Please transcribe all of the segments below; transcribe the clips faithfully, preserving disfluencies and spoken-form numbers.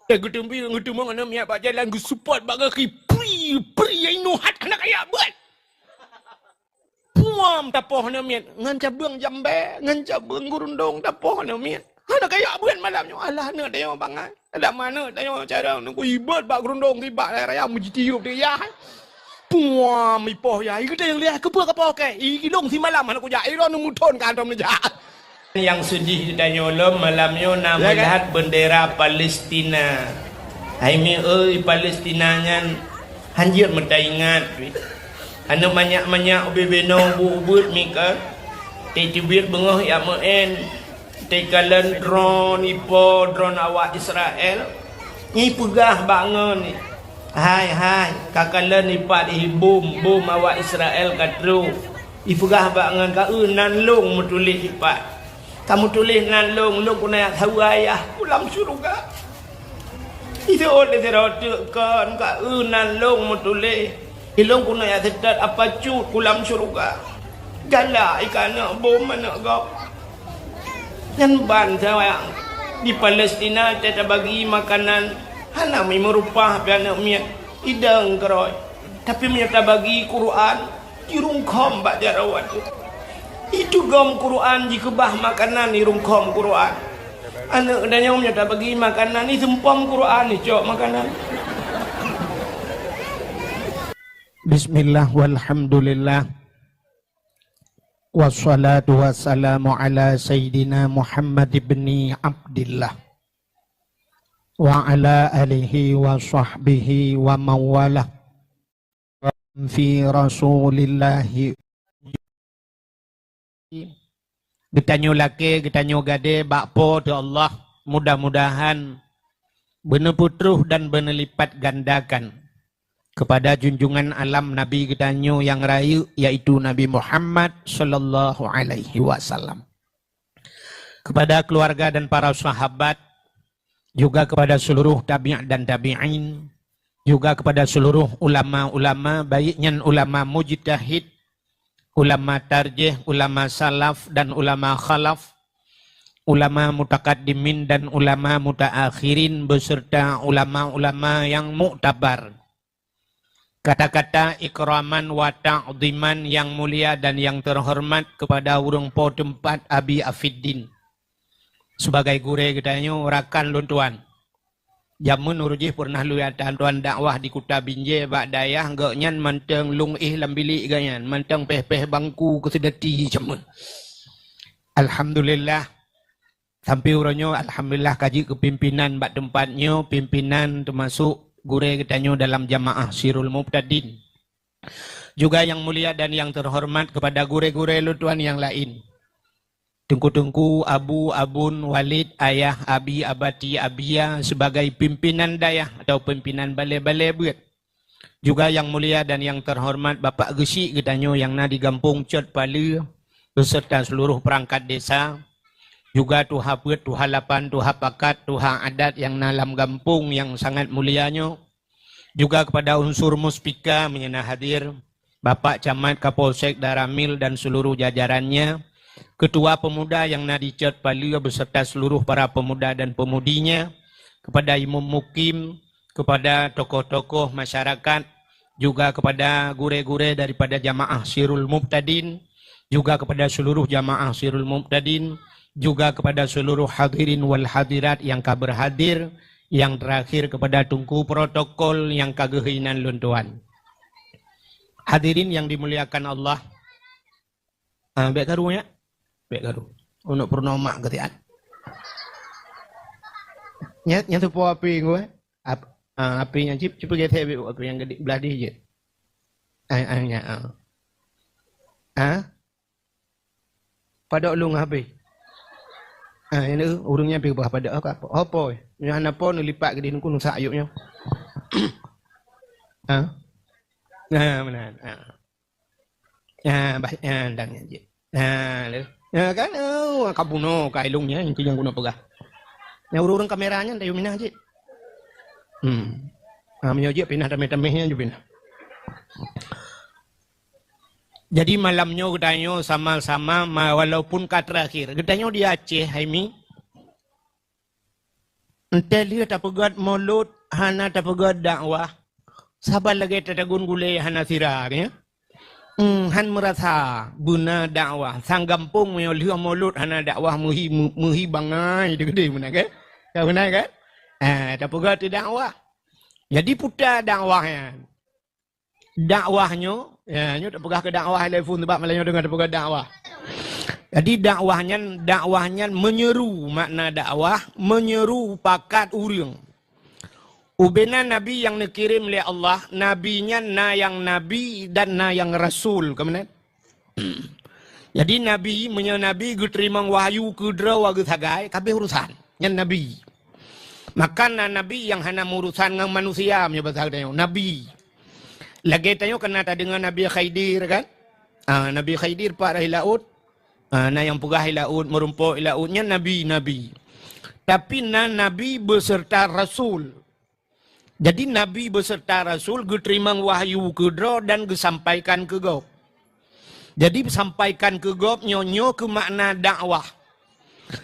Teugeuteumbie, geuteumong aneuk miet bak jalan, geuseupôt bak gaki, pri, pri, ai nohat hana kajak beuet. Puam tapoh aneuk miet ngon cabeueng jambé, ngon cabeueng geurundong tapoh aneuk miet. Hana kajak beuet malam nyoe, alah aneuk tanyoe bangai. Adak ma aneuk tanyoe cara nunggu ibot bak geurundong, sibak raya-raya meujitiup di yah. Puam ipoh yah, i geutanyoe liah keupeue kapoh kèe? I ilong simalam hana kujak, i droeneuh muthon ka hantom neujak. Nyang seudeh geutanyoe lom malam nyoe na meulihat bendera Palestina. Hai mi oi, Palestina nyan hanjeuet meutaingat. Aneuk manyak-manyak ubé binoe bu ubeuet mi ka. Teubiet beungoh jak meu'en. Teukalon drone ipo, drone awak Israel. Nyi peugah bak ngon, hai, hai, ka kalon ipat ih bom, bom awak Israel ka trok. Ipeugah bak ngon, ka eu nan lôn meutuléh ipat. Ka meutuléh nan lôn, lôn keuneuk saweue ayah ku lam syeuruga. Iseuôt lé sidroe teuk kon, ka eu nan lôn meutuléh. Ilôn keuneuk jak seutôt apa cut ku lam syeuruga. Galak i keu aneuk bom aneuk gob. Nyan ban sawa di Palestina teutabagi makanan hana mi meurupah pih aneuk miet idong keurôi. Tapi meunyoe tabagi Quran, jirungkhom bak jaroe watèe. Itugom Quran jikeubah makanan irungkhom Quran. Aneuk geutanyoe meunyoe tabagi makanan iseumpom Quran icok makanan. Bismillah walhamdulillah. Wassalatu wassalamu ala sayyidina Muhammad ibni Abdillah wa ala alihi wa sahbihi wa mawalah. Fi Rasulillahi. Geutanyoe lakèe, geutanyoe gadée bak Po teu Allah, mudah-mudahan beuneupeutroh dan beuneulipatgandakan keupada junjungan alam Nabi geutanyoe nyang rayeuk, yaitu Nabi Muhammad sallallahu alaihi wasallam. Kepada keluarga dan para sahabat, juga kepada seluruh tabi' dan tabi'in, juga kepada seluruh ulama-ulama, baik nyan ulama mujtahid, ulama tarjih, ulama salaf dan ulama khalaf, ulama mutakaddimin dan ulama mutaakhirin, beserta ulama-ulama yang muktabar. Kata-kata ikraman wa ta'ziman yang mulia dan yang terhormat kepada ureuëng po teumpat Abi Afiddin. Sebagai gurée geutanyoe, rakan lôn tuan. Jameun uroe jih peureunah lôn ata tuan dakwah di Kuta Binjai bak dayah gobnyan mantong lôn éh lam bilék gobnyan, mantong péh-péh bangku keu seudeuti jameun. Alhamdulillah, sampai uroe nyoe alhamdulillah ka jeuet keu pimpinan bak teumpat nyoe, pimpinan teumasok gurée geutanyoe dalam jamaah Sirul Mubtadin. Juga yang mulia dan yang terhormat kepada gurée-gurée lôn tuan nyang laén. Teungku-teungku, abu, abon, walid, ayah, abi, abati, abia sebagai pimpinan dayah atau pimpinan balée-balée beuet. Juga yang mulia dan yang terhormat Bapak Geuchik geutanyoe nyang na di Gampông Cot Paleue beserta seluruh perangkat desa, juga tuha peuet, tuha lapan, tuha pakat, tuha adat nyang na lam gampông nyang sangat mulia nyoe, juga kepada unsur muspika meunyoe na hadir, Bapak Camat, Kapolsek, Danramil dan seluruh jajarannya, ketua pemuda nyang na di Cot Paleue beserta seluruh para pemuda dan pemudinya, kepada imum mukim, kepada tokoh-tokoh masyarakat, juga kepada gurée-gurée daripada jamaah Sirul Mubtadin, juga kepada seluruh jamaah Sirul Mubtadin, juga kepada seluruh hadirin wal hadirat nyang ka berhadir, nyang terakhir kepada teungku protokol nyang ka geuhina lôn tuan. Hadirin yang dimuliakan Allah, ah, bék karu nyak, bék karu. Untuk purnomak ketian. Nyak, nyak tupo api gue. Ap, ah, api nyang cip, cip geusek api nyang gede belah di je. Ah, ah, nyak, ah. Ah? Padok lung habéh. Ha, ureuëng nyan pi bah padok ka apa? Apa? Nyan hana po neulipat geude nungku nusak ayuk nyoe. Ha? Nah, meunan. Ha. Ha, bah, ha, dang nyan jih. Ha, lé. Ha, kan, oh, ka bunoe ka ilong nyan, itu nyang guna peugah. Nyang ureuëng kamera nyan tayu minah jih. Hmm. Ha, meunyoe jih pinah tameh-tameh nyan ju pinah. Jadi malam nyoe geutanyoe sama-sama ma-, walaupun ka terakhir. Geutanyoe di Aceh, hai mi. Enteh lheueh tapeugét mulod hana tapeugét dakwah, saban lagée tatagun gulée hana sira, ya. Hmm, han meurasa beuna dakwah. Sang gampông meunyoe lheueh mulod hana dakwah meuhi, meuhi bangai teuh keudeh meunan kan? Ka meunan kan? Ah, tapeugét dakwah. Jadi peue dakwah nyan? Dakwah nyoe, ya, nyoe tapeugah keu dakwah lé phon sebab malam nyoe deungon tapeugah dakwah. Jadi dakwah nyan, dakwah nyan meunyeru makna dakwah, meunyeru pakat ureuëng. Ubena nabi nyang neukirém lé Allah, nabi nyan na nyang nabi dan na nyang rasul, ka meunan? Jadi nabi, meunyoe nabi geuteurimong wahyu keudroe geusagai, kabeh urusan. Nyan nabi. Maka na nabi nyang hana meurusan ngon manusia, meunyoe basa geutanyoe, nabi. Lagée tanyoe kana tadeungoe Nabi Khidir kan? Ah, Nabi Khidir pat di laôt. Ah, na nyang peugah di laôt, meurumpok di laôt, nyan nabi-nabi. Tapi na nabi beserta rasul. Jadi nabi beserta rasul geuteurimong wahyu keudroe dan geusampaikan keu gob. Jadi sampaikan keu gob nyoe, nyoe keu makna dakwah.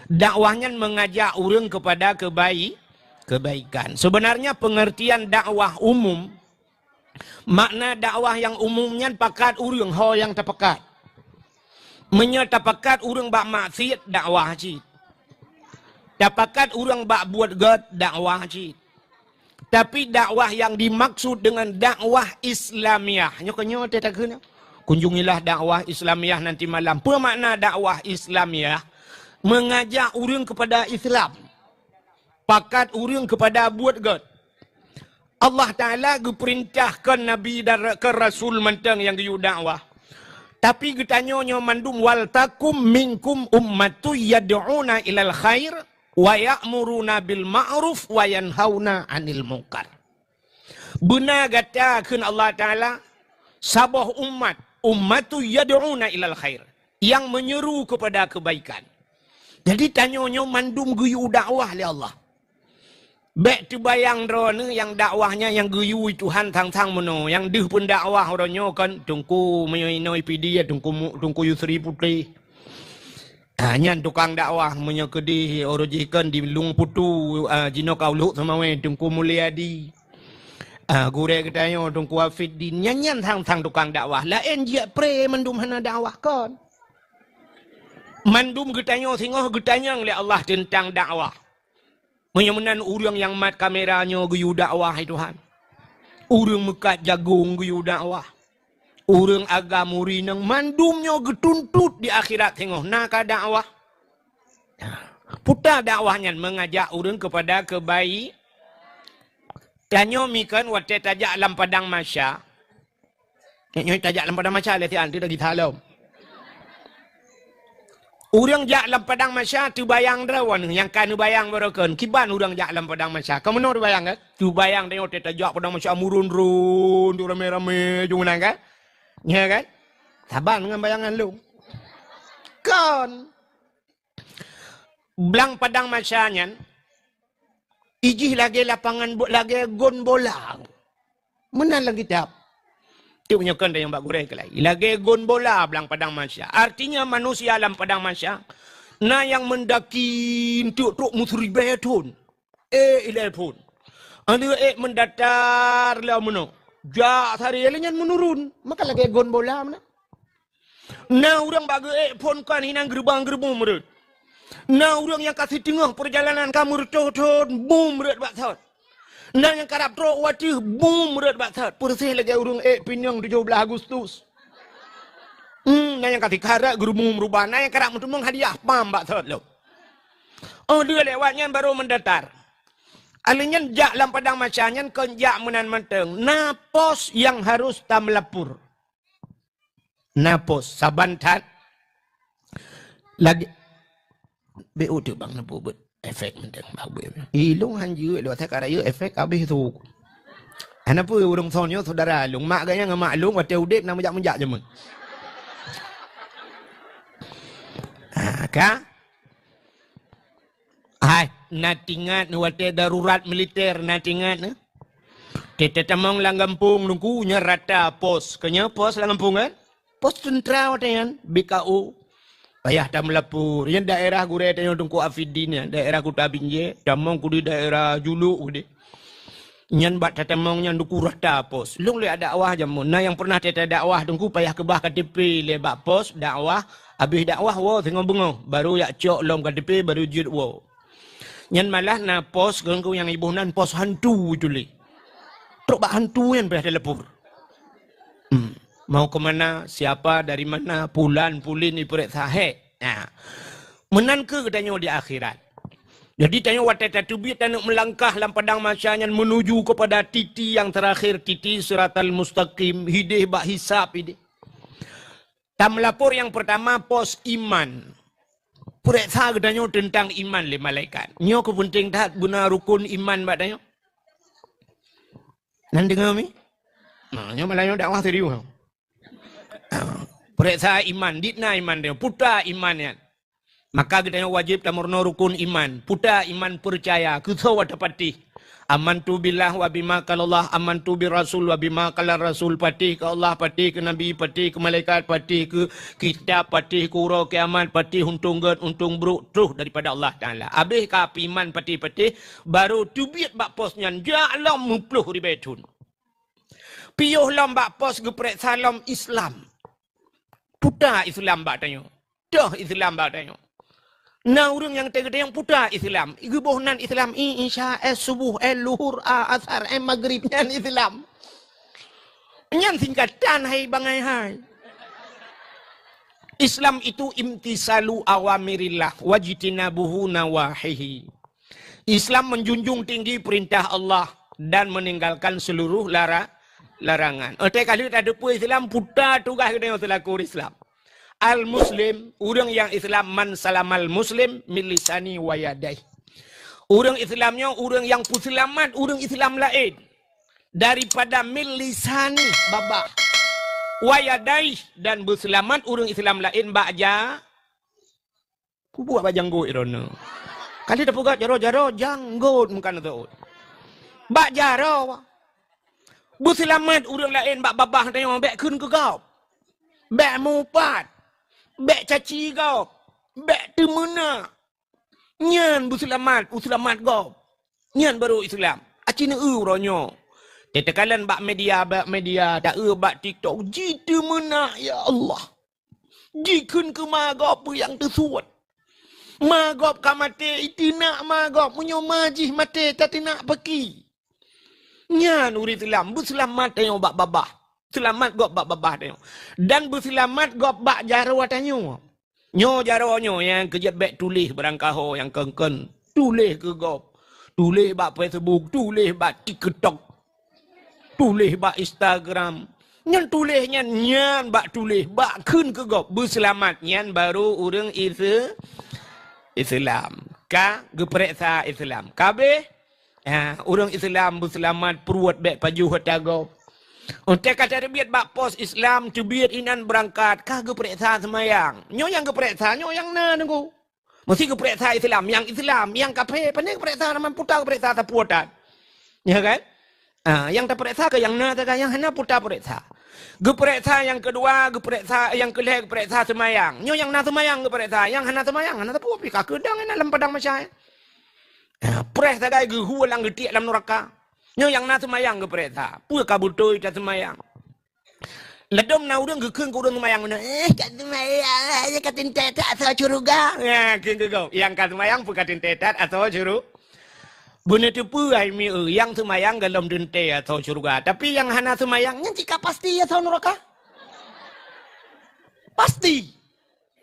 Dakwah nyan mengajak ureuëng kepada kebai-, kebaikan. Sebenarnya pengertian dakwah umum, makna dakwah nyang umum nyan pakat ureuëng ho nyang tapakat. Meunyoe tapakat ureuëng bak maksiet, dakwah cit. Tapakat ureuëng bak buet gét, dakwah cit. Tapi dakwah nyang dimaksud dengan dakwah Islamiah, nyoe keuh nyoe teuh takheun. Kunjungilah dakwah Islamiah nanti malam. Peue makna dakwah Islamiah? Mengajak ureuëng kepada Islam. Pakat ureuëng kepada buet gét. Allah Taala geupeurintahkan nabi dan ra-, keu rasul mantong nyang geuyue dakwah. Tapi geutanyoe nyoe mandum, "Wal takum minkum ummatun yad'una ilal khair wa ya'muruna bil ma'ruf wa yanhauna 'anil munkar." Beuna gata, kheun Allah Taala, saboh umat, ummatun yad'una ilal khair, nyang meunyeru keupada keubaikan. Jadi tanyoe nyoe mandum geuyue dakwah lé Allah. Bék teubayang droeneuh nyang dakwah nyan nyang geuyue Tuhan sang-sang meunoe, nyang deuh peundakwah uroe nyoe kon Teungku meunyoe inoe I P D ya, Teungku Mu-, Teungku Yusri Putéh. Ah, nyan tukang dakwah meunyoe keudeh uroe jih kon di Lueng Putu, ah, jinoe ka u Lhok Seumawé Teungku Mulyadi. Ah, gurée geutanyoe Teungku Afiddin, nyan, nyan sang-sang tukang dakwah. Laén jeuet pré mandum hana dakwah kon. Mandum geutanyoe singoh geutanyong lé Allah teuntang dakwah. Meunyoe meunan ureuëng nyang mat kamera nyoe geuyue dakwah, hai Tuhan. Ureuëng meukat jagong geuyue dakwah. Ureuëng agam ureuëng mandum nyoe geutuntot di akhirat singoh na ka dakwah. Peue dakwah nyan? Mengajak ureuëng kepada kebai-, tanyoe mi kon watée tajak lam padang mahsya. Nyoe tajak lam padang mahsya lé sian tu lagi salom. Ureuëng jak lam padang mahsya teubayang droe nyang ka neubayang baroe kon. Kiban ureuëng jak lam padang mahsya. Ka meunoe teubayang kan? Teubayang tanyoe watée tajak padang mahsya meuron-ron tu ramé-ramé jong meunan kan? Nya kan? Saban ngon bayangan lôn. Kon. Blang padang mahsya nyan, ijih lagée lapangan bo-, lagée gon bola. Meunan lam kitab. Tu meunyoe kon nyang bak gurée keulai. Lagée gon bola blang padang mahsya. Artinya manusia lam padang mahsya na nyang meundaki untuk trok meuseuribée thon. Ék ilée phon. Aneuk ék meudatar lom meunoe. Jak sari lé nyan meunurun. Maka lagée gon bola meunan. Na ureuëng bak geuék phon kon hinan geureubang-geureubum rot. Na ureuëng nyang ka siteungoh peurjalanan ka meureutôh thon, bum rot bak sot. Na nyang karab trok u ateueh, bum rot bak sot. Peureuséh lagée ureuëng ék pineung tujoh blaih Agustus. Hmm, na nyang ka sikarat geureubum rubah, na nyang karab meuteumong hadiah pam bak sot lom. Oh, dua lewat nyan baru meudatar. Alèh nyan jak lam padang mahsya nyan kon jak meunan mantong. Na pos nyang harôh tameulapor. Na pos saban that lagée B U tu bang neupeubuet efek mantong bak buet. Ilong hanjeuet lewat saya karaya efek habéh tu. Hana peue ureuëng soe nyoe saudara lôn. Mak gaya ngon mak lôn watée udeb na meujak-meujak jameun. Ha, ka? Hai, na tingat ni watée darurat militer na tingat ni. Teutamong lam gampông nungku nya rata pos. Kanya pos lam gampông kan? Pos tentara watée nyan, B K O. Payah tameulapor. Nyan daerah gurée tanyoe Teungku Afidin nyan, daerah Kuta Binjai, tamong kudeh daerah Juluk kudeh. Nyan bak tatamong nyan Teungku rata pos. Lôn lé dakwah jameun. Na nyang pernah teudakwah Teungku payah keubah K T P lé bak pos dakwah, habéh dakwah woe singoh beungoh, baru jak cok lom K T P baru jeuet woe. Nyan malah na pos Teungku nyang iboh nan pos hantu itu lé. Trok bak hantu nyan payah telepon. Hmm. Mau ke mana, siapa, dari mana, pulan, pulin ipeuriksa, hek. Nah. Meunan keuh geutanyoe di akhirat. Jadi tanyoe watée tateubiet taneuk meulangkah lam padang mahsyar nyan menuju kepada titi yang terakhir, titi siratal mustaqim, hideh bak hisab ideh. Tameulapor nyang pertama pos iman. Peuriksa geutanyoe teuntang iman lé malaikat. Nyoe keuh peunteng that beuna rukon iman bak tanyoe. Nan deungoe mi? Nah, nyoe malah nyoe dakwah serius. Peuriksa iman, dikna iman dia, puta iman nyan. Maka geutanyoe wajéb tameurunoe rukon iman, puta iman peucaya, keu soe tapatéh. Amantu billah wa bima qalallah, amantu bir rasul wa bima qalar rasul, patéh keu Allah, patéh keu Nabi, patéh keu malaikat, patéh keu kitab, patéh keu uroe kiamat, patéh untông gét, untông brôk, troh daripada Allah Taala. Abéh ka iman patéh-patéh, baru teubiet bak pos nyan, jak lom meuploh ribée thon. Piôh lom bak pos geupeuriksa lom Islam. Puta Islam bak tanyoe. Toh Islam bak tanyoe. Na ureuëng nyang teugeutanyong puta Islam. Geuboh nan Islam, i, Isya, eh, Suboh, eh, Luhur, a, Asar, eh, Magrib, nyan Islam. Nyan singkatan hai bangai hai. Islam itu imtisalu awamirillah wajtinabuhu nawahihi. Islam menjunjung tinggi perintah Allah dan meninggalkan seluruh lara-, larangan. Otai ka lheueh tateupeue Islam, puta tugaih geutanyoe seulaku ureuëng Islam. Al-Muslim, ureuëng nyang Islam, man salamal Muslim min lisani wa yadaih. Ureuëng Islam nyoe ureuëng nyang peuseulamat ureuëng Islam laén daripada min lisani, babah, wa yadaih, dan beuseulamat ureuëng Islam laén bak ja-, Kubuat bak janggot droeneuh. Kali tapeugah jaroe-jaroe, janggot meukan teuôt. Bak jaroe. Beuseulamat ureuëng laén bak babah tanyoe, bék kheun keu gob. Bék mupat. Bék caci gob. Bék teumeunak. Nyan beuseulamat, beuseulamat gob. Nyan baru Islam. Aci neu-eu uroe nyoe. Teuteukalen bak media, bak media, ta-eu bak TikTok. Jiteumeunak, ya Allah. Jikheun keu ma gob peue nyang teusuet. Ma gob ka maté, iteunak ma gob, meunyoe ma jih maté, tateunak paki. Nyan ureuëng Islam, beuseulamat tanyoe bak babah. Seulamat gob bak babah tanyoe. Dan beuseulamat gob bak jaroe tanyoe. Nyoe jaroe nyoe nyang keujeuet bék tuléh barangkaho nyang keun-keun. Tuléh keu gob. Tuléh bak Facebook, tuléh bak TikTok. Tuléh bak Instagram. Nyan tuléh nyan, nyan bak tuléh, bak kheun keu gob. Beuseulamat nyan baru ureuëng Ise-, Islam. Ka geupeuriksa Islam. Kabéh, ha, ureuëng Islam beuseulamat pruet bék pajoh ata gob. Otai ka tateubiet bak pos Islam, teubiet inan beurangkat, ka geupeuriksa seumayang. Nyoe nyang geupeuriksa, nyoe nyang na nunggu. Meusti geupeuriksa Islam, nyang Islam, nyang kafé, pane geupeuriksa, nama puta geupeuriksa sapeue that. Ya kan? Ah, nyang tapeuriksa keu nyang na sagai, nyang hana puta peuriksa. Geupeuriksa nyang keudua, geupeuriksa nyang keulhée, geupeuriksa seumayang. Nyoe nyang na seumayang geupeuriksa, nyang hana seumayang hana sapeue pih ka keudang inan lam padang mahsyar. Ah, preh sagai geuhue lam geutiek lam nuraka. Nyoe nyang na seumayang geupeuriksa, peue ka beutôi taseumayang. Ladom na ureuëng geukheun keu ureuëng seumayang meunan, "Eh, ka seumayang, eh, ka teuntée that asoe syeuruga." Ya, kheun keu gob, nyang ka seumayang peue ka teuntée that asoe syeuruga. Beuneuteupeu hai mi eu, nyang seumayang golom teuntée asoe syeuruga, tapi nyang hana seumayang nyan cit ka pasti asoe nuraka. Pasti.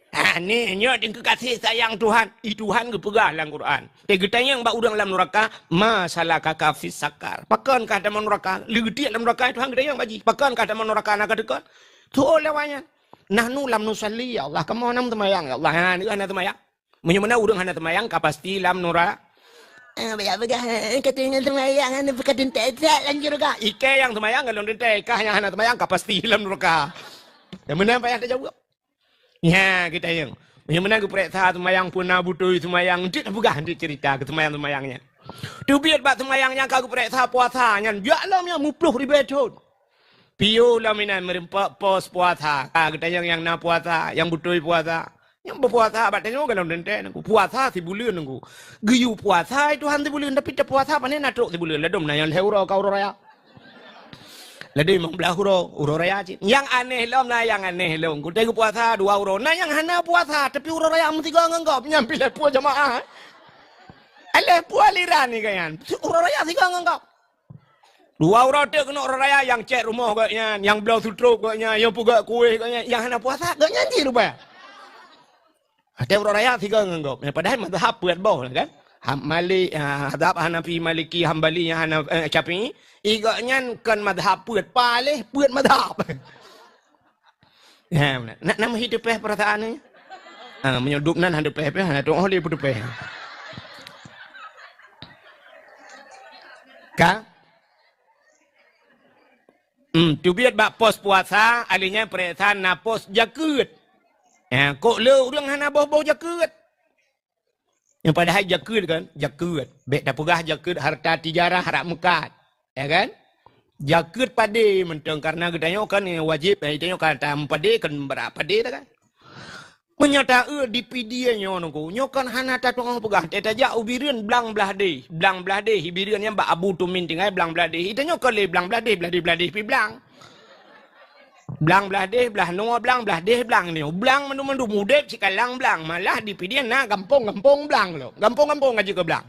Ha, ni, nyoe dikeukasih sayang Tuhan. I Tuhan geupeugah lam Quran. Teugeutanyong bak ureuëng lam nuraka, "Ma salakaka fis sakar?" Pakon kah tamong nuraka? Leugeutiek lam nuraka, Tuhan geutanyong bak jih. Pakon kah tamong nuraka na ka teuka? Tuwoe lewat nyan. "Nahnu lam nusalli, ya Allah." Kamoe hana seumayang, ya Allah. Ha, nyoe hana seumayang. Meunyoe meunan ureuëng hana seumayang, ka pasti lam nura-, eh, baya peugah, eh, ka tinggai seumayang, hana peugah teuntée that lam syeuruga. Ikei nyang seumayang golom teuntée, kah nyang hana seumayang, ka pasti lam nuraka. Nyang meunan payah tajaweueb. Nya, geutanyoe. Meunyoe meunan geupeuriksa seumayang peue na beutôi seumayang, jeuet peugah, jeuet cerita keu seumayang-seumayang nyan. Teubiet bak seumayang nyang ka geupeuriksa puasa nyan, jak lom nyan meuploh ribée thon. Piôh lom inan meureumpok pos puasa. Ka geutanyong nyang na puasa, nyang beutôi puasa. Nyang beupuasa bak tanyoe golom teuntèe nangku. Puasa sibuleuen nangku. Geuyue puasa Tuhan sibuleuen, tapi tapuasa pané na trok sibuleuen. Ladôm na nyang lhèe uroe ka uroe raya. Ladôm limong blah uroe, uroe raya cit. Nyang aneh lom na nyang aneh lom. Kutai geupuasa dua uroe. Na nyang hana puasa, tapi uroe raya meusigoe ngon gob. Nyan pih lhèe pue jamaah. Lhèe pue aliran ni kan nyan. Uroe raya sigoe ngon gob. Dua uroe teuk keunoe uroe raya, nyang cèt rumoh gobnyan, nyang bloe sutrop gobnyan, nyang peugöt kueh gobnyan, nyang hana puasa gobnyan cit rupanya. Watèe uroe raya sigoe ngon gob. Padahai mazhab peuet boh kan. Ham-, Malik, ha, mazhab Hanafi, Maliki, Hambali, nyang hana, eh, Syafi'i. I gobnyan kon mazhab peuet, paléh peuet mazhab. Ya, beuna. Nak, nak meuhi teupèh peurasaan nyoe? Ah, meunyoe dup nan han teupèh-pèh, hana tu'oh lé peuteupèh. Ka? Hmm, teubiet bak pos puasa, alèh nyan peuriksa na pos jakeuet. Ya, kok le ureueng hana boh-boh jakeuet? Nyang padahai jakeuet kan, jakeuet. Bèk tapeugah jakeuet harta tijarah rab meukat. Ya kan? Jakeuet padé mantong, karena geutanyoe kan wajéb, eh, geutanyoe kan tameupadé, kan brat padé dah kan. Meunyoe ta-eu di Pidie nyoe nangku, nyoe kan hana tatu'oh peugah, ta-, tajak u Bireuen blang blah deh, blang blah deh, i Bireuen nyan bak Abu Tumin tinggai blang blah deh. Geutanyoe kon lé blang blah deh, blah deh, blah deh pi blang. Blang blah deh, blah noe blang, blah deh blang nyoe. Blang mandum-mandum udép sikalang blang, malah di Pidie na gampông-gampông blang lom. Gampông-gampông ka jeuet keu blang.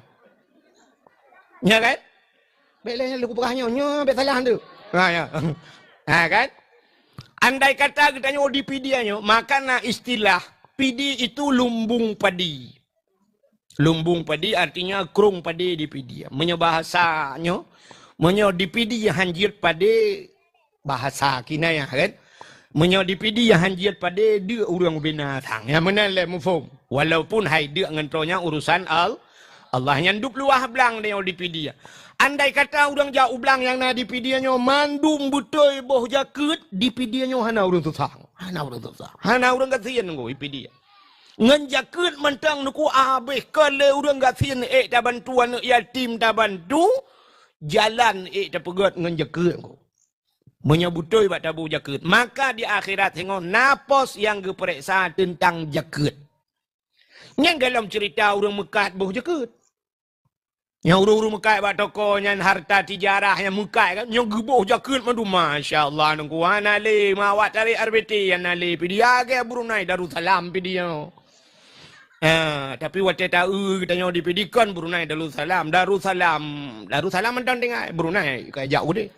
Ya kan? Bèk lé lôn peugah nyoe, nyoe bèk salah tu. Ha, ya. Ha, kan? Andai kata geutanyoe di Pidie nyoe, maka na istilah, Pidie itu lumbung padi. Lumbung padi artinya krông padé di Pidie. Meunyoe bahasa nyoe, meunyoe di Pidie han jeuet padé, bahasa kinayah kan. Meunyoe di Pidie han jeuet padé, deuk ureueng binatang. Nyang meunan lé muphom. Walaupun hai deuk ngon troe nyan urusan Al-, Allah, nyan dub luwah blang nyoe di Pidie. Andai kata ureueng jak u blang nyang na di Pidie nyoe mandum beutôi boh jakeuet, di Pidie nyoe hana ureueng susah. Hana ureueng susah. Hana ureueng gasien ngon di Pidie. Ngon jakeuet mantong nangku habéh, kon lé ureueng gasien ék tabantu aneuk yatim tabantu, jalan ék tapeugöt ngon jakeuet nangku. Meunyoe beutôi bak taboh jakeuet, maka di akhirat singoh na pos nyang geupareksa teuntang jakeuet. Nyan golom ceurita ureueng meukat boh jakeuet. Nyang ureueng-ureueng meukat bak toko nyan harta tijarah nyang meukat kan, nyang geuboh jakeuet mandum, masya Allah, nangku hana lé, mawat tarék R B T hana lé, Pidie lagèe Brunei Darussalam Pidie. Ha, tapi watèe ta-eu geutanyoe di Pidie kon Brunei Darussalam, Darussalam, Darussalam mantong tinggai, Brunei ka jak udeh.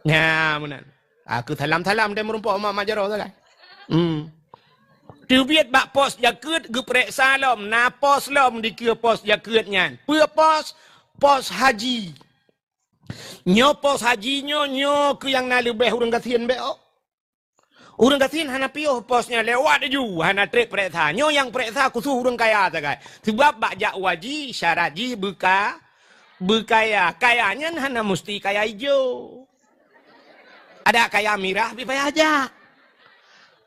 Nya, meunan. Ah, keu salam-salam deh meurumpok mak-mak jaroe sagai. Hmm. Teubiet bak pos jakeuet geupareksa lom, na pos lom dikeue pos jakeuet nyan. Peue pos? Pos haji. Nyoe pos haji nyoe, nyoe keuh nyang na leubeh ureueng gasien bèk, oh. Ureueng gasien hana piôh pos nyan lewat laju, hana trép pareksa. Nyoe nyang pareksa khusos ureueng kaya sagai. Sabab bak jak haji syarat jih beuka-, beukaya. Kaya nyan hana musti kaya ijo. Ada kaya mirah pih payah jak.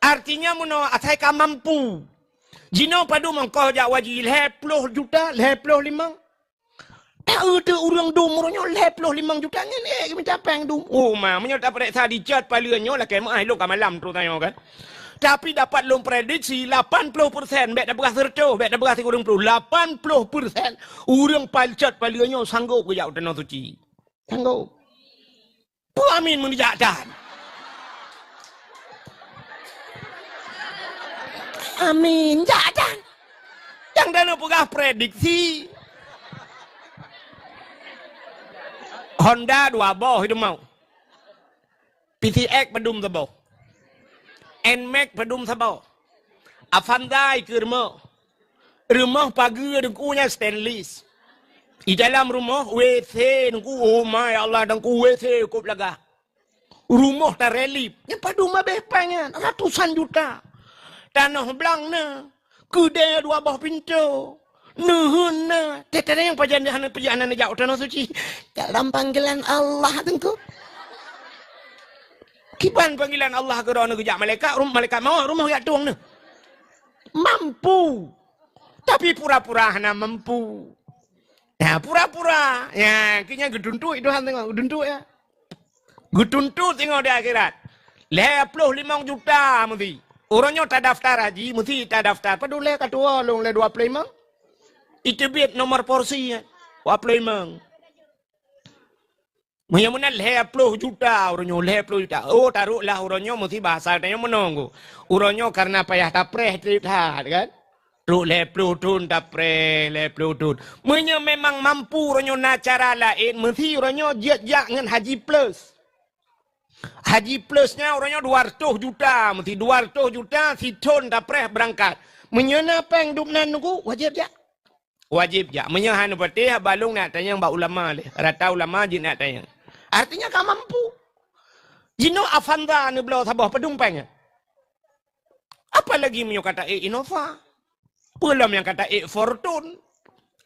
Artinya, meunoe asai ka mampu. Jinoe padum ongkoh jak haji, lhèe ploh juta, lhèe ploh limong. Ta-eu teuk ureueng dum uroe nyoe lhèe ploh limong juta nyan, eh, geumita péng dum. Oh, ma, meunyoe tapareksa di cot paleue nyoe lakèe meu'ah ilôn ka malam troh tanyoe kan. Tapi dapat lôn prediksi lapan ploh persen, bèk tapeugah seureutôh, bèk tapeugah sikureueng ploh, lapan ploh persen ureueng pacot paleue nyoe sanggôp geujak u Tanoh Suci. Sanggôp. Peue amin meunijak tan? Amin, jak tan. Nyang taneuk peugah prediksi. Honda dua boh, itu mau. P C X padum saboh. Nmax padum saboh. Avanza ikeue rumoh. Rumoh pageue teungku nyan stainless. Di dalam rumoh W C teungku, oh my Allah, teungku W C cukôp lagak. Rumoh tarelip. Nyan padum abéh péng nyan, ratusan juta. Tanoh blang na. Keudè dua boh pintoe. Neuheun na. Teuh-teuh nyang pajan hana, pajan hana jak u Tanoh Suci. Dalam panggilan Allah teungku. Kiban panggilan Allah keu droeneuh geujak malaikat, rum-, malaikat mawöt rumoh jak tueng neuh. Mampu. Tapi pura-pura hana mampu. Nah, pura-pura. Ya, keu nyan geutuntot Tuhan tengok, geutuntot ya. Geutuntot tengok di akhirat. Lhèe ploh limong juta meusi. Uroe nyoe tadaftar haji, meusti tadaftar. Padum lé ka tuwoe lôn lé dua ploh limong. Iteubiet nomor porsi, eh, dua ploh limong. Meunyoe meunan lhèe ploh juta uroe nyoe, lhèe ploh juta. Oh, taroklah uroe nyoe meusti bahasa tanyoe meunoe. Uroe nyoe karena payah tapreh trép that, kan? Trok lhèe ploh thon tapreh, lhèe ploh thon. Meunyoe memang mampu uroe nyoe na cara laén, meusti uroe nyoe jeuet jak ngon haji plus. Haji plus nyan uroe nyoe dua ratus juta, meusti dua ratus juta sithon tapreh beurangkat. Meunyoe na péng dum nan nunggu, wajéb jak. Wajéb jak. Meunyoe hana patéh, balong nak tanyong bak ulama lé. Rata ulama jeuet nak tanyong. Artinya ka mampu. Jinoe Avanza neubloe saboh padum péng nyan. Apalagi meunyoe ka taék Innova. Peue lom nyang ka taék Fortuner.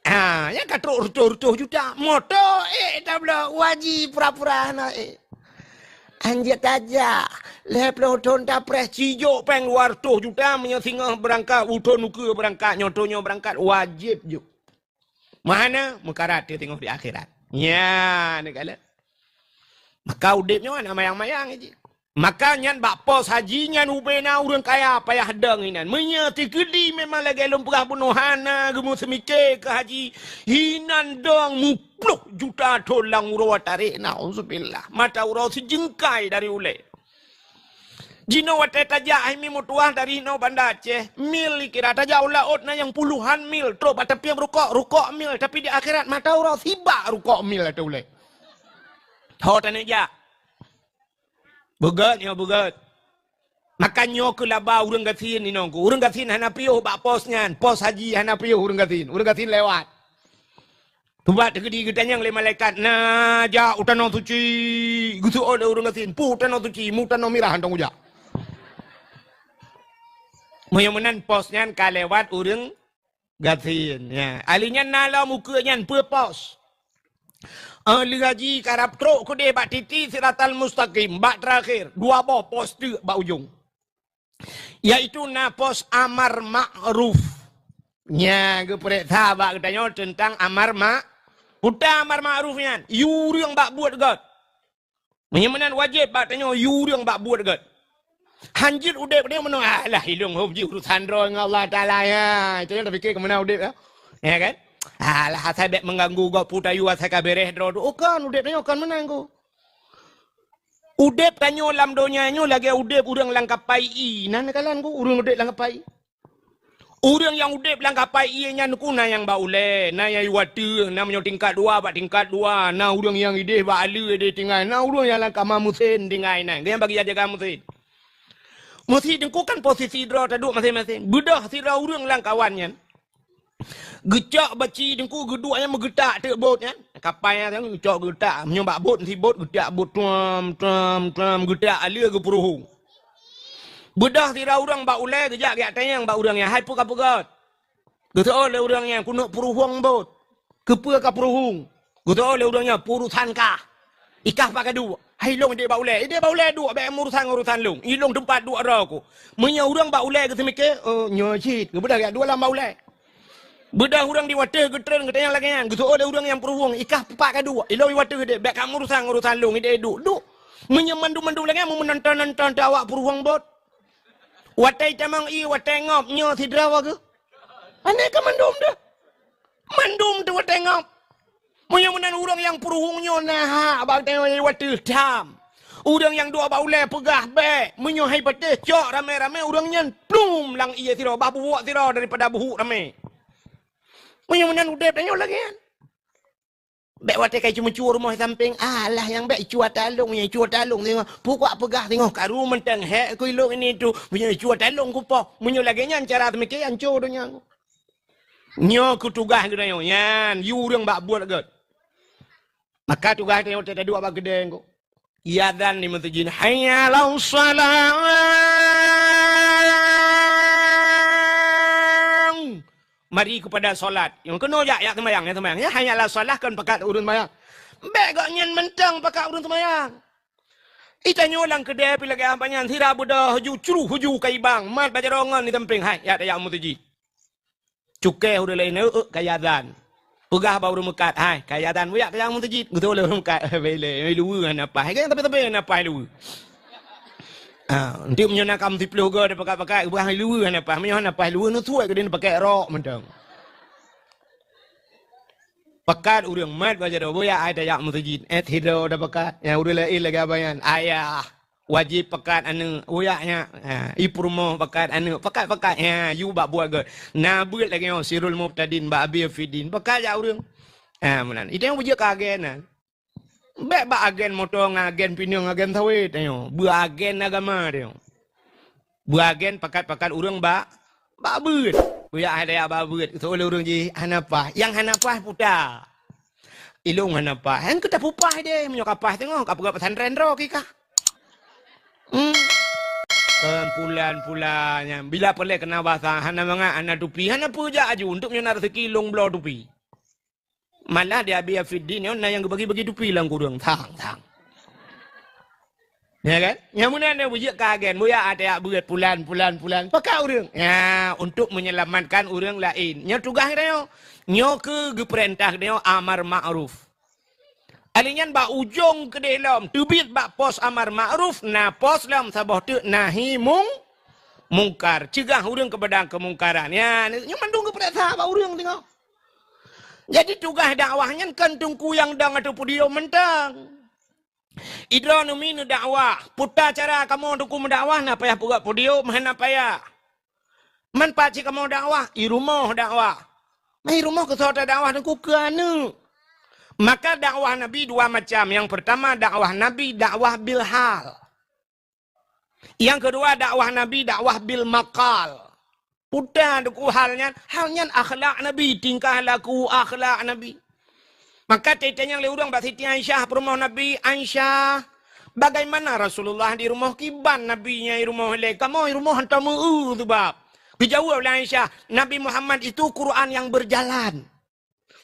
Ha, nyang ka trok reutôh-reutôh juta. Moto ék tabloe, haji pura-pura hana ék. Anjeut tajak, lhèe ploh thon tapreh sijok péng dua ratus juta meunyoe singoh beurangkat, u thon ukeue beurangkat, nyoe thon nyoe beurangkat, wajéb jok. Meuhana, meukarat teuh singoh di akhirat. Nyan, neukalon. Maka udép nyoe hana mayang-mayang jih. Maka nyan bak pos haji nyan ubé na ureuëng kaya payah dong inan. Meunyoe teukeudi memang lagée lôn peugah bunoe hana geumeuseumiké keu haji, inan dong muploh juta thon lam uroe tarék, nauzubillah. Mata uroe sijeungkai dari ulée. Jinoe watée tajak hai mi meutuwah dari noe Banda Aceh, mil dikira tajak u laôt na nyang puluhan mil, trok bak tapi rukok, rukok mil, tapi di akhirat mata uroe sibak rukok mil ateueh ulée. Ho taneuk jak. Beugét nyoe beugét. Maka nyoe keuh laba ureuëng gasien inong ku. Ureuëng gasien hana piôh bak pos nyan. Pos haji hana piôh ureuëng gasien. Ureuëng gasien lewat. Tubat teukeudi geutanyong lé malaikat, "Na jak u tanoh suci?" Geuseuôt lé ureuëng gasien, "Peue u tanoh suci? Mu tanoh mirah hantong ujak." Meunyoe meunan pos nyan ka lewat ureuëng gasien. Ya. Ahli nyan na lom ukeue nyan peue pos. Ahli haji karab trok keudeh bak titi siratal mustaqim, bak terakhir, dua boh pos teuk bak ujong. Yaitu na pos amar ma'ruf. Nya geupeuriksa bak geutanyoe teuntang amar ma-, peue amar ma'ruf nyan, yue ureuëng bak buet gét. Meunyoe meunan wajéb bak tanyoe yue ureuëng bak buet gét. Hanjeuet udeb nyoe meunoe, "Alah, ilong hom jih urusan droe ngon Allah Taala, ya." Itu yang terfikir ke mana udeb, ya? Ya kan? "Alah, asai bek mengganggu gop putayue asai ka bereh droe tu." Oh, kan, udeb nyoe kan menang ku. Udeb tanyoe lam donya nyoe lagée udeb ureuëng lam kapai ie. Nan kalan ku ureuëng udeb lam kapai ie. Ureuëng nyang udeb lam kapai ie nyan ku na nyang bak ulée, na nyang iwateueng, na meunyoe tingkat dua bak tingkat dua, na ureuëng nyang ideh bak aleue ideh tinggai, na ureuëng nyang lam kama meusén tinggai nan, nyang bagi jaga meusén. Meusi teungku kan posisi droe taduek maséng-maséng. Beudôh sidroe ureuëng lam kawan nyan. Geucok baci teungku geuduek nyang meugeutak teuk bot nyan. Kapai nyan geucok geutak. Meunyoe bak bot, si bot geutak bot tuam, tuam, tuam geutak aleue geupeuruhueng. Beudôh sidroe ureuëng bak ulée geujak geujak tanyong bak ureuëng nyan, "Hai peue ka peugét?" Geuseuôt lé ureuëng nyan, "Keuneuk peuruhueng bot." "Keupeue ka peuruhueng?" Geuseuôt lé ureuëng nyan, "Peurusan kah." "Ikah pat ka duek?" "Hai lôn ideh bak ulée." "Ideh bak ulée duek, bék meurusan ngon urusan lôn. Ilôn teumpat duek droe ku." Meunyoe ureuëng bak ulée geuseumiké, "Oh, nyoe cit." Geubeudôh geujak duek lam bak ulée. Beudôh ureuëng di watée geutreun geutanyong lagée nyan, geuseuôt lé ureuëng nyang peuruhueng, "Ikah pat ka duek?" "Ilôn i watée ideh, bék ka meurusan ngon urusan lôn, ideh duek, duek." Meunyoe mandum-mandum lagée nyan, meunonton-nonton teuh awak peuruhueng bot. Watée itamong ie, watée ngop, nyoe sidroe geuh. Aneh ka mandum deuh. Mandum teuh watée ngop. Meunyoe meunan ureuëng nyang peuruhueng nyoe na hak bak tanyoe watée tham. Ureuëng nyang duek bak ulée peugah bék, meunyoe hai patéh cok ramé-ramé ureuëng nyan plum lam ie sidroe, bah buwok sidroe daripada buhuk ramé. Meunyoe meunan udeb tanyoe lagée nyan. Bék watée ka icu-mucu rumoh sampéng, "Alah nyang bék icu ata lôn, nyang icu ata lôn singoh." Pukok peugah singoh karu mantong hék ku ilôn ini tu, meunyoe icu ata lôn kupoh. Meunyoe lagée nyan cara teumike anco donya. Nyoe keu tugaih geutanyoe nyan, yue ureuëng bak buet gét. Maka tugaih tanyoe teuduek bak keudée nyoe. Iazan di meuseujid, "Hayya 'alas shalah." Mari kepada salat. Nyang keunoe jak, jak seumayang, jak seumayang. Ya, hayya 'alas shalah kon pakat ureuëng seumayang. Bék gobnyan mantong pakat ureuëng seumayang. Itanyoe lam keudée pih lagée apa nyan, sira beudôh haju cruh haju ka ibang, mat bak jaroe ngon di sampéng, hai, jak tajak meuseujid. Cukée ureuëng laén, "Euk, ka iazan." Peugah bak ureuëng meukat, "Hai, ka iazan, bujak tajak meuseujid." Geutôi lé ureuëng meukat, "Bele, luweue hana paih." Hai, tapi-tapi hana paih luweue. Ha, untuk meunyoe nakam siploh go tapakat-pakat, bah luweuh hana paih. Meunyoe hana paih luweuh, neusuai keudeh pakai rok mantong. Pakat ureuëng mat bak jaroe, boyak ai tajak meuseujid. Eh, sidroe tapakat. Nyang ureuëng laén lagée abang nyan. Ayah, wajéb pakat aneuëk. Boyak nyak. Ha, i peurumoh pakat aneuëk. Pakat-pakat. Ha, yue bak buet gét. Na beuet lagée nyoe Sirul Mubtadin bak Abi Afidin. Pakat jak ureuëng. Ha, meunan. Itu nyang beujeuet keu agen na. Bék bak agen moto ngon agen pineung, agen sawét, ayo. Beu agen agama, ayo. Beu agen pakat-pakat ureuëng bak, bak beuet. Beu yak hana bak beuet. Soe lé ureuëng jih hana paih. Nyang hana paih puta. Ilong hana paih. Nyang keu tapupah deh. Meunyoe ka paih teungoh, ka peugah pesantren droe kika. Hmm. Kan pulan-pulan nyang bila peureulée keunan basa, hana mangat, hana tupi, hana peue jak aju. Untuk meunyoe na rezeki, ilong bloe tupi. Malah di Abi Afiddin nyoe na nyang geubagi-bagi tupi lam kureueng. Thang, thang. Ya kan? Nyang meunan nyoe beujeuet keu agen, buya ata yak beuet pulan, pulan, pulan. Pakat ureueng. Ya, untuk menyelamatkan ureueng laén. Nyoe tugaih geutanyoe. Nyoe keuh geupeurintah geutanyoe amar ma'ruf. Ali nyan bak ujong keudeh lom, teubiet bak pos amar ma'ruf, na pos lom saboh teuk nahi mung-, mungkar. Cegah ureueng keupada keumungkaran. Ya, nyoe mandum geupeurintah bak ureueng teungoh. Jadi tugaih dakwah nyan kon teungku nyang dong ateueh podium mantong. Idroe neumi neudakwah, peue cara kamoe teungku meudakwah, na payah peugah podium, hana payah. Man pat cit kamoe dakwah, i rumoh dakwah. Man i rumoh keusoe tadakwah teungku keu aneuk. Maka dakwah Nabi dua macam. Nyang peurtama dakwah Nabi, dakwah bil hal. Nyang keudua, dakwah Nabi, dakwah bil maqal. Peue teungku hal nyan? Hal nyan akhlak Nabi, tingkah laku akhlak Nabi. Maka teutanyong lé ureueng bak Siti Aisyah, peurumoh Nabi, "Aisyah, bagaimana Rasulullah di rumoh? Kiban Nabi nyan i rumoh ilée? Kamoe i rumoh hantom meu-eu sabab." Geujaweueb lé Aisyah, "Nabi Muhammad itu Quran yang berjalan."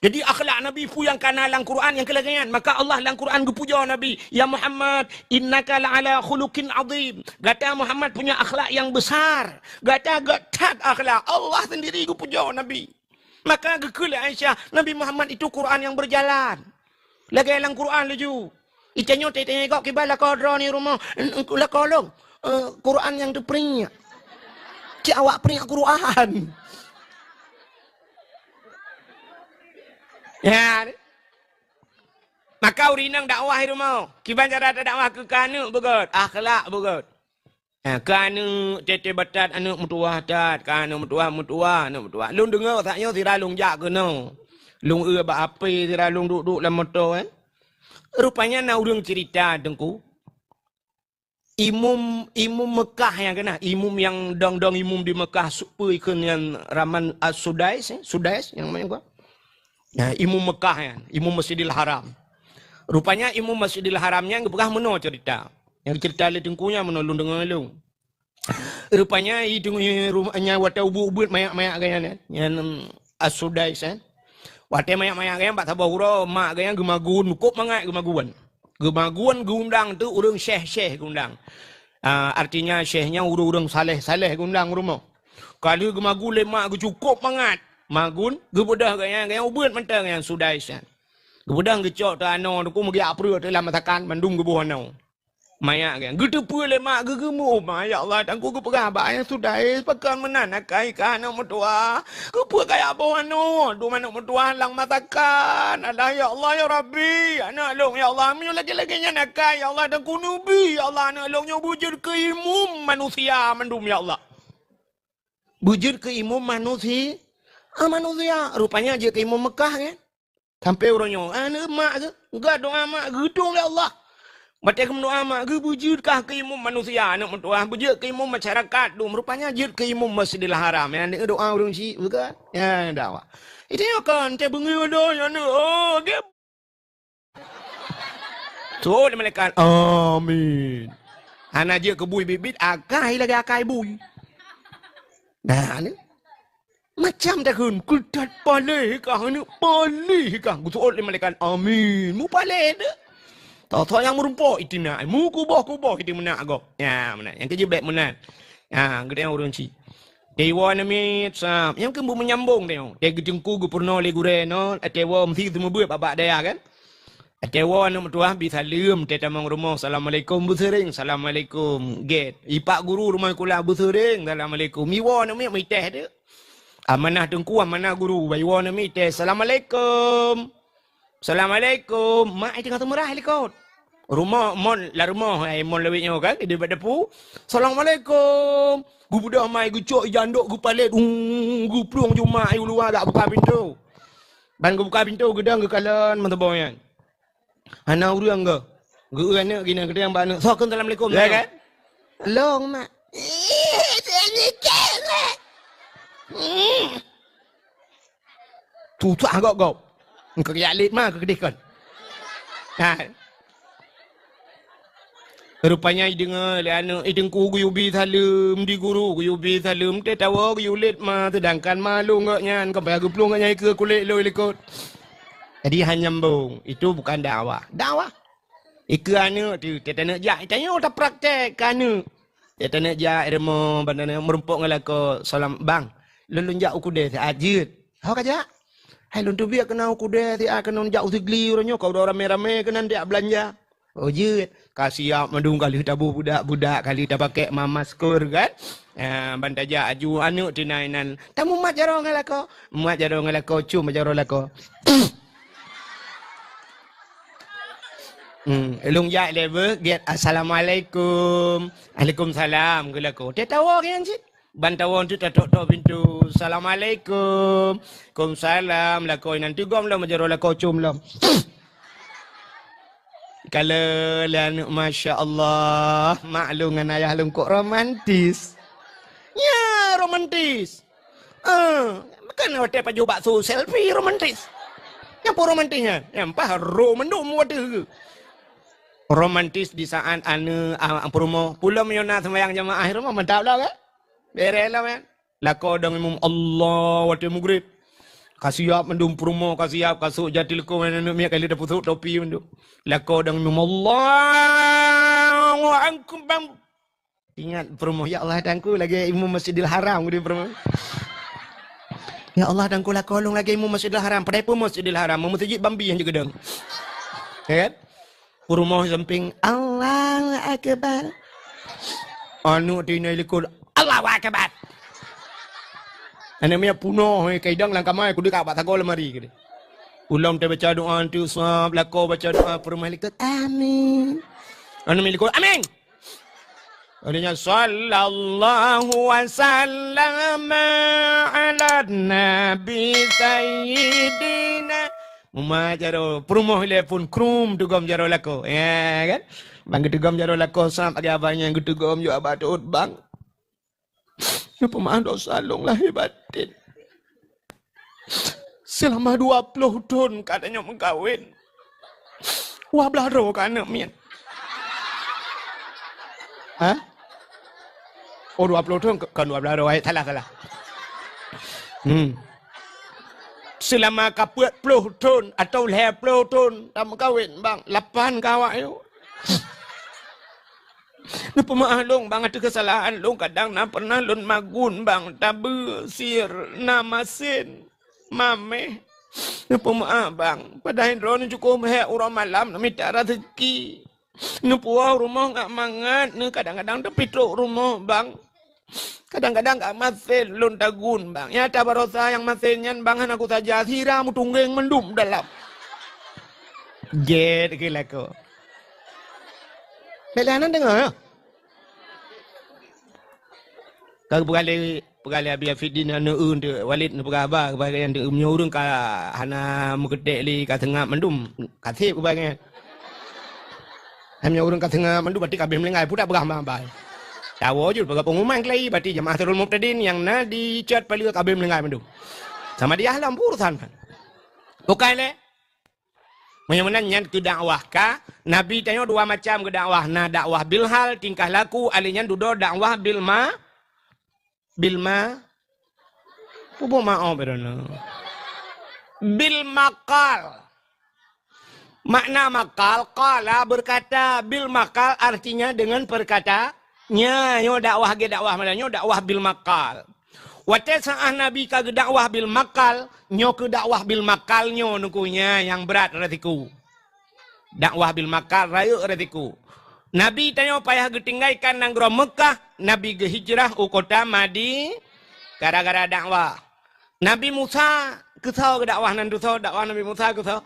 Jadi, akhlak Nabi peue nyang kana lam Quran nyang keu lagée nyan. Maka Allah lam Quran geupujoe Nabi, "Ya Muhammad, innaka la'ala khuluqin azim." Gata Muhammad punya akhlak yang besar. Gata gét that akhlak. Allah sendiri geupujoe Nabi. Maka geukheun lé Aisyah, "Nabi Muhammad itu Quran yang berjalan." Lagée lam Quran laju. Itanyoe teuh-teuh gob kiban lakoe droeneuh rumoh, "Lakoe lôn, eh, Quran nyang teupriek." Cit awak priek Quran. Ya. Maka ureueng inong dakwah i rumoh. Kiban cara tadakwah keu aneuk beugét, akhlak beugét. Ha, keu aneuk teuh-teuh batat aneuk meutuwah that, keu aneuk meutuwah, meutuwah, aneuk meutuwah. Lôn deungoe saát nyoe sira lôn jak keunoe. Lôn eu bak ape sira lôn duek-duek lam moto, eh. Rupanya na ureueng cerita teungku. Imum, imum Mekah nyang keunan, imum nyang dong-dong imum di Mekah, su-, peue ikheun nyan raman As-Sudais, eh? Sudais nyang manyang gua. Nah, imum Mekah nyan, imum Masjidil Haram. Rupanya imum Masjidil Haram nyan geupeugah meunoe cerita. Nyang cerita lé teungku nyan meunoe lôn deungoe lôn. Rupanya i teungku nyan watée ubeut-ubeut manyak-manyak gaya nyan. Nyan, em, As-Sudais, eh. Watée manyak-manyak gaya bak saboh uroe mak gaya geumagun, kop mangat geumagun. Geumagun geuundang teuk ureueng syekh-syekh geuundang. Ah, artinya syekh nyan ureueng-ureueng saleh-saleh geuundang u rumoh. Ka lheueh geumagun lé mak geucukôp mangat. Magun, geubeudôh gobnyan, gobnyan ubeut mantong nyang Sudais nyan. Geubeudôh geucok teuh anoe teungku meugiak preueh teuh lam masakan, mandum geuboh anoe. Manyak gobnyan. Geuteupeue lé mak geuh geumeu'um, "Ya Allah, teungku geupeugah bak nyang Sudais, pakon meunan akai kah aneuk meutuwah. Keupeue kajak boh anoe, dum aneuk meutuwah lam masakan. Alah, ya Allah, ya Rabbi, aneuk lôn, ya Allah, meunyoe lagée-lagée nyan akai, ya Allah, teungku neubi, ya Allah, aneuk lôn nyoe beujeuet keu imum manusia mandum, ya Allah." Beujeuet keu imum manusi-, ah, manusia. Rupanya jeuet keu imum Mekah, kan? Sampai uroe nyoe, aneuk mak geuh, geudoa mak geuh, "Dong, ya Allah." Watée geumeudoa mak geuh, beujeuet kah keu imum manusia, aneuk meutuwah, beujeuet keu imum masyarakat, dum. Rupanya jeuet keu imum Masjidil Haram. Nyang doa ureueng syik, bukan? Ya, dakwah. Itu nyoe kon, teuh beungoh doh, nyan, oh, geuh. Seuôt lé malaikat, "Amin." Hana jeuet keu bui biet-biet, akai lagée akai bui. Nah, ni. Macam takheun, "Keu that paléh kah, aneuk paléh kah." Geuseuôt lé malaikat, "Amin." Mupaléh teuh. Tho-tho nyang meurumpok itina, mukuboh-kuboh iti meunak gob. Ya, meunan. Nyang keujeuet bék meunan. Ya, geutanyoe ureueng syik. Teuwoe namiet sab. Nyang keu menyambong teuh. Teuh geuteungku geupeurunoe lé gurée nyoe, teuwoe meusi seumeubeuet bak-bak dayah kan. Watée woe aneuk meutuah bi saleuem, watée tamong rumoh, "Assalamualaikum," beuseuring, "Assalamualaikum." Gét. Ipak guru rumoh sikula beuseuring, "Assalamualaikum." Iwoe aneuk miet meuitéh teuk. Amanah teungku, amanah guru, bak iwoe aneuk miet itéh, "Assalamualaikum." "Assalamualaikum." Mak ai teungoh teumeurah likot. Rumoh, mon, lam rumoh, ai mon lawét nyoe kan, di bak dapu. "Assalamualaikum." Geubeudôh mai, geucok ija andok, geupalét, ung, geuplueng ju mak ai u luwa, jak buka pintoe. Ban geubuka pintoe, geudong geukalon meuteubong nyan. Hana ureuëng geuh. Geu-eu aneuk geuh, geutanyong bak aneuk, "Soe kheun assalamualaikum?" Ya kan? "Lôn, Mak." Susah gop-gop. Engkau jak lét ma keu keudeh kon. Ha. Rupanya ideungoe lé aneuk, i teungku geuyue bi saleuem, di guru geuyue bi saleuem, teuh tawoe geuyue lét ma, seudangkan ma lôn gobnyan, sampai geuplueng gobnyan ikeue kulét lôn likot. Jadi hana nyambong. Itu bukan dakwah. Dakwah. Ikeue aneuk tu, teuh taneuk jak, tanyoe tapraktek keu aneuk. Teuh taneuk jak, rumoh, ban taneuk meurumpok ngon lakoe, "Salam, Bang. Lôn, lôn jak u keudè siat jeuet." "Ho ka jak?" "Hai lôn teubiet keunan u keudè siat, keunan jak u Sigli uroe nyoe, ka udah ramé-ramé keunan jak beulanja." "Oh jeuet." Ka siap mandum, ka lheueh taboh budak-budak, ka lheueh tapakèk ma-, masker kan. Ah, ban tajak aju aneuk teuh na inan, "Tamumat jaroe ngon lakoe." Mumat jaroe ngon lakoe, com jaroe lakoe. Hmm, lôn jak lé beuh, gét, "Assalamualaikum." "Waalaikumsalam," keu lakoe. Teuh tawoe nyan cit. Ban tawoe tu tatok-tok pintoe. "Assalamualaikum." "Waalaikumsalam." Lakoe inan teugom lom, jaroe lakoe com lom. Kalon lé aneuk, masya Allah, mak lôn ngon ayah lôn kok romantis. Ya, romantis. Eh, bukan watée pajoh bakso selfie romantis. Nyan peue romantis nyan? Nyan paih ro mandum watée. Romantis di saat aneuk, ah, peurumoh. Pulom meunyoe na seumayang jamaah rumoh, mantap lah kan? Bereh lah kan? Lakoe dong imum Allah watée mugrib. Ka siap mandum peurumoh, ka siap, ka sôk jati leukoe, aneuk miet ka lheueh tapusôk topi mandum. Lakoe dong imum Allahu Akbar. Ingat peurumoh, "Ya Allah, Tuhanku, lagée imum Masjidil Haram," geude peurumoh. "Ya Allah, Tuhanku, lakoe lôn lagée imum Masjidil Haram." Padahai peue Masjidil Haram, meuseujid Bambi nyang jeuet geudong. Ya kan? Peurumoh sampéng, "Allahu Akbar." Aneuk teuh inan likot, "Allahu Akbar." Aneuk miet punoh, eh, ka idong lam kama, kudéh ka bak sagoe lemari kudéh. Ulôn teuh baca doa, teuh sab, lakoe baca doa, peurumoh likot, "Amin." Aneuk miet likot, "Amin." Akhirnya, "Sallallahu wa sallama ala nabi sayyidina." Mumat jaroe, peurumoh ilée phon krum teugom jaroe lakoe. Ya kan? Ban geuteugom jaroe lakoe, sab lagée abah nyan geuteugom ju abah teuôt, "Bang, neupeumeu'ah dosa lôn lahé batén. Seulama dua ploh thon ka tanyoe meukawen, dua blaih droe ka aneuk miet." Hah? Oh, dua ploh thon, kon dua blaih droe, salah, salah. Hmm. "Seulama ka peuet ploh thon atawa lhée ploh thon tameukawen, Bang, lapan ka awaknyoe. Neupeumeu'ah lôn, Bang, ateueh keusalahan lôn, kadang na peureunah lôn magun, Bang, tabeue, sir, na masen, maméh. Neupeumeu'ah, Bang. Padahai droeneuh cukôp hék uroe malam neumita raseuki. Neupuwoe rumoh ngat mangat, neuh kadang-kadang teupitrok rumoh, Bang. Kadang-kadang ka masen lôn tagun, Bang. Nyata barosa nyang masen nyan, Bang, hana kusaja, sira meutunggeng mandum dalam." Gét keu lakoe. Bèk lé hana deungö, ya? Ka peugah lé, peugah lé Abi Afiddin aneuk eu, Walid neupeugah haba, peugah lé aneuk eu, meunyoe ureueng ka hana meukeutek lé, ka seungab mandum, ka sép peugah nyan. Hai meunyoe ureueng ka seungab mandum, berarti ka abéh meuninggai, peue tapeugah haba-haba. Tawoe jeuet peugah pengumuman keulayi, berarti jamaah Sirul Mubtadin nyang na di Cot Paleue ka abéh meuninggai mandum. Sama dia lom, peue urusan. Bukai lé. Meunyoe meunan nyan keu dakwah ka, Nabi tanyoe dua macam geudakwah, na dakwah bil hal, tingkah laku, alèh nyan dudoe dakwah bil ma-, bil ma-, peubuet maoh, bil maqal. Makna maqal, qala, berkata, bil maqal artinya dengan perkata, Nya, nyoe dakwah lagèe dakwah malam nyoe, dakwah bil maqal. Watèe saat Nabi ka geudakwah bil maqal, nyoe keuh dakwah bil maqal nyoe, Teungku, nya nyang brat resiko. Dakwah bil maqal, rayeuk resiko. Nabi tanyoe payah geutinggai kan nanggroe Meukah, Nabi geuhijrah u kota Madi-, gara-gara dakwah. Nabi Musa keusoe geudakwah nan tusoe, dakwah Nabi Musa keusoe?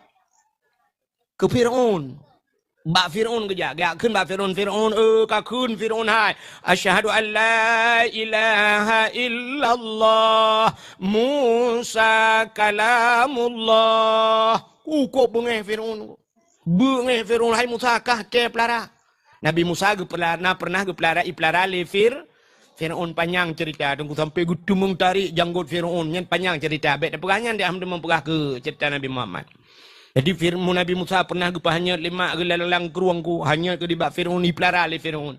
Keu Fir'aun. Bak Fir'aun geujak, geujak kheun bak Fir'aun, "Fir'aun, eh, ka kheun Fir'aun hai, 'Asyhadu an la ilaha illallah, Musa kalamullah.'" Ku kok beungéh Fir'aun. Beungéh Fir'aun, "Hai Musa, kah kée peulara." Nabi Musa geupeulara, pernah geupeulara, ipeulara lé Fir-, Fir'aun. Panyang cerita, teungku, sampai geuteumeung tarék janggot Fir'aun. Nyan panyang cerita. Bék tapeugah nyan, dak hana teumeung peugah keu cerita Nabi Muhammad. Jadi, Fir-, Nabi Musa pernah geupeuhanyot lé mak geulalang krueng ku, hanyot keu dibak Fir'aun, ipeulara lé Fir'aun.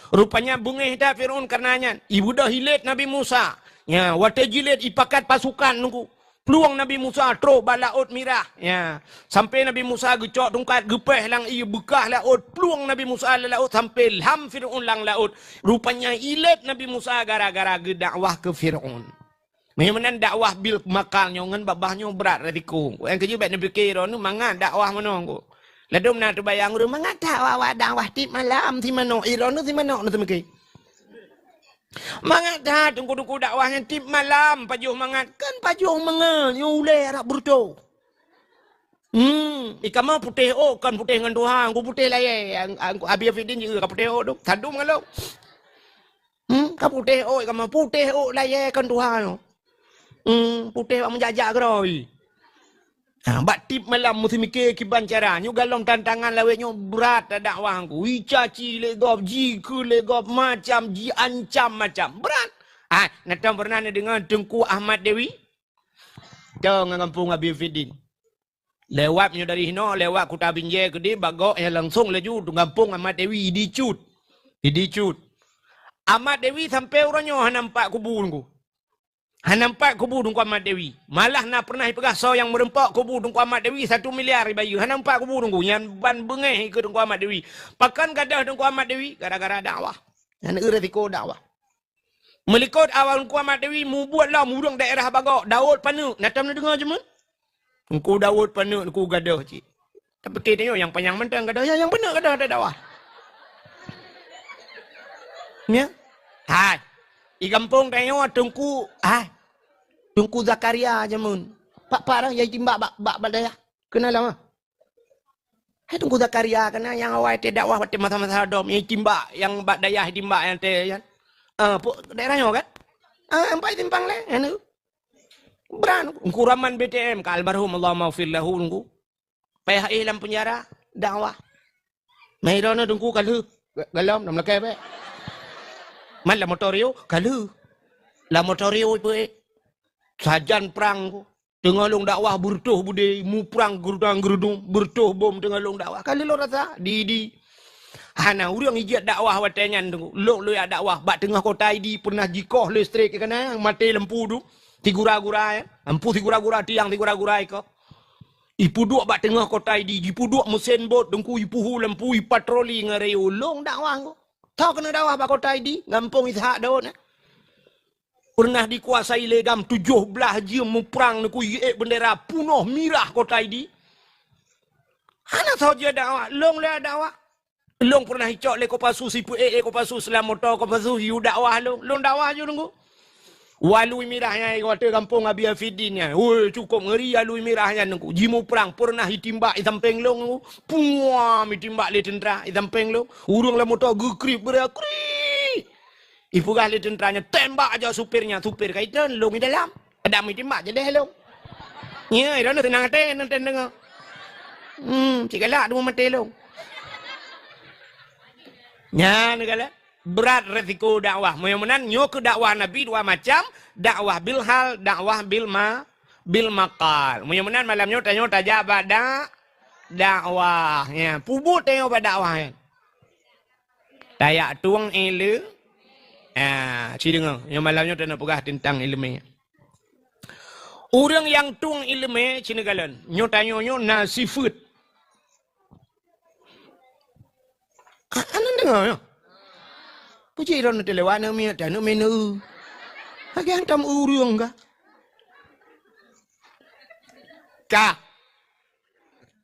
Rupanya beungéh that Fir'aun kareuna nyan. Ibeudôh ilét Nabi Musa. Nya, watée jilét ipakat pasukan teungku. Plueng Nabi Musa trok bak Laôt Mirah. Ya. Sampai Nabi Musa geucok tungkat geupéh lam ié beukah laôt, plueng Nabi Musa lam laôt sampai lham Fir'aun lam laôt. Rupanya ilét Nabi Musa gara-gara geudakwah keu Fir'aun. Meunyoe meunan dakwah bil maqal nyoe ngon babah nyoe brat resiko. Nyang keujeuet bék neupike droeneuh mangat dakwah meunoe. Ladôm na teubayang ureuëng mangat that awak-awak dakwah tieb malam si manok, droeneuh si manok na teumike. Mangat that teungku-teungku dakwah nyan tieb malam pajoh mangat, kan pajoh mangat nyoe ulée rab beureutoh. Hmm, i kamoe putéh ôk kon putéh ngon tuha, ku putéh layée, ang-, ang-, Abi Afidin jeuet ka putéh ôk tu, sadum ngon lôn. Hmm, ka putéh ôk i kamoe, putéh ôk layée kon tuha nyoe. Hmm, putéh bak meujajak keudroe. Ha, bak tieb malam meusimike kiban cara. Nyoe galom tantangan lawét nyoe brat dakwah teungku. Icaci lé gob, jikheun lé gob, macam, jiancam macam. Brat. Ah, na tom pernah neudeungoe Teungku Ahmad Dewi? Tong ngon gampông Abi Fidin. Lewat nyoe dari hinoe, lewat Kuta Binjai keudeh, bak gok nyang langsong laju Teungku gampông Ahmad Dewi, Idi Cut. Idi Cut. Ahmad Dewi sampai uroe nyoe hana nampak kubu teungku. Hana nampak kubu Teungku Ahmad Dewi. Malah na pernah ipeugah soe nyang meureumpok kubu Teungku Ahmad Dewi satu miliar ibayeue. Hana nampak kubu teungku. Nyan ban beungéh ikeue Teungku Ahmad Dewi. Pakon gadôh Teungku Ahmad Dewi? Gara-gara dakwah. Nyan resiko dakwah. Meulikot awak Teungku Ahmad Dewi mubuet lom ureuëng daerah bak gok, Daud Paneuk. Na tom neudeungoe jameun? Teungku Daud Paneuk, Teungku gadôh cit. Tapi tanyoe nyang panyang mantong gadôh, nyang, nyang peuneuk gadôh dakwah. Ya? Hai. I gampông tanyoe Teungku, hai. Teungku Zakaria jameun. Pak-pak dah, nyang timbak bak, bak, bak dayah. Keuneuk lom, ah. Hai Teungku Zakaria, keuneuk nyang awai teuh dakwah watée masa-masa dom, nyang timbak, nyang bak dayah timbak nyang teuh, nyan. Ah, pok daerah nyoe kan? Ah, empat simpang lé, anu. Brat, Teungku Rahman B T M, ka almarhum, Allahumma ghfir lahu, Teungku. Payah éh lam penjara, dakwah. Mai droeneuh Teungku ka lheueh, galom, lam lakée bék. Man lam motor yo, ka lheueh. Lam motor yo ipeue éh. Sajan prang Teungku. Teungoh lôn dakwah beureutoh beudé, muprang geurudang-geurudong, beureutoh bom teungoh lôn dakwah. Ka lheueh lôn rasa, di, di. Hana ureuëng ijak dakwah watée nyan Teungku. Lôn, lôn jak dakwah bak teungoh kota Idi pernah jikoh listrik, kana maté lampu tu. Sigura-gura, ya. Lampu sigura-gura, tiang sigura-gura ikoh. Ipeuduek bak teungoh kota Idi, jipeuduek meusén bot Teungku, ipeuhu lampu, ipatroli ngon rayeuk. Lôn dakwah Teungku. Tho keuneuk dakwah bak kota Idi, gampông Ishak Daud, ya. Pernah dikuasai lé GAM tujoh blaih jeuem muprang Teungku, iék beundera punoh mirah kota Idi. Hana soe jeuet dakwah, lôn lé dakwah. Lôn pernah icok lé Kopassus, ipeuék lé Kopassus lam moto, Kopassus yue dakwah lôn. Lôn dakwah ju Teungku. Alui mirah nyan, watée gampông Abi Afidin nyan. Woi, cukup ngeri alui mirah nyan Teungku. Jimuprang pernah itimbak i sampéng lôn Teungku. Puam itimbak lé teuntra i sampéng lôn. Ureuëng lam moto geukrieb, geura kriek. Ipeugah lé teuntra nyan, "Tembak aja supirnya." Supir ka itreun, lôn i dalam. Adam itimbak jadeh lôn. Nya, droeneuh seunang até nonton deungoe. Hmm, cit galak teuma maté lôn. Nyan galak. Brat resiko dakwah. Meunyoe meunan, nyoe keuh dakwah Nabi dua macam, dakwah bil hal, dakwah bil ma-, bil maqal. Meunyoe meunan malam nyoe tanyoe tajak bak dak-, dakwah. Nya, peubuet tanyoe bak dakwah nyan. Tajak tueng ileu-, ah, ci deungoe, nyoe malam nyoe taneuk peugah teuntang ileumé. Ureuëng nyang tueng ileumé ci neukalon, nyoe tanyoe nyoe na sifeuet. Ah, aneuk deungoe nyoe. Puji droeneuh teulewat aneuk miet, aneuk miet neu. Lagée hantom ureuëng kah? Kah?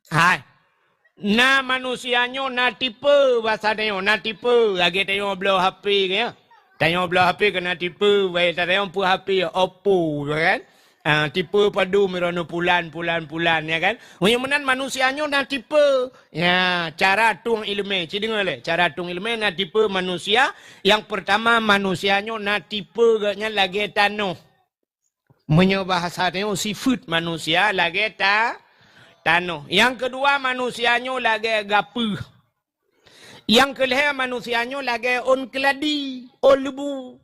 Hai. Na manusia nyoe na tipe, basa tanyoe na tipe, lagèe tanyoe bloe H P kan, ya. Tanyoe bloe H P keu na tipe, baik tanyoe peue H P, Oppo, ya kan? Ah, tipe padum droeneuh pulan, pulan, pulan, ya kan? Meunyoe meunan manusia nyoe na tipe. Ya, cara tueng ileumèe, ci deungö lé. Cara tueng ileumèe na tipe manusia. Nyang peurtama, manusia nyoe na tipe geuh nyan lagèe tanoh. Meunyoe bahasa tanyoe, sifeuet manusia lagèe ta-, tanoh. Nyang keudua, manusia nyoe lagèe gapeue. Nyang keulhèe, manusia nyoe lagèe ôn keuladi, ôn leubu.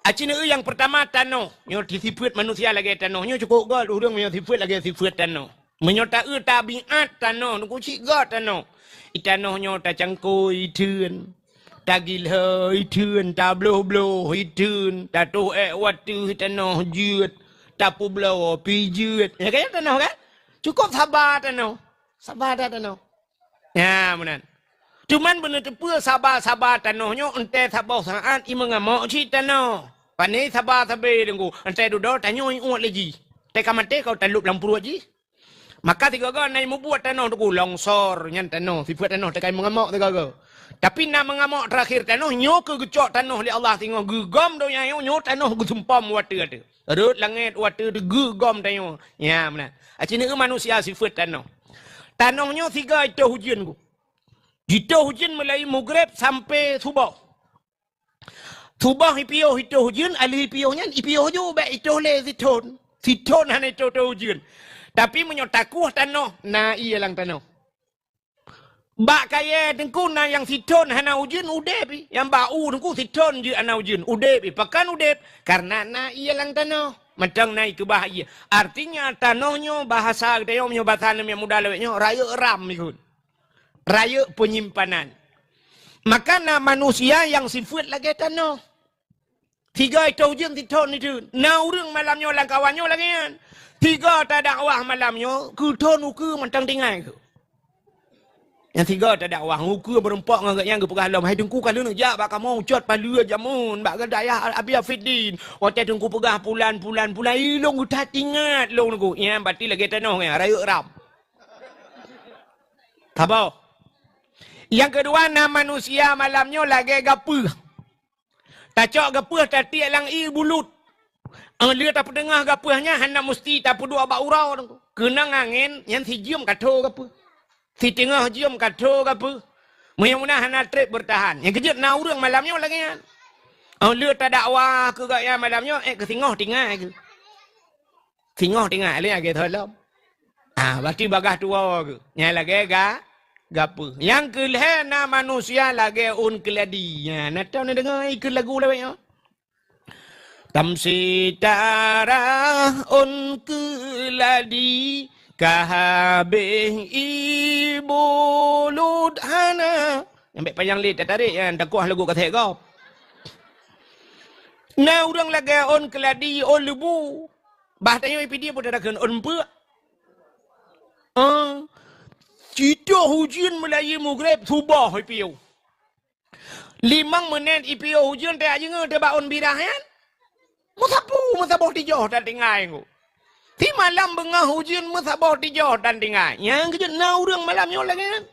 Aci neueu nyang peurtama tanoh, nyoe sifeuet manusia lagèe tanoh. Nyoe cukôp göt ureueng meunyoe sifeuet lagèe sifeuet tanoh. Meunyoe taeu tabiat tanoh, nyoe cit göt tanoh. I tanoh nyoe tacangkôi i theun, tagilhô i theun, tabloh-bloh i theun, tatoh èk u ateueh tanoh jeuet, tapeubloe pih jeuet. Ya kan tanoh kan? Cukôp saba tanoh. Saba that tanoh. Nyan meunan. Cuman beuneuteupeu saba-saba tanoh nyoe, entèe saboh saát i meungamok cit tanoh. Pane saba sabe Teungku, entèe dudoe tanyoe i uet lé jih. Teuka maté ka talôb lam pruet jih. Maka sigoe-goe na i mubuet tanoh Teungku, longsor nyan tanoh, sifeuet tanoh teuka i meungamok sigoe-goe. Tapi na meungamok teurakhir tanoh, nyoe keuh geucok tanoh lé Allah singoh geugom donya nyoe, nyoe tanoh geusumpom u ateueh-ateueh. Rhot langèt u ateueh teuh geugom tanyoe. Nyan meunan. Aci neueu manusia sifeuet tanoh. Tanoh nyoe sigoe itoh ujeuen Teungku. Jitoh ujeuen mulai mugreb sampoe suboh. Suboh ipiôh itoh ujeuen, alèh ipiôh nyan ipiôh ju bèk itoh lé sithon. Sithon hana itoh-toh ujeuen. Tapi meunyoe takueh tanoh, na ié lam tanoh. Bak kayèe Teungku na nyang sithon hana ujeuen udeb pih. Nyang bak u Teungku sithon jeuet hana ujeuen udeb pih. Pakon udeb? Karena na ié lam tanoh. Mantong na ikeubah ié. Artinya tanoh nyoe bahasa geutanyoe meunyoe bahasa aneuk muda lawét nyoe rayeuk ram ikheun. Rayeuk peunyimpanan. Maka na manusia nyang sifeuet lagèe tanoh. Sigoe itoh ujeuen sithon itheun. Na ureueng malam nyoe lam kawan nyoe lagèe nyan. Sigoe tadakwah malam nyoe keu thon ukeue mantong tinggai keuh. Nyang sigoe tadakwah ukeue meurumpok ngon geuh nyan geupeugah lom, "Hai Teungku, ka lheueh neujak bak kamoe ucot paleue jameun bak dayah Abi Afiddin. Watèe Teungku peugah pulan, pulan, pulan, ilôn geuthat ingat lôn Teungku." Nyan berarti lagèe tanoh nyan, rayeuk ram. Saboh. Nyang keudua, na manusia malam nyoe lagèe gapeue. Tacok gapeue tatiek lam ié bulut. Óh lheueh tapeudeugoh gapeue nyan hana musti tapeuduek bak uroe Teungku. Keunong angén nyan sijeuem ka tho gapeue. Siteungoh jeuem ka tho gapeue. Meunyoe meunan hana trép beurtahan. Nyang keujeuet na ureueng malam nyoe lagèe nyan. Óh lheueh tadakwah keu gobnyan malam nyoe, ék keu singoh tinggai keuh. Singoh tinggai lé lagèe tho lom. Ah, berarti bagaih tuwoe keuh. Nyan lagèe ga-, gapeue. Nyang keulhèe na manusia lagèe ôn keuladi. Nyan, na tho neudeungoe ikheun lagu lawét nyoe. Tamsé tarah ôn keuladi, ka habéh ié bulut hana. Nyang bèk panyang lé tatarék nyan, takuah lagu kasét gob. Na ureueng lagèe ôn keuladi, ôn leubu. Bah tanyoe i Pidie peue takheun ôn meupeuk. Ah, citoh ujeuen mulai mugreb suboh ipiôh. Limong menit ipiôh ujeuen teuka jingeue teuh bak ôn birah nyan. Meusapeue, meusaboh tijoh tan tinggai Teungku. Simalam beungoh ujeuen meusaboh tijoh tan tinggai. Nyang keujeuet na ureueng malam nyoe lagèe nyan.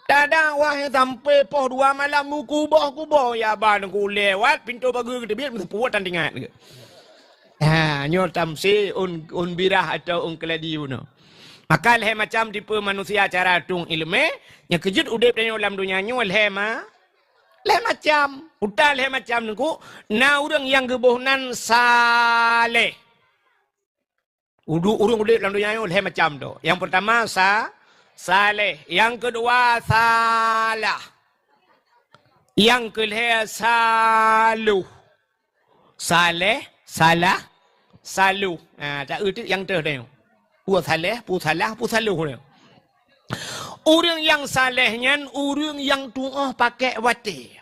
Tadakwah sampoe poh dua malam meukuboh-kuboh, ya ba Teungku lewat pintoe pageue geuteubiet meusapeue tan tinggai. Ha, nyoe tamsé ôn, ôn birah atawa ôn keuladi bunoe. Maka lhèe macam tipe manusia cara tueng ileumèe, nyang keujeuet udeb tanyoe lam donya nyoe lhèe ma-, lhèe macam. Uta lhèe macam Teungku, na ureueng nyang geuboh nan saleh. Udu-, ureueng udeb lam donya nyoe lhèe macam tu. Nyang peurtama sa-, saleh, nyang keudua salah. Nyang keulhèe saloh. Saleh, salah, saloh. Ha, ta-eu teuk nyang teuh nyoe. Peue saleh, peue salah, peue saloh nyoe. Ureueng nyang saleh nyan ureueng nyang tuoh pakèk watèe.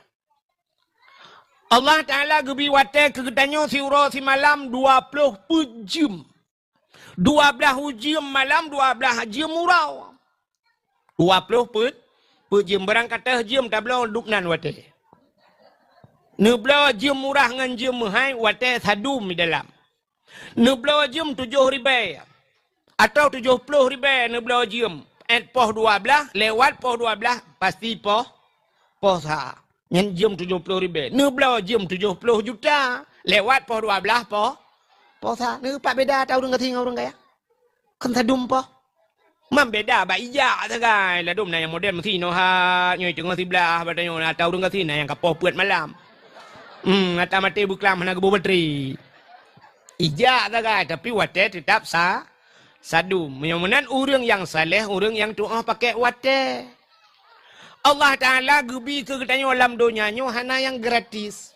Allah Taala geubri watèe keu geutanyoe siuroe simalam dua ploh peuet jeuem. Dua blaih jeuem malam, dua blaih jeuem uroe. Dua ploh peuet, peuet jeuem. Barang ka teuh jeuem tabloe dub nan watèe. Neubloe jeuem murah ngon jeuem meuhai watèe sadum di dalam. Neubloe jeuem tujoh ribèe atawa tujoh ploh ribèe neubloe jeuem. Jumat poh dua blaih, lewat poh dua blaih pasti poh, poh sa. Nyan jeuem tujoh ploh ribèe. Neubloe jeuem tujoh ploh juta, lewat poh dua blaih poh, poh sa. Neu pat beda ata ureueng gasien ngon ureueng kaya? Kan sadum poh. Mam beda bak ijak sagai. Ladôm na nyang model meusi noh hat, nyoe teungoh siblaih, bak tanyoe na ata ureueng gasien na nyang ka poh peuet malam. Hmm, ata maté beuklam hana geuboh batri. Ijak sagai, tapi watèe teutap sa, sadum. Meunyoe meunan ureueng nyang saleh, ureueng nyang tu'oh pakai watèe. Allah Taala geubi keu geutanyoe lam donya nyoe hana nyang gratis.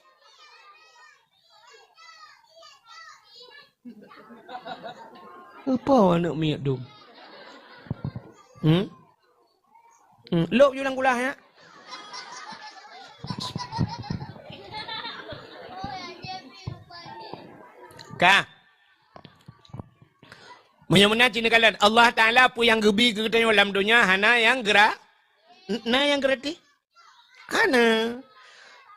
Apa aneuk miet dum? Hmm? Hmm. Lôk ju lam kulah, ya? Ka. Meunyoe meunan cit neukalon, Allah Taala peue nyang geubi keu geutanyoe lam donya hana nyang gra-, na nyang gratis? Hana.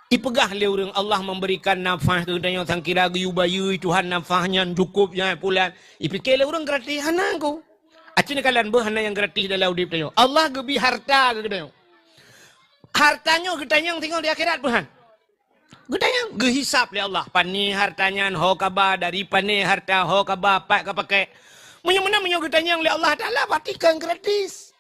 Ipeugah lé ureueng Allah memberikan nafah keu geutanyoe, sangkira geuyue bayeue Tuhan nafah nyan cukôp nyan pulan. Ipike lé ureueng gratis, hana ku. Aci neukalon beuh hana nyang gratis dalam udép tanyoe. Allah geubi harta keu geutanyoe. Harta nyoe geutanyong singoh di akhirat beuh han. Geutanyong, geuhisab lé Allah. Pané harta nyan, ho kaba, dari pané harta, ho kaba, pat ka pakai. Meunyoe meunan, meunyoe geutanyong lé Allah Taala, berarti kon gratis.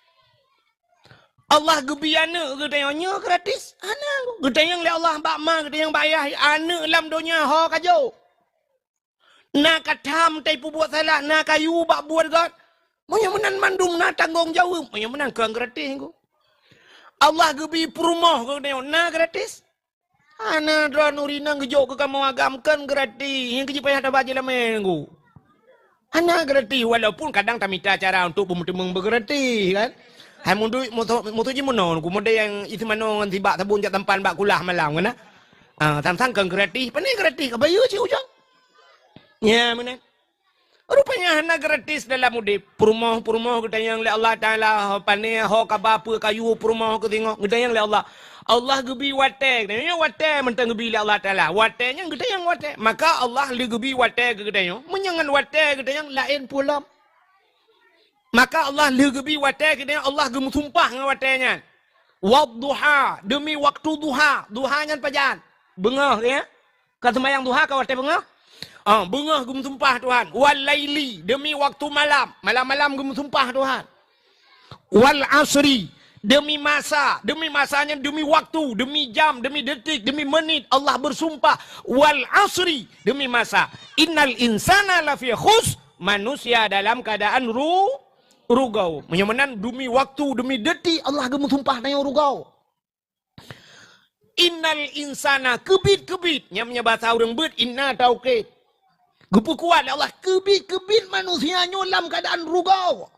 Allah geubi aneuk geutanyoe, nyoe gratis? Hana. Geutanyong lé Allah bak ma, geutanyong bak ayah, aneuk lam donya ho ka jok? Na ka tham tai peubuet salah, na kayu bak buet gét? Meunyoe meunan mandum na tanggong jaweueb, meunyoe meunan kon gratis nyoe. Allah geubi peurumoh geutanyoe, na gratis? Hana. Droeneuh inong geujok keu kamoe agam kon gratis, nyang keu jipayah taba jeulamé nyoe. Hana gratis, walaupun kadang tamita cara untuk beumeuteumong beugratis, kan? Hai meuduek moto, moto jimeunoe, ku model nyang isi manoe ngon sibak sabon jak tampan bak kulah malam, kan? Ah, sang-sang kon gratis, pane gratis, ka bayeue cit ujong. Nya, meunan. Rupanya hana gratis dalam udép. Peurumoh-peurumoh geutanyong lé Allah Taala, ho pané, ho kaba peue kayu peurumoh keu singoh, geutanyong lé Allah. Allah geubi watèe, geutanyong watèe mantong geubi lé Allah Taala. Watèe nyan geutanyong watèe. Maka Allah lheueh geubi watèe keu geutanyoe. Meunyoe ngon watèe geutanyong laén peue lom. Maka Allah lheueh geubi watèe keu geutanyoe, Allah geumeusumpah ngon watèe nyan. Wadduha, demi waktu duha. Duha nyan pajan? Beungoh, ya? Ka seumayang duha ka watèe beungoh? Ah, beungoh geumeusumpah Tuhan. Wal laili, demi waktu malam. Malam-malam geumeusumpah Tuhan. Wal asri, demi masa. Demi masa nyan demi waktu, demi jam, demi detik, demi menit. Allah bersumpah. Wal asri, demi masa. Innal insana lafi khus, manusia dalam keadaan ru-, rugau. Meunyoe meunan demi waktu, demi detik Allah geumeusumpah tanyoe rugau. Innal insana, keubiet-keubiet. Nyang meunyoe basa ureueng beuet, inna taukid. Geupeukuat lé Allah, keubiet-keubiet manusia nyoe lam keuadaan rugau.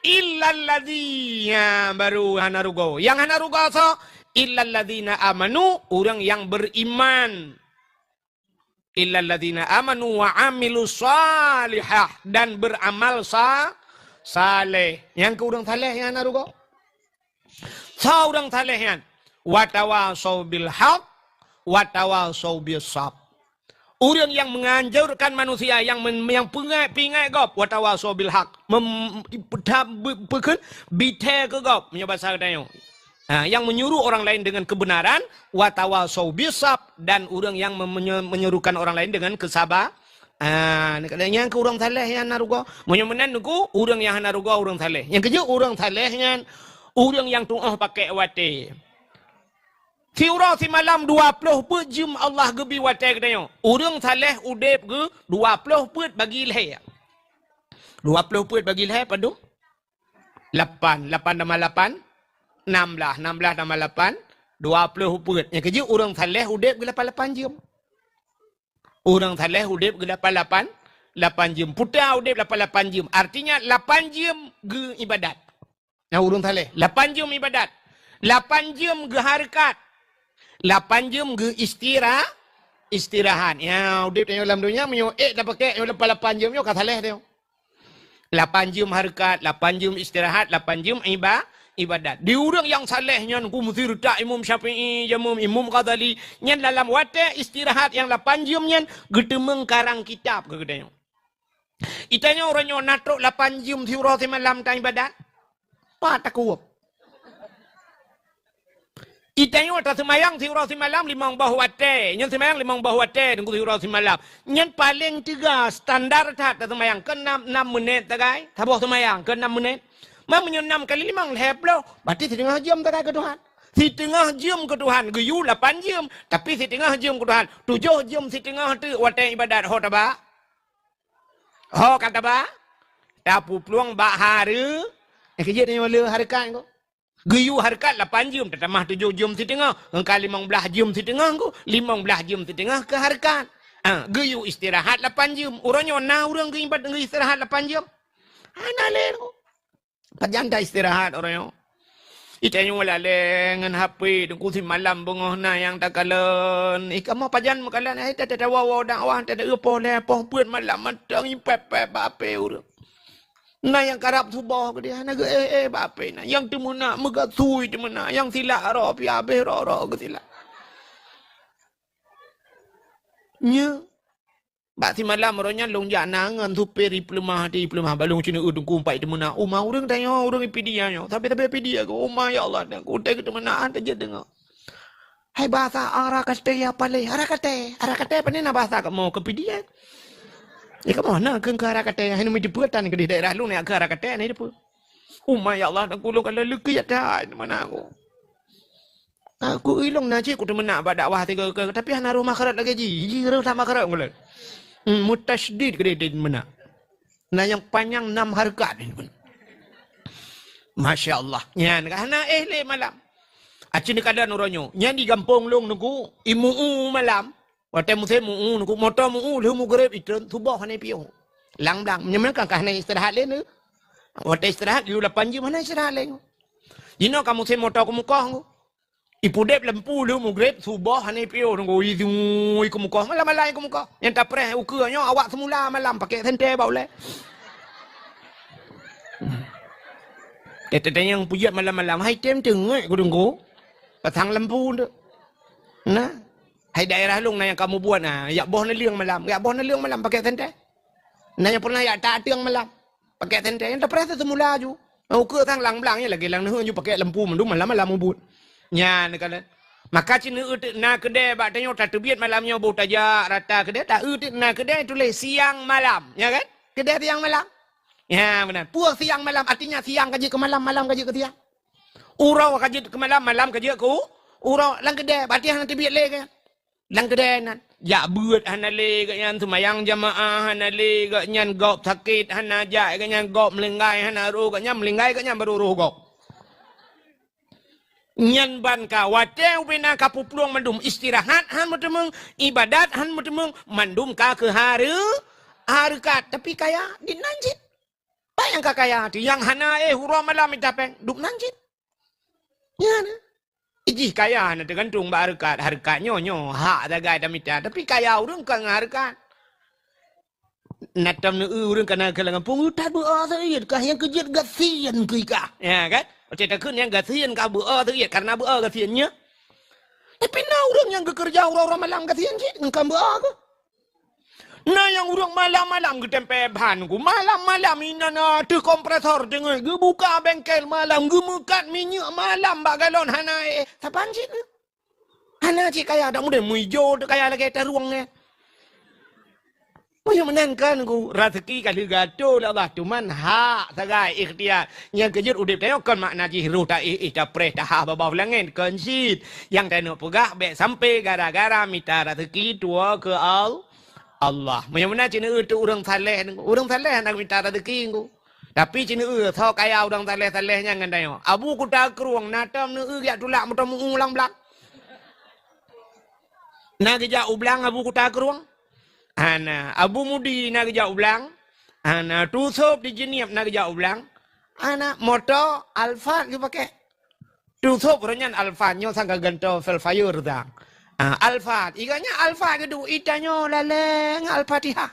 Illalladzina, baru hana rugau. Nyang hana rugau soe? Illalladzina amanu, ureueng nyang beriman. Illalladzina amanu wa amilus shalihah, dan beramal sa-, saleh. Nyang keu ureueng saleh nyang hana rugau. Soe ureueng saleh nyan? Watawasau bil haq, watawasau bis sab. Ureueng nyang menganjurkan manusia, nyang men-, nyang peungai-, peuingat gob, watawasau bil haq. Mem-, peuta-, be-, peukheun, bithèe keu gob, meunyoe basa geutanyoe. Ha, nyang menyuruh orang lain dengan kebenaran, watawasau bis sab, dan ureueng nyang me-, menye-, menyuruhkan orang lain dengan kesaba-, ha, nyang keu ureueng saleh nyang hana rugau. Meunyoe meunan nyoe keu ureueng nyang hana rugau, ureueng saleh. Nyang keujeuet ureueng saleh nyan, ureueng nyang tu'oh pakai watèe. Siuroe simalam dua ploh peuet jeuem Allah geubi watèe geutanyoe. Ureueng saleh udép geu dua ploh peuet bagi lhèe. Dua ploh peuet bagi lhèe padum? Lapan. Lapan tamah lapan, nam blaih. Nam blaih tamah lapan, dua ploh peuet. Nyang keujeuet ureueng saleh udép geu lapan lapan jeuem. Ureueng saleh udép geu lapan lapan, lapan jeuem. Puta udép lapan lapan jeuem. Artinya lapan jeuem geu ibadat. Nah, ureueng saleh, lapan jeuem ibadat. Lapan jeuem geuhareukat. Lapan jeuem geu istira-, istirahat. Ya, udép tanyoe lam donya, meunyoe ék tapakék nyoe lapan-lapan jeuem nyoe ka saleh tanyoe. Lapan jeuem hareukat, lapan jeuem istirahat, lapan jeuem iba-, ibadat. Di ureueng nyang saleh nyan, ku meusi reutak Imam Syafi'i, jameun Imam Ghazali, nyan dalam watèe istirahat nyang lapan jeuem nyan, geuteumeung karang kitab keu geutanyoe. Itanyoe uroe nyoe na trok lapan jeuem siuroe simalam ta ibadat? Pat takuwöb. Itanyoe taseumayang siuroe simalam limong boh watée. Nyan seumayang limong boh watée, teungku, siuroe simalam. Nyan paleng teuga, standar that taseumayang. Keu nam, nam meunét sagai, saboh seumayang, keu nam meunét. Ma meunyoe nam kali limong, lhée ploh, berarti siteungoh jeuem sagai keu Tuhan. Siteungoh jeuem keu Tuhan, geuyue lapan jeuem, tapi siteungoh jeuem keu Tuhan. Tujoh jeuem siteungoh teuk watée ibadat ho taba. Ho ka taba, tapeuplueng bak hareu-, eh, keujeuet nyoe le hareukat ko. Geuyue hareukat lapan jeuem, tatamah tujoh jeuem siteungoh, ngon ka limong blaih jeuem siteungoh ko, limong blaih jeuem siteungoh keu hareukat. Ah, geuyue istirahat lapan jeuem. Uroe nyoe na ureuëng geuibat geuistirahat lapan jeuem? Hana lé ko. Pajan ta istirahat uroe nyoe? Itanyoe lalée ngon H P, teungku, simalam beungoh na nyang takalon. Ih, kamoe pajan meukalon, hai, ta, ta, tawoe-woe dakwah, ta, ta, poh lhée, poh peuet malam, mantong ipép-pép bak H P ureuëng. Na nyang karab suboh keudeh, hana geu-éh-éh bak H P na. Nyang teumeunak meugasui teumeunak, nyang silak roh pih habéh roh-roh geusilak. Nyoe. Bak simalam uroe nyan lôn jak na ngon supir, ipeuleumah até, ipeuleumah. Bak lôn ceuneuk eu teungku, pat teumeunak. Uma ureuëng tanyoe, ureuëng ipidia nyoe. Sabe-sabe pidia keu uma, ya Allah, dan keu utai keu teumeunak, han tajeuet deungoe. Hai bahasa Arakate ya paleh. Arakate, Arakate pane na bahasa kamoe keu pidia. Ya kamoe na keu, keu Arakate, hai nami dipeue tan keudeh daerah lôn ya keu Arakate na dipeue. Uma ya Allah, dan keu lôn ka lheueh leukeuet that, mana aku. Aku ilong na cit ku teumeunak bak dakwah tiga ke, tapi hana roh makharat lagée jih. Jih roh that makharat ngulai. Hmm, mutasydid keudeh di meunak. Na nyang panyang nam hareukat. Masya Allah. Nyan ka hana éh lé malam. Aci neukadan uroe nyoe. Nyan di gampông lôn teungku, imu'u malam. Watée musém mu'u teungku, moto mu'u lheueh mugreb itreun, suboh hana ipiôh. Lang blang. Nyan ka hana istirahat lé neu. Watée istirahat, geuyue lapan jeuem hana istirahat lé. Jinoe ka musém moto keumukoh teungku. Ipudeb lampu lheueh mugreb, suboh hana ipiôh teungku, izui keumukoh, malam-malam keumukoh. Nyang tapreh ukeue nyoe awak seumula malam pakai senter bak ulée. Teuntang nyang peujeuet malam-malam, hai tem teungoh ku teungku. Pasang lampu tu. Nah, hai daerah lôn na nyang kamoe buet na, yak boh neuleueng malam, yak boh neuleueng malam pakai senter. Na nyang pernah yak tak ateueng malam. Pakai senter nyang tapreh seumula ju. Ukeue sang lang blang nyan lagée lang neuheun ju pakai lampu mandum malam-malam ubit. Nyan ka lheueh. Maka ceuneuk na keudée bak tanyoe tateubiet malam nyoe boh tajak rata keudée, ta-eu teuk na keudée tuléh siang malam, ya kan? Keudée siang malam. Ya, meunan. Peue siang malam? Artinya siang ka jeuet keu malam, malam ka jeuet keu siang. Uroe ka jeuet keu malam, malam ka jeuet keu uroe. Lam keudée, berarti hana teubiet lé kan? Lam keudée nan, jak beuet hana lé gobnyan, seumayang jamaah hana lé gobnyan, gob sakét hana jak gobnyan, gob meulinggai hana roh gobnyan, meulinggai gobnyan barô roh gob. Nyan ban ka watée ubena ka peuplueng mandum, istirahat han meuteumeung, ibadat han meuteumeung, mandum ka keu hareu-, hareukat, tapi kaya di nan cit. Pat nyang ka kaya, nyang hana éh uroe malam mita péng, dum nan cit. Nyan na. Ijih kaya na teugantung bak hareukat. Hareukat nyoe, nyoe hak sagai tamita, tapi kaya ureuëng kon ngon hareukat. Na tom neu-eu ureuëng kana keu lam gampông, "Yu, that beu-o seuiet kah, nyang keujeuet gasien keu ikah." Ya kan? Oke takheun nyang gasien kah beu-o seuiet, karena beu-o gasien nyoe. Tapi na ureuëng nyang geukeureuja uroe-uroe malam gasien cit, ngon beu-o keuh. Na nyang ureuëng malam-malam geutempé ban ku, malam-malam inan ateueh kompresor teungoh geubuka bengkel malam, geumeukat minyeuk malam bak galon hana éh. Saban cit na? Hana cit kaya, dak mudeng meuijo teuh kaya lagée tarueng nyan. Meunyoe meunan kan ku, raseuki ka lheueh geuatoe lé Allah, cuman hak sagai ikhtiar. Nyang keujeuet udeb tanyoe kon makna jih roh taéh-éh tapreh tahah babah u langét, kon cit. Nyang taneuk peugah bék sampai gara-gara mita raseuki tuwoe keu Al-, Allah. Meunyoe meunan cit neu-eu teuh ureuëng saleh, ureuëng saleh hana mita raseuki ku. Tapi cit neu-eu soe kaya ureuëng saleh-saleh nyan ngon tanyoe. Abu Kuta Krueng na tom neu-eu geujak tulak moto meu-u lam blang. Na geujak u blang Abu Kuta Krueng? Hana. Abu Mudi na geujak u blang? Hana. Tusôb di Jeunieb na geujak u blang? Hana. Moto Alphard geupakai. Tusôb uroe nyan Alphard, nyoe sang ka gantoe Velfire sang. Ah, Alphard. Iga nyan Alphard geuduek, itanyoe laleng Al-Fatihah.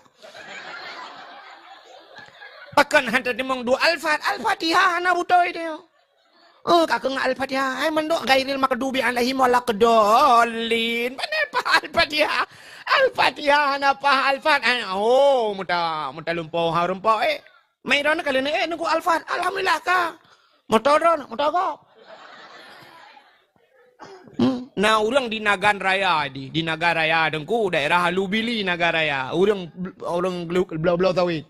Pakon han teurimong duek Alphard? Al-Fatihah hana beutôi tanyoe. Oh, ka keu ngon Al-Fatihah. Hai mandok ghairil maghdubi alaihim waladdallin. Pane pa Al-Fatihah? Al-Fatihah hana paih Al-Fat. Oh, muta, muta lumpoe ha lumpoe, eh. Mai droeneuh ka leuneuk, eh, nunggu Al-Fat. Alhamdulillah ka. Moto droeneuh, moto gob. Hmm. Na ureuëng di Nagan Raya di, di Nagan Raya Teungku, daerah Lubili Nagan Raya. Ureuëng, ureuëng gelu-, bloe-bloe sawit.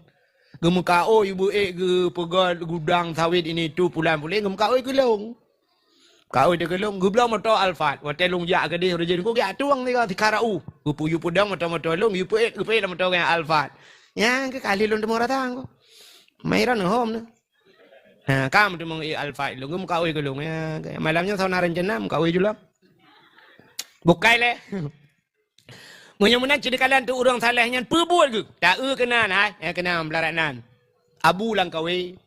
Geumeukaôi ibu ék geupeugöt gudang sawit ini itu pulan puléh, geumeukaôi keu lôn. Kaôi teuh keu lôn, geubloe moto Alphard. Watèe lôn jak keudeh, ureueng jih ku geujak tueng tiga sikarau. Geupeu-, geupeu peudong moto-moto lôn, geupeuék, geupeuék lam moto geuh Alphard. Nyan keuh kali lôn teumé rasa ku. Mai ron hom nyoe. Ha, ka meuteumé ék Alphard lôn, geumeukaôi keu lôn. Ya, malam nyoe sauna rencana meukaôi ju lom. Bukai lé. Meunyoe meunan cit dikalon teuh ureueng saleh nyan peubuet geuh. Taeu keunan hai, nyang keunan meularat nan. Abu Langkawi.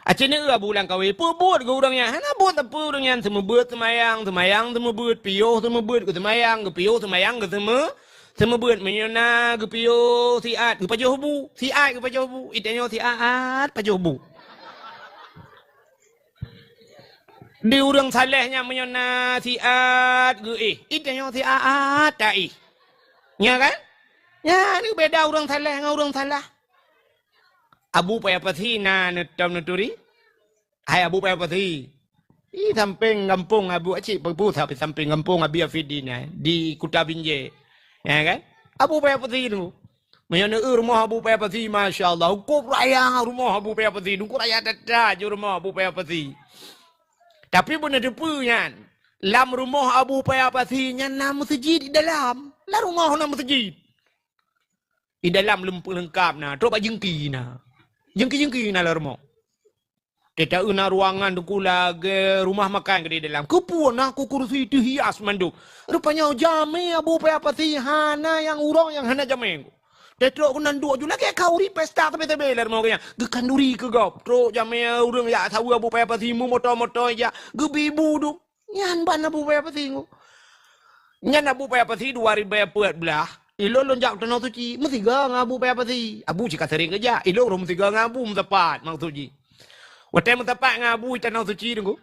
Aci neu Abu Langkawi, peubuet geuh ureueng nyan. Hana buet sapeue ureueng nyan, seumeubeuet seumayang, seumayang seumeubeuet, piôh seumeubeuet, geuseumayang, geupiôh seumayang, geuseume-, seumeubeuet. Meunyoe na geupiôh siat, geupajoh bu. Siat geupajoh bu. Itanyoe siat pajoh bu. Di ureueng saleh nyan meunyoe na siat geuéh, itanyoe siat taéh. Nya kan? Nyan beda ureueng saleh ngon ureueng salah. Abu Paya Pasi na neutom neuturi? Hai Abu Paya Pasi. Di sampéng gampông Abu Acik Peupus, sampéng gampông Abi Afidin nyan, di Kuta Binjai. Ya kan? Abu Paya Pasi tu. Meunyoe neu rumoh Abu Paya Pasi, masya Allah, cukup raya rumoh Abu Paya Pasi, cukup raya that-that ju rumoh Abu Paya Pasi. Tapi beuna teupeue nyan, lam rumoh Abu Paya Pasi nyan na meuseujid di dalam. Lam rumoh na meuseujid. Di dalam lem-, leungkap na, trok bak jeungki na. Jeungki-jeungki na lam rumoh. Teuka na ruangan teungku lagèe rumah makan keudéh dalam. Keupeue na ku kursi teuhias mandum. Rupanya jamé Abu Paya Pasi hana nyang uroe nyang hana jamé. Teutrok keunan duek ju lagèe khanduri pesta sabe-sabe lam rumoh geuh nyan. Geukhanduri keu gob. Trok jamé ureueng jak saweue Abu Paya Pasi meumoto-moto jak. Geubi bu dum. Nyan ban Abu Paya Pasi nyoe. Nyan Abu Paya Pasi dua ribu empat belas, ilôn lôn jak u Tanoh Suci, meusigoe ngon Abu Paya Pasi. Abu cit ka sering geujak, ilôn rhom meusigoe ngon Abu meusapat maksud jih. Watèe meusapat ngon Abu di Tanoh Suci teungku.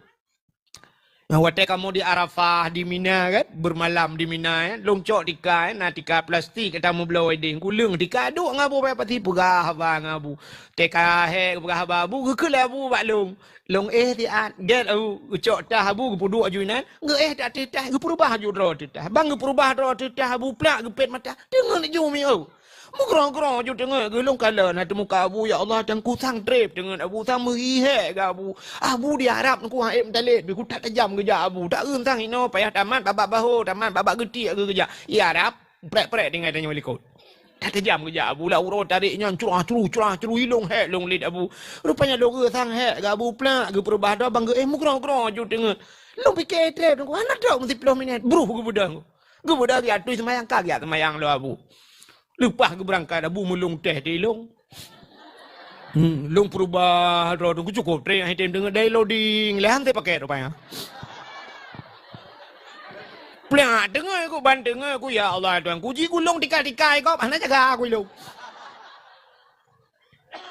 Nah, watèe kamoe di Arafah, di Mina kan, bermalam di Mina kan, lôn cok tika kan, na tika plastik ka tameubloe deh, kuleueng tika duek ngon Abu Paya Pasi peugah haba ngon Abu. Teuka hék peugah haba Abu, geukheun lé Abu bak lôn. Lôn éh siat, gét Abu, geucok tah Abu geupeuduek aju inan, geuéh that ateueh tah, geupeureubah aju droe ateueh tah. Ban geupeureubah droe ateueh tah Abu plak geupét mata, teungeut ju miseue. Meugroe-groe ju teungeut geuh lôn kalon ateueh muka Abu, ya Allah, teungku sang trép teungeut Abu, sang meuhi hék geuh Abu. Abu di Arab teungku han ék meutalét, beu ku that tajam geujak Abu. Taeun sang inoe payah tamat babah bahô, tamat babah geutiek geuh geujak. Di Arab, prek-prek tinggai tanyoe likot. That tajam geujak Abu, lam uroe tarék nyan curah-curu, curah-curu, ilôn hék lôn lét Abu. Rupanya lôn geuh sang hék geuh Abu plak, geupeureubah droe ban geuéh meugroe-groe ju teungeut. Lôn pike trép teungku, hana trok meusiplôh minét, bruh geubeudôh. Geubeudôh geujak ateueh seumayang, ka geujak seumayang lom Abu. Leupah geubeurangkat Abu meulông teh di ilôn. Hmm, lôn peureubah droe teungku, cukup trép, han tem deungoe dari loading, lé han tem pakai rupanya. Plak deungoe ku, ban deungoe ku, ya Allah Tuhan, ku ji gulong tika-tika gob, hana jaga ku ilôn.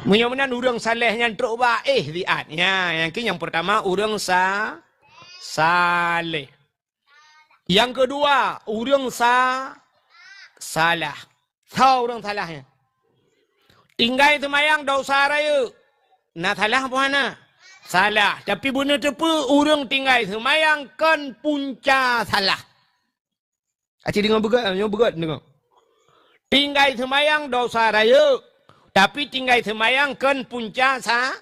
Meunyoe meunan ureueng saleh nyan trok bak éh siat. Nya, nyang keu nyang pertama ureueng sa-, saleh. Nyang keudua, ureueng sa-, salah. Soe ureueng salah nyan? Tinggai seumayang desya rayeuk. Na salah apa hana? Salah. Tapi beuneuteupeu ureueng tinggai seumayang kon punca salah. Aci deungoe beugét, nyoe beugét deungoe. Tinggai seumayang desya rayeuk, tapi tinggai seumayang kon punca sa-,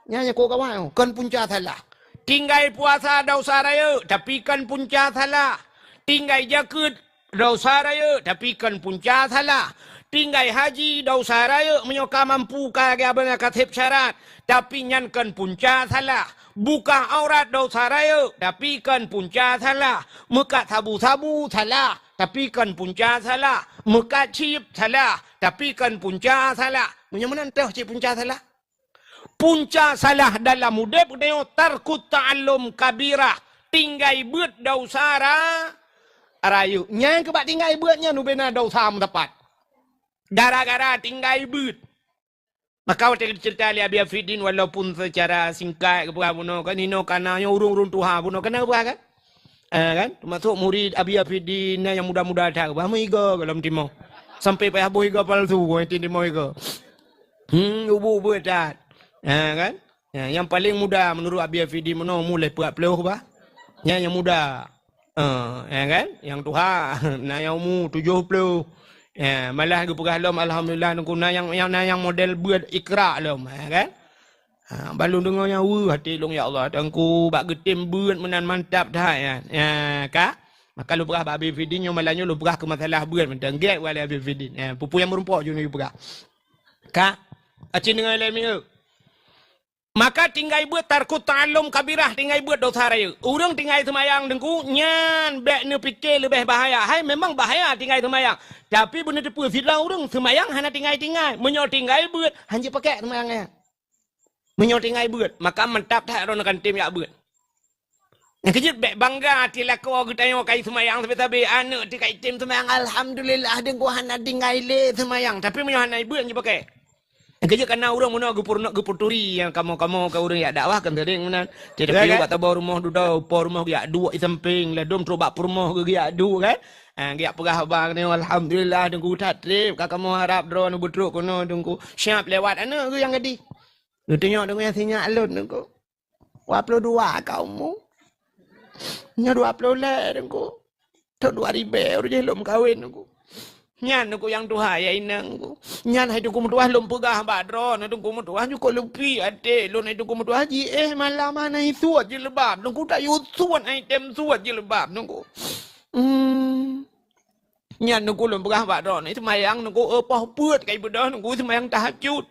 Nyan nyang kok kawan, kon punca salah. Tinggai puasa desya rayeuk, tapi kon punca salah. Tinggai jakeuet desya rayeuk, tapi kon punca salah. Tinggai haji desya rayeuk meunyoe ka mampu ka geubeuna ka sép syarat, tapi nyan kon punca salah. Buka aurat desya rayeuk, tapi kon punca salah. Meukat sabu-sabu salah, tapi kon punca salah. Meukat chip salah, tapi kon punca salah. Meunyoe meunan toh cit punca salah. Punca salah dalam udép geutanyoe tarkut ta'allum kabirah, tinggai beuet desya ra-, rayeuk. Nyang keubah tinggai beuet nyan ubena desya meusapat. Gara-gara tinggai beuet. Maka watèe geuceurita lé Abi Afidin, walaupun secara singkat geupeugah bunoe kan, hino kana nyoe ureueng-ureueng tuha bunoe kana geupeugah kan. Ha, kan? Teumasok murid Abi Afidin na nyang muda-muda that, bah meuiga golom timoh. Sampai payah boh iga palsu, ngon timoh iga. Hmm, ubu-ubu that. Ha, kan? Ya, nyang paleng muda meunurot Abi Afidin meunoe umu lhèe peuet ploh bah. Nyan nyang muda. Eh, ya kan? Nyang tuha na nyang umu tujoh ploh. Ya, malah geupeugah lom alhamdulillah Teungku na nyang, nyang na nyang model beuet Iqra lom, ya kan? Ha, ban lôn deungoe nyan weueh até lôn, ya Allah, Teungku bak geutem beuet meunan mantap that nyan. Ya, ka? Maka lôn peugah bak Abi Afidin nyoe malam nyoe lôn peugah keu masalah beuet mantong gèt walai Abi Afidin. Ya, peue-peue nyang meurumpok jinoe lôn peugah. Ka? Aci deungoe lé mieu. Maka tinggai beuet tarkut ta'allum kabirah, tinggai beuet dosa rayeuk. Ureueng tinggai seumayang Teungku, nyan bèk neupike leubeh bahaya. Hai memang bahaya tinggai seumayang. Tapi beuneuteupeu sidroe ureueng seumayang hana tinggai-tinggai. Meunyoe tinggai beuet, hanjeuet pakèk seumayang nyan. Meunyoe tinggai beuet, maka mantap that droeneuh kan tem jak beuet. Nyang keujeuet bèk bangga até lakoe geutanyoe kai seumayang sabe-sabe, aneuk teuh kai tem seumayang, alhamdulillah Teungku hana tinggai lé seumayang. Tapi meunyoe hana ibeuet hanjeuet pakèk. Nyang keujeuet kana ureueng meunoe geupeurunoe geuputuri nyang kamoe-kamoe ka ureueng jak dakwah kan sering meunan. Teuh bak saboh rumoh dudoe, po rumoh geujak duek di sampéng, ladôm trok bak peurumoh geujak duek kan. Ha, geujak peugah haba nyoe, alhamdulillah Teungku that trép ka kamoe harab droeneuh beutrok keunoe Teungku. Siap lewat aneuk geuh nyang gadih. Geutunyok Teungku nyang sinyak lôn Teungku. Dua ploh dua ka umu. Nyoe dua ploh lhèe Teungku. Thôn dua ribèe uroe jih lôn meukawen Teungku. Nyan Teungku nyang tuha ya inong Teungku. Nyan hai Teungku meutuah lôn peugah bak droeneuh Teungku meutuah jukôt leupie até lôn hai Teungku meutuah jiéh malam hana isuet jilbab Teungku, tayue suet item suet jilbab Teungku. Hmm. Nyan Teungku lôn peugah bak droeneuh, seumayang Teungku, eh, poh peuet ka ibeudoh Teungku seumayang tahajud.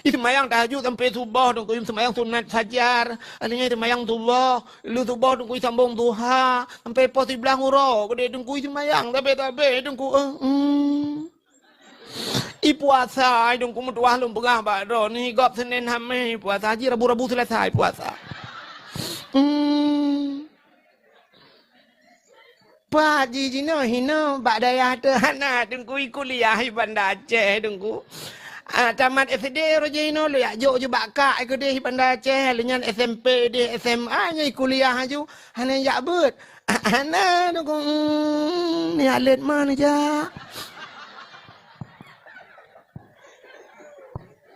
Seumayang tahajud sampai suboh Teungku, seumayang sunat fajar. Akhirnya seumayang suboh, lheuh suboh Teungku sambong duha sampai poh siblaih uroe. Keudeh Teungku seumayang sabe-sabe Teungku, eh, hmm. I puasa Teungku meutuah lôn peugah bak droeneuh, gob Senin Hamèh puasa, ji Rabu-Rabu Selasa i puasa. Hmm. Pat jih jinoe hinoe bak dayah teuh hana Teungku i kuliah i Banda Aceh Teungku. Ah, tamat S D roh jih hinoe lôn jak jok ju bak kak i keudeh i Banda Aceh, lheuh nyan S M P deh, S M A nyan i kuliah aju hana jak beuet. Hana Teungku, hmm, ni alet ma neujak.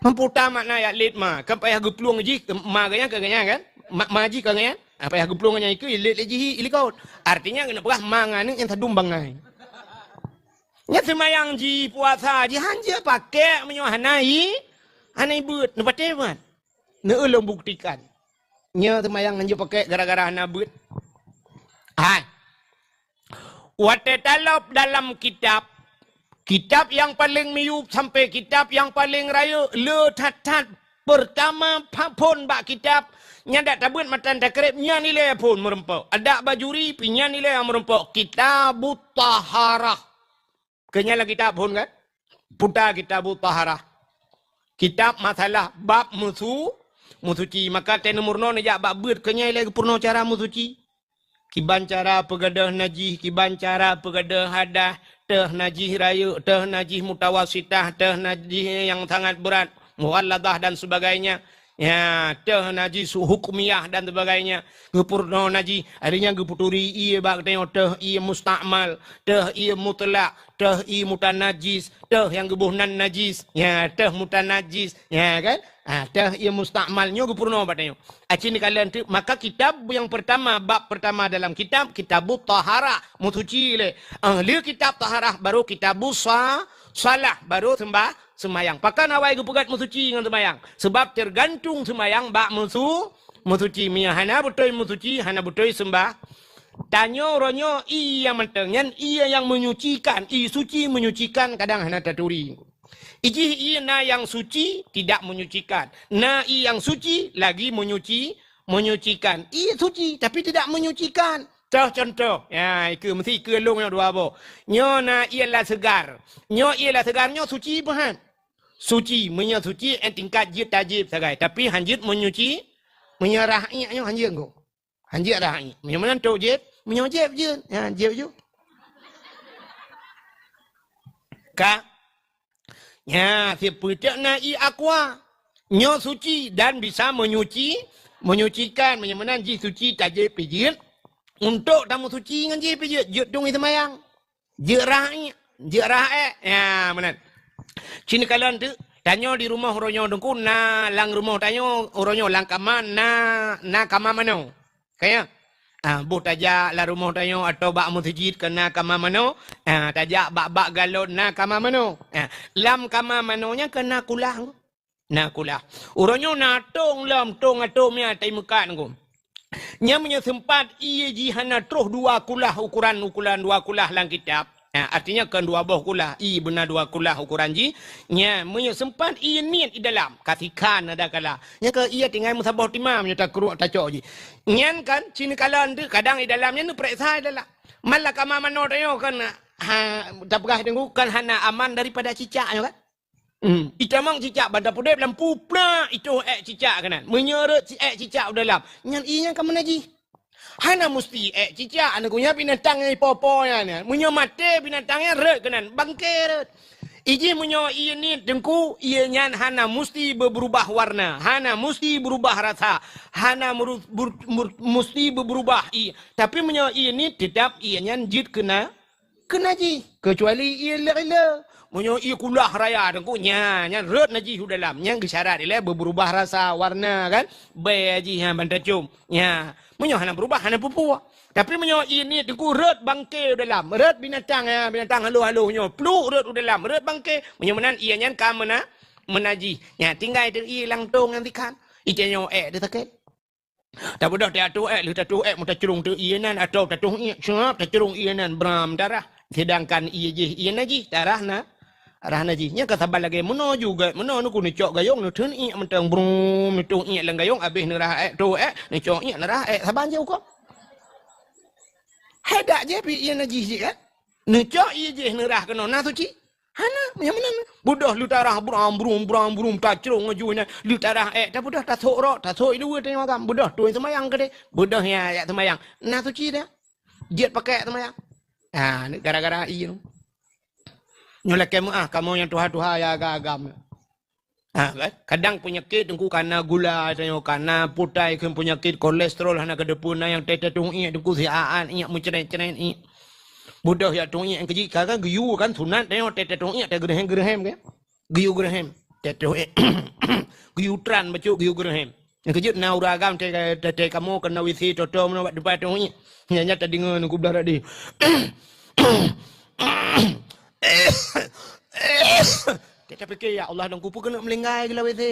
Mampu tamat na jak let ma, kan payah geuplueng jih ma geuh nyan keu geuh nyan kan? Ma, ma jih keu geuh nyan. Ah, payah geuplueng nyan ikeue, ilét lé jih ilikot. Artinya, keuneuk peugah ma ngon aneuk nyang sadum bangai. Nyan seumayang jih, puasa jih, hanjeuet pakèk meunyoe hana i, hana ibeuet. Neupatéh ban? Neu lôn buktikan. Nyoe seumayang hanjeuet pakèk gara-gara hana beuet. Hai. Watèe talop dalam kitab, kitab nyang paleng miyueb sampai kitab nyang paleng rayeuk le that-that peurtama pha-, phôn bak kitab, nyan dak tabeuet matan takreb nyan ilèe phôn meurumpok. Adak bajuri pih nyan ilèe meurumpok. Kitabut Taharah. Keu nyan lam kitab phôn kan? Puta Kitabut Taharah. Kitab masalah bab meusu-, meusuci. Maka teuh neumeurunoe neujak bak beuet keu nyan ilèe geupeurunoe cara meusuci. Kiban cara peugadôh najih, kiban cara peugadôh hadah, teuh najih rayeuk, teuh najih mutawasitah, teuh najih nyang sangat beurat, mughalladah dan sebagainya. Ya, teuh najih su-, hukmiyah dan sebagainya. Geupeurunoe najih, akhirnya geuputuri ié bak tanyoe teuh ié mustakmal, teuh ié mutlak, teuh ié mutanajis, teuh nyang geuboh nan najis. Ya, teuh mutanajis. Ya kan? Ah, teuh ié mustakmal nyoe geupeurunoe bak tanyoe. Aci neukalon teuk, maka kitab nyang peurtama, bab peurtama dalam kitab, Kitabut Taharah, meusuci lé. Ah, lheuh kitab Taharah, baru Kitabus Sa-, Salah, baru seumbah-, seumayang. Pakon awai geupeugét meusuci ngon seumayang? Seubab teugantung seumayang bak meusu-, meusuci. Meunyoe hana beutôi meusuci, hana beutôi seumbah-, tanyoe uroe nyoe ié nyang mantong nyan, ié nyang menyucikan, ié suci menyucikan kadang hana taturi. Ijih ié na nyang suci, tidak menyucikan. Na ié nyang suci, lagi menyuci-, menyucikan. Ié suci, tapi tidak menyucikan. Toh contoh. Ya, ikeue, meusti ikeue lôn nyoe dua boh. Nyoe na ié lam seugar. Nyoe ié lam seugar nyoe suci peuhan. Suci, meunyoe suci, eh, tingkat jeuet tajép sagai. Tapi hanjeuet menyuci, meunyoe rah ié nyoe hanjeuet go. Hanjeuet rah ié. Meunyoe meunan trok jép, meunyoe jép jeuet. Ya, jép ju. Ka. Nya, sipeue teuk na ié aqua. Nyoe suci dan bisa menyuci, menyucikan. Meunyoe meunan jih suci tajép pih jeuet, Untuk tameusuci ngon jih pih jeuet, jeuet tueng seumayang. Jeuet rhah iék, jeuet rhah ék. Ya, meunan. Cit neukalon teuk, tanyoe di rumoh uroe nyoe Teungku, na lam rumoh tanyoe uroe nyoe lam kama na, na kama manoe. Ka ya? Ah, boh tajak lam rumoh tanyoe atawa bak meuseujid ka na kama manoe, ah, tajak bak-bak galon na kama manoe. Ah, lam kama manoe nyan ka na kulah. Na kulah. Uroe nyoe na tong lom, tong ateueh mia tai meukat Teungku. Nyan meunyoe seumpat ié jih hana troh dua kulah ukoran, ukoran dua kulah lam kitab. Ha, artinya kon dua boh kulah, ié beuna dua kulah ukoran jih. Nyan meunyoe seumpat ié niet di dalam, ka sikhan ada kala. Nyan keuh ié tinggai meusaboh timah meunyoe takruek tacok jih. Nyan kan, cit neukalon teuk, kadang di dalam nyan neupereksa di dalam. Malah kama manoe tanyoe kan, ha, tapeugah Teungku kan hana aman daripada cicak nyoe kan. Hmm. Itamong cicak ban tapeudeb lam peue, prak, itoh ék cicak keunan. Meunyoe rhot si ék cicak u dalam, nyan ié nyan ka meunajih. Hana musti ék cicak, aneuk kunyah binatang nyang ipo-po nyan. Meunyoe maté binatang nyan rhot keunan, bangke rhot. Ijih meunyoe ié niet Teungku, ié nyan hana musti beubeurubah warna, hana musti beurubah rasa, hana meuru-, bur-, mur-, musti beubeurubah ié. Tapi meunyoe ié niet, teutap ié nyan jeuet keuna Keuna jih, keucuali ié lé-lé. Meunyoe ié kulah raya Teungku, nya, nyan rhot najih u dalam. Nyan geusyarat ilée beubeurubah rasa, warna kan. Bèe jih nyan ban tacôm. Nya, meunyoe hana beurubah, hana peue-peue. Tapi meunyoe ié niet Teungku rhot bangke u dalam, rhot binatang, ya, binatang halôh-halôh nyoe, pluek rhot u dalam, rhot bangke. Meunyoe meunan ié nyan ka meuna-, meunajih. Nya, tinggai teuk ié lam tong nyan sikhan. Ié nyoe ék teuh sakét. Tabeudôh teuatoh ék, lheueh tatoh ék meutacrông teuk ié nan, atawa tatoh iék, siap tacrông ié nan bram darah. Seudangkan ié jih, ié najih, darah na, darah najih. Nyan ka saban lagée meunoe juga, meunoe Teungku neucok gayông, neutheun iék mantong brum, neutoh iék lam gayông, abéh neurhah ék, toh ék, neucok iék neurhah ék, saban jih ukoe. Hai dak jih pih ié najih jih kan? Neucok ié jih neurhah keunoe, na suci? Hana, nyang meunan. Beudôh leutarah bram, brum, bram, brum, tacrông aju nyan. Leutarah ék, tabeudôh tasôk rot, tasôk i luwa teungoh agam. Beudôh tueng seumayang keudeh. Beudôh nyan jak seumayang. Na suci dah. Jeuet pakai seumayang. Ha, gara-gara ié nyoe. Nyoe lakée meuáh, kamoe nyang tuha-tuha nyang agam-agam. Ha, kan? Kadang peunyakét Teungku kana gula, tanyoe kana putai, kheun peunyakét kolesterol hana keudeupeue, na nyang teuh-teuh tueng iék Teungku, siaat iék, meucret-cret iék. Beudôh jak tueng iék keujih, ka, kan geuyue kan sunat, tanyoe teuh-teuh tueng iék, teuh geureuhem-geureuhem kan? Geuyue geureuhem. Teuh tueng iék. Geuyue tran bacut geuyue geureuhem. Nyang keujeuet na ureuëng agam teuh, teuh, teuh kamoe keunoe W C toto meunoe bak teumpat tueng iék. Nyan, nyan tadeungoe Teungku blah tadi. Teuh tapike, "Ya Allah, Teungku, peue keuneuk meulinggai geulah W C?"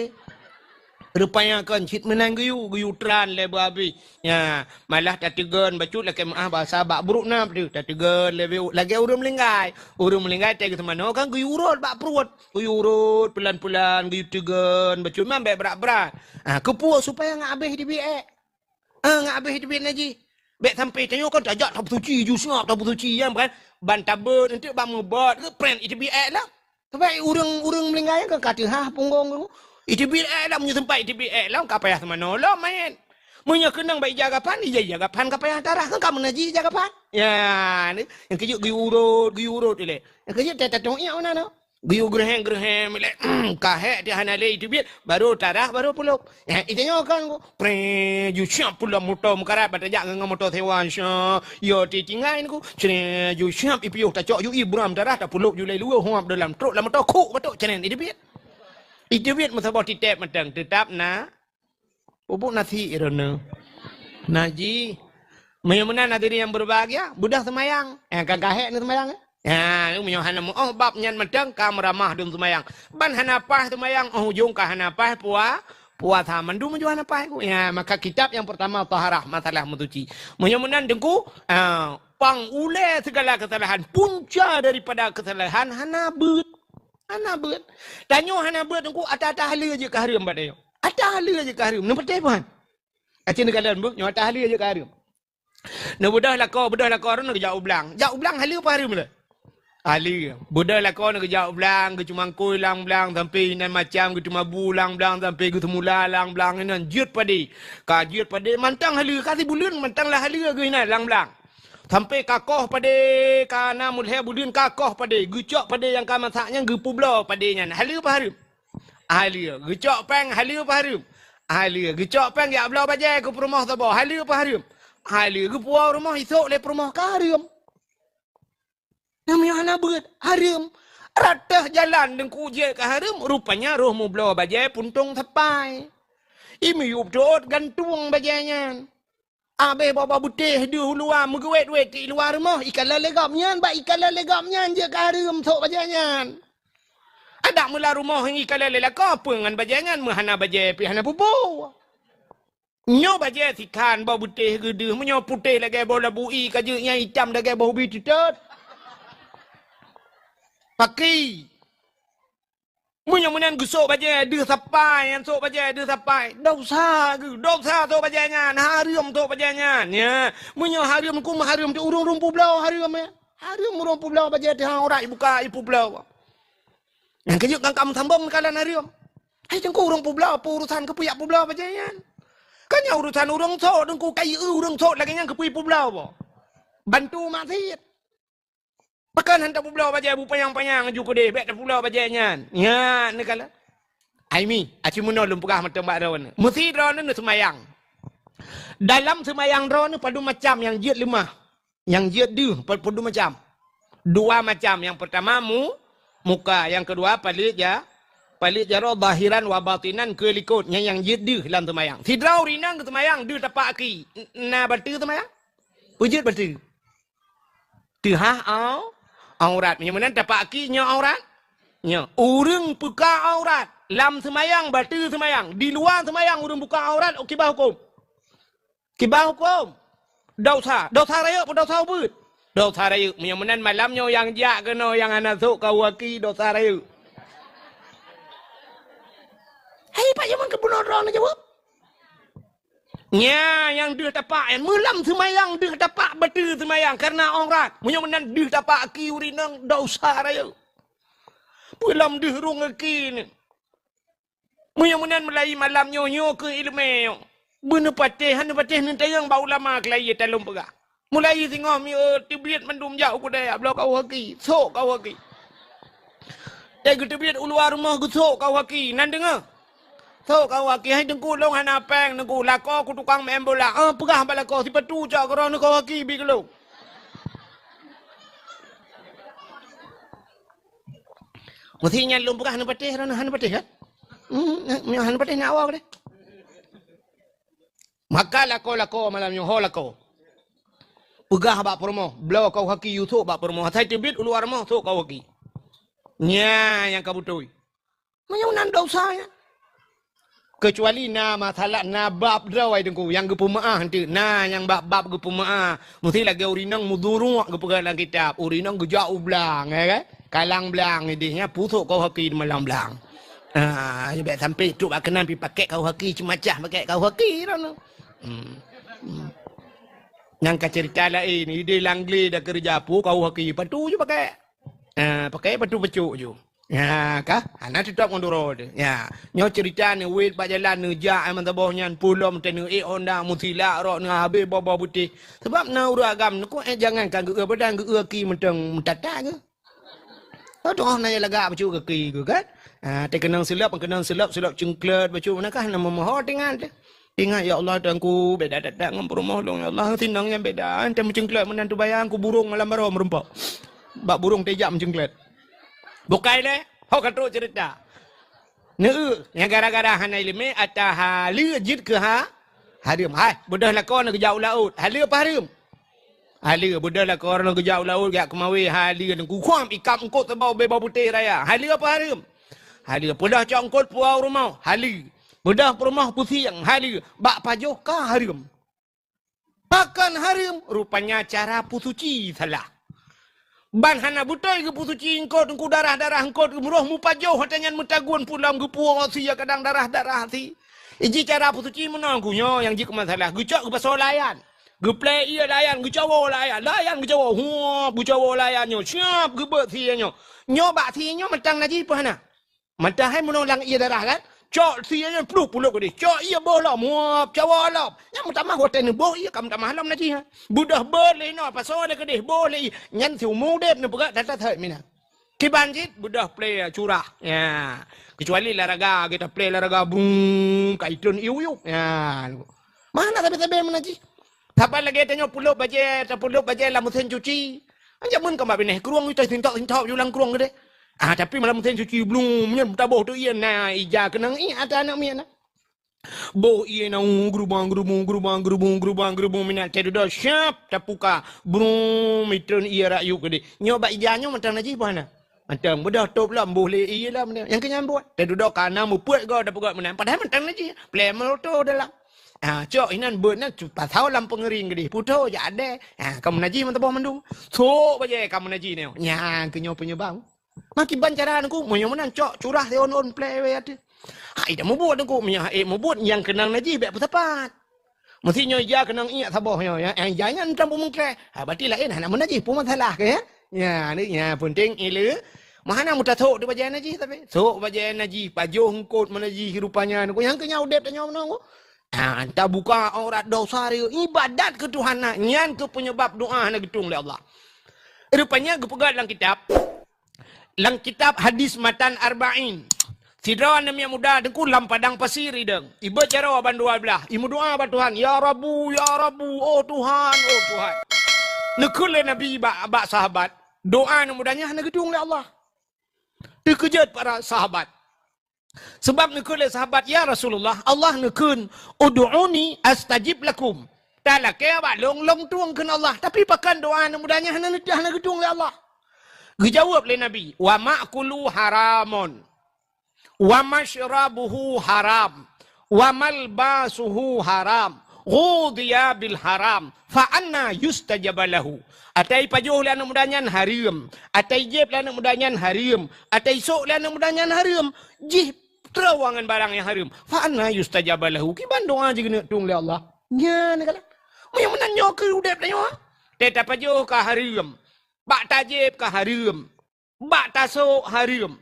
Rupanya kon cit meunan geuyue, geuyue tran lé beuhabéh. Ya, malah tateugon bacut lakée meuáh basa bak brok na teuh. Tateugon lé beu-, lagée ureuëng meulinggai. Ureuëng meulinggai teuh geuteumanoe kan geuyue urot bak pruet. Geuyue urot peulan-peulan, geuyue teugon bacut man bék brat-brat. Ah, keupeue supaya ngat abéh teubiet ék. Ah, ngat abéh teubiet najih. Bék sampai tanyoe kan tajak tapeusuci, ju siap tapeusuci, ya kan? Ban tabeuet, enteuk ban meubeuet, geuprét iteubiet ék lah. Sabab ureuëng, ureuëng meulinggai kan ka teuhah punggong tu. Iteubiet ék lah, meunyoe sempat iteubiet ék lah, ka payah seumanoe lom manyét. Meunyoe keunong bak ija gapan, ija, ija gapan ka payah tarah, kan ka meunajih ija gapan. Ya, ni, nyang keujeuet geuyue urot, geuyue urot ilée. Nyang keujeuet teuh tatong iék meunan tu. Geuyue geureuhem-geureuhem ilée, ka hék teuh hana lé iteubiet, baru tarah, baru pulop. Eh, itanyoe kan ku, pré, ju siap pulop moto meukarat, bak tajak ngon moto sewa, sya, yo ti tinggai ku, pré, ju siap ipiôh tacok ju ibram darah, tapulop ju lé luwa, huap dalam trok lam moto, khuk batok, cenen iteubiet. Iteubiet meusaboh titép mantong, teutap na, pupuk nasi irona. Najih. Meunyoe meunan hadirin yang berbahagia, beudôh seumayang. Eh, ka gahek ni seumayang, eh? Ha, meunyoe hana meuoh bab nyan mantong ka meuramah dum seumayang. Ban hana paih seumayang, óh ujong ka hana paih pua-, puasa. Mandum meunyoe hana paih ku. Ya, maka kitab yang pertama taharah, masalah meusuci. Meunyoe meunan Teungku, ah, pang ulée segala kesalahan, punca daripada kesalahan hana beuet. Hana beuet. Tanyoe hana beuet Teungku, ata-ata haleue jeuet ka hareuem bak tanyoe. Ata haleue jeuet ka hareuem. Neupeuteh Tuhan. Aci neukalon beuet, nyoe ata haleue jeuet ka hareuem. Neubeudôh lakoe, beudôh lakoe droeneuh geujak u blang. Jak u blang haleue peue hareuem lé? Haleue. Beudôh lakoe neuh geujak u blang, geucumangkôi lam blang, sampoe inan macam, geuteumabu lam blang, sampoe geuseumula lam blang inan jeuet padé. Ka jeuet padé mantong haleue, ka sibuleuen mantong lah haleue geuh inan lam blang. Sampoe ka koh padé, ka na meulhèe buleuen ka koh padé, geucok padé nyang ka masak nyan geupeubloe padé nyan. Haleue peue hareuem? Haleue. Geucok péng, haleue peue hareuem? Haleue. Geucok péng jak bloe bajée keu peurumoh saboh, haleue peue hareuem? Hai lé geupuwoe rumoh, isok lé peurumoh ka hareuem. Nyan meunyoe hana beuet, hareuem. Rot teuh jalan Teungku jeuet ka hareuem, rupanya roh mubloe bajée puntông sapai. Imiyueb teuôt gantueng bajée nyan. Abéh boh-boh beutéh deuh u luwa meugeuwét-wét di luwa rumoh, ikalon lé gobnyan, bak ikalon lé gobnyan jeuet ka hareuem sôk bajée nyan. Adak meulah rumoh ikalon lé lakoe, peue ngon bajée nyan, meuhana bajée pih hana pupu. Nyoe bajée sikhan boh beutéh geudeuh, meunyoe putéh lagée boh labu ie ka jeuet, nyang itam lagée boh ubi teutot. Paki. Meunyoe meunan geusôk bajée deuh sapai, nyan sôk bajée deuh sapai. Desya geuh, desya sôk bajée nyan, hareuem sôk bajée nyan. Ya, meunyoe hareuem, keu hareuem teuh ureuëng rhueng peubloe hareuem, ya. Hareuem ureuëng peubloe bajée teuh, aurat ibuka, ipeubloe. Nyang keujeuet kan ka meusambong neukalon hareuem. Hai Teungku, ureuëng peubloe, peue urusan keupeue jak peubloe bajée nyan? Kan nyan urusan ureuëng sôk, Teungku, ka ieu-eu ureuëng sôk lagée nyan keupeue ipeubloe boh? Bantu maksiet. Pakon han tapeubloe bajée bu panyang-panyang ju keudeh, bék tapeubloe bajée nyan. Nyan neukalon. Ai mi, aci meunoe lôn peugah mantong bak droeneuh. Meusi droeneuh neuseumayang. Dalam seumayang droeneuh padum macam nyang jeuet leumah. Nyang jeuet deuh pa-, padum macam. Dua macam. Nyang peurtama mu-, muka, nyang keudua paleuet ja-, paleuet jaroe zahiran wa batinan keu likot. Nyan nyang jeuet deuh lam seumayang. Sidroe ureuëng inong geuseumayang deuh tapak aki. N-, na bateue seumayang? Peue jeuet bateue? Teuhah au-, aurat. Meunyoe meunan tapak aki nyoe aurat? Nyoe. Ureuëng buka aurat lam seumayang, bateue seumayang. Di luwa seumayang ureuëng buka aurat, kiban hukôm? Kiban hukôm? Desya. Desya rayeuk peue desya ubeut? Desya rayeuk. Meunyoe meunan malam nyoe nyang jak keunoe nyang hana sôk kawaki desya rayeuk. Hai, Pak Jaman keubunoe droeneuh jaweueb. Nya, nyang deuh tapak, eh, meulam seumayang deuh tapak bateue seumayang kareuna aurat. Meunyoe meunan deuh tapak aki ureuëng inong desya rayeuk. Peue lom deuh rhueng aki nyoe. Meunyoe meunan meulayeue malam nyoe, nyoe keuh iéleumé nyoe. Beuneupatéh, han neupatéh neutanyong bak ulama keulayi talôn peugah. Meulayeue singoh miseue teubiet mandum jak u keudè bloe kawaki, sôk kawaki. Teuh geuteubiet u luwa rumoh geusôk kawaki, nan deungoe. Sôk kawaki, hai Teungku lôn hana péng, Teungku lakoe keu tukang meu'en bola. Ah, peugah bak lakoe sipatu cok keudroe neuh kawaki bi keu lôn. Meusi nyan lôn peugah neupatéh, droeneuh han neupatéh kan? Hmm, nyoe han neupatéh nak awak deh. Maka lakoe-lakoe malam nyoe ho lakoe. Peugah bak peurumoh, bloe kawaki yue sôk bak peurumoh. Asai teubiet u luwa rumoh sôk kawaki. Nya nyang ka beutôi. Meunyoe nan desya nyan. Keucuali na masalah, na bab droe Teungku nyang geupeumeu'ah eunteuk. Na nyang bab-bab geupeumeu'ah. Meusti lagée ureuëng inong meuduruek geupeugah lam kitab. Ureuëng inong geujak u blang, ya kan? Kalang blang ideh nyan pusok kawaki di malam blang. Ah, bék sampai trok bak keunan pi pakai kawaki ceumacah pakai kawaki droeneuh. Hmm. Hmm. Nyang ka cerita laén, ideh langgle dah keureuja pu kawaki patu ju pakai. Ah, pakai patu pacok ju. Ya, ka? Hana teutap ngon duroe teuh. Ya. Nyoe cerita neuwet bak jalan neujak ai meusaboh nyan pulom teuh neuék honda meusilak rot neuhabéh boh-boh beutéh. Sabab na ureuëng agam neuko ék jangan ka geu-eu badan geu-eu aki meuteung meutata geuh. Oh, toh na lagak bacut gaki geuh kan? Ah, teukeunong silop, keunong silop, silop cengklet bacut meunan kah na meumoho tingan teuh. Ingat, "Ya Allah, Tuhanku, beda that-that ngon peurumoh lôn, ya Allah, sinong nyang beda. Ante meucengklet meunan teubayang ku burung malam baroe meurumpok. Bak burung tejak meucengklet." Bukai lé, ho ka trok cerita. Neu, nyang gara-gara hana iéleumé, ata haleue jeuet keu ha, hareuem. Hai, beudôh lakoe neugeujak u laôt. Haleue apa hareuem? Haleue, beudôh lakoe neugeujak u laôt, geujak keumawé, haleue neugukhom ikab eungkôt saboh bée boh putéh raya. Haleue apa hareuem? Haleue, beudôh cok eungkôt puwoe u rumoh. Haleue. Beudôh peurumoh pusieng, haleue, bak pajoh ka hareuem. Pakon hareuem, rupanya cara peusuci salah. Ban hana beutôi geupeusuci eungkôt, eungkôt darah-darah eungkôt, geumeurôh mupajoh watée nyan meutagun pulam geupuwoe sie kadang darah-darah sie. Iji cara peusuci meunoe geuh nyoe nyang jeuet keu masalah, geucok geupasoe layan. Geuplée ié layan, geucawoe layan, layan geucawoe, huop, geucawoe layan nyoe, siap geubeuet sie nyoe. Nyoe bak sie nyoe mantong najih peue hana? Mantong hai meunoe lam ié darah kan? Cok sie nyan pluek pulok keudeh. Cok ié boh lom, muap, cawa lom. Nyan meutamah watée neuboh ié ka meutamah lom najih, ha. Beudôh beuet lé inoe, pasoe lé keudeh, boh lé ié. Nyan siumu udeb neupeugah that-that thot mina. Kiban cit beudôh plée curah. Ya. Kecuali laraga, kita plée laraga, brum, ka itreun iup-iup. Ya. Mana sabe-sabe meunan jih? Saban lagèe tanyoe pulop bajèe, tapulop bajèe lam meusén cuci. Jameun ka mak binéh krueng, ita sintok-sintok ju lam krueng keudéh. Ah, tapi malam meusén cuci blum, nyan taboh teuh ie na ija keunong ié ata aneuk miet na. Boh ie na, uh, geurubang-geurubung, geurubang-geurubung, geurubang-geurubung, meunan teuh dudoe, syap, tapuka. Brum, itreun ie rayuek keudéh. Nyoe bak ija nyoe mantong najih bah na. Mantong beudôh tôp lom, boh lé ie lom. Nyang keu nyan buet. Teuh dudoe ka na meupeuet goe tapeugöt meunan. Padahai mantong najih. Plè meuloto dalam. Ah, cok inan beuet nan pasoe lam peungeuring keudéh. Putôh jak adèe. Ah, ka meunajih mantong boh mandum. Sok bajèe ka meunajih nyoe. Nyan keu nyoe peunyeubab. Makiban cara Teungku, meunyoe meunan cok curah siôn-ôn plè wèh ateueh. Hai dak mubuet Teungku, meunyoe hai mubuet nyang keunong najih bèk peusapat. Meusti nyoe ija keunong ié saboh nyoe, ya, eh, ija nyan tam peumeuklèh. Ha, berarti laén hana meunajih, peue masalah keu, ya? Ya, ni, ya, penting ileue. Meuhana meutasok teuh bajèe najih tapi. Sok bajèe najih, pajoh eungkôt meunajih rupanya. Teungku, nyang keu nyan udép tanyoe meunan, Teungku. Ha, tabuka aurat dosa dia, ibadat keu Tuhan na, nyan keu peunyeubab doa hana geutueng lé Allah. Rupanya geupeugah lam kitab, Lam kitab hadis matan Arba'in, sidroe aneuk miet muda Teungku lam padang pasi ridong. Ibeuet jaroe ban dua blaih. Imeudoa bak Tuhan, "Ya Rabbu, ya Rabbu, oh Tuhan, oh Tuhan." Neukheun lé Nabi bak, bak sahabat, doa aneuk muda nyan hana geutueng lé Allah. Teukeujot para sahabat. Sabab neukheun lé sahabat, "Ya Rasulullah, Allah neukheun, 'Ud'uni astajib lakum.' Talakèe bak lôn, lôn tueng kheun Allah. Tapi pakon doa aneuk muda nyan hana, hana geutueng lé Allah?" Geujaweueb lé Nabi, "Wa ma'kuluhu haramun, wa masyrabuhu haram, wa malbasuhu haram, ghudhiya bil haram, fa anna yustajaba lahu." Atai pajoh lé aneuk muda nyan hareuem, atai jieb lé aneuk muda nyan hareuem, atai sok lé aneuk muda nyan hareuem, jih troh ngon barang nyang hareuem. Fa anna yustajaba lahu. Kiban doa jih geuneuk tueng lé Allah? Nyan kan. Meunyoe meunan nyoe keu udép tanyoe. Teuh tapajoh ka hareuem. Bak tajieb ka hareuem. Bak tasok hareuem.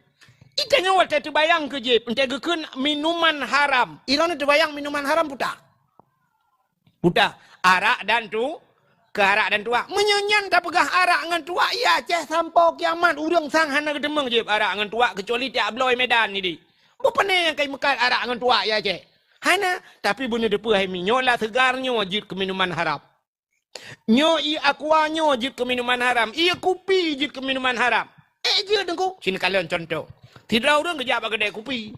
Ita nyoe watèe teubayang keu jieb, 'oh geukheun minuman haram. Droeneuh teubayang minuman haram peue ta? Peue ta? Arak dan tu, keu arak dan tuak. Meunyoe nyan tapeugah arak ngon tuak, iya Aceh sampoe kiamat ureueng sang hana geuteumeung jieb arak ngon tuak keucuali tiak bloe Medan nyan di. Bukon nyang ka imeukat arak ngon tuak iya Aceh. Hana, tapi beuneuteupeu hai mi, nyoe lah seugar nyoe jeuet keu minuman haram. Nyoe ié aqua nyoe jeuet keu minuman haram. Ié kupi jeuet keu minuman haram. Eh, jeuet Teungku. Sinoe kalon cuntoh. Sidroe ureueng geujak bak keudè kupi.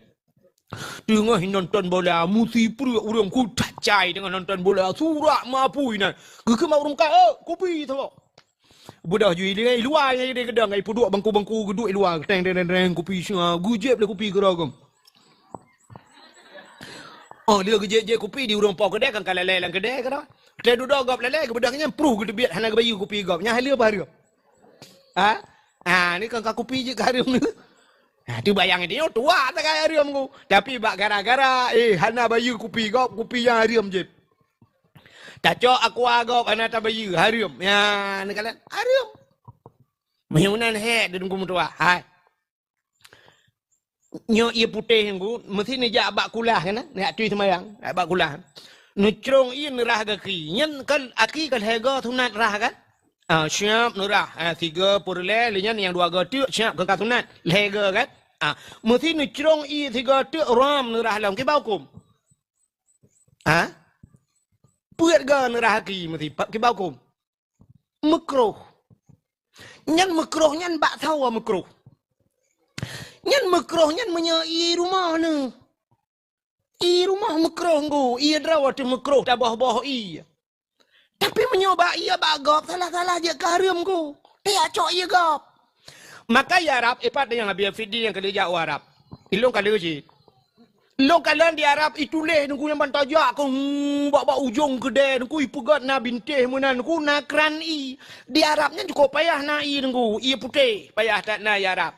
Teungoh nonton bola, meusipreuk ureueng kutat cai teungoh nonton bola, surak mapui nan. Geukheun bak ureueng ka, "Eh, kupi saboh." Beudôh ju i luwa nyang di geudong, i peuduek bangku-bangku geuduek i luwa, teng, teng, teng, teng, kupi singa, geujieb lé kupi keudroe geuh. Oh, lheueh geujieb-jieb kupi di ureueng po keudè kan ka lalè lam keudè keudroe. Teuh dudoe gob lalè, geubeudôh nyan pruh geuteubiet hana geubayeue kupi gob. Nyan hai lheueh bak hareuem. Ha? Ha, ni kan ka kupi jeuet keu hareuem ni. Ha, teubayang di nyoe tuak takai hareuem ku. Tapi bak gara-gara, eh, hana bayeue kupi gob, kupi nyang hareuem jeuet. Tacok aqua gob hana tabayeue, hareuem. Ya, neukalon hareuem. Meunyoe meunan hék di Teungku meutuah. Hai. Nyoe ié putéh Teungku, meusti neujak bak kulah kan, neujak tui seumayang, jak bak kulah. Neucrông ié neurah gaki. Nyan kan aki ka lhèe goe sunat rah kan? Ah, siap neurah. Ah, sigoe peureulèe, lheueh nyan nyang dua goe teuk siap keu ka sunat. Lhèe goe kan? Ah, meusti neucrông ié sigoe teuk rhom neurah lom. Kiban hukôm? Ha? Peuet goe neurah aki meusipat kiban hukôm? Meukruh. Nyan meukruh nyan bak sawa meukruh. Nyan meukruh nyan meunyoe ié rumoh neuh. Ié rumoh meukruh Teungku, ié droe teuh meukruh taboh-boh ié. Tapi meunyoe bak ié bak gob, salah-salah jeuet keu hareuem Teungku. Teuh cok ié gob. Maka i Arab, ipat nyang Abi Afidi nyang ka lheueh jak u Arab. Ilôn ka lheueh cit. Lôn kalon di Arab ituléh Teungku nyang ban tajak keu, hmm, bak, bak ujong keudè Teungku ipeugöt na bintéh meunan Teungku na kran ié. Di Arab nyan cukôp payah na ié Teungku, ié putéh, payah that na i Arab.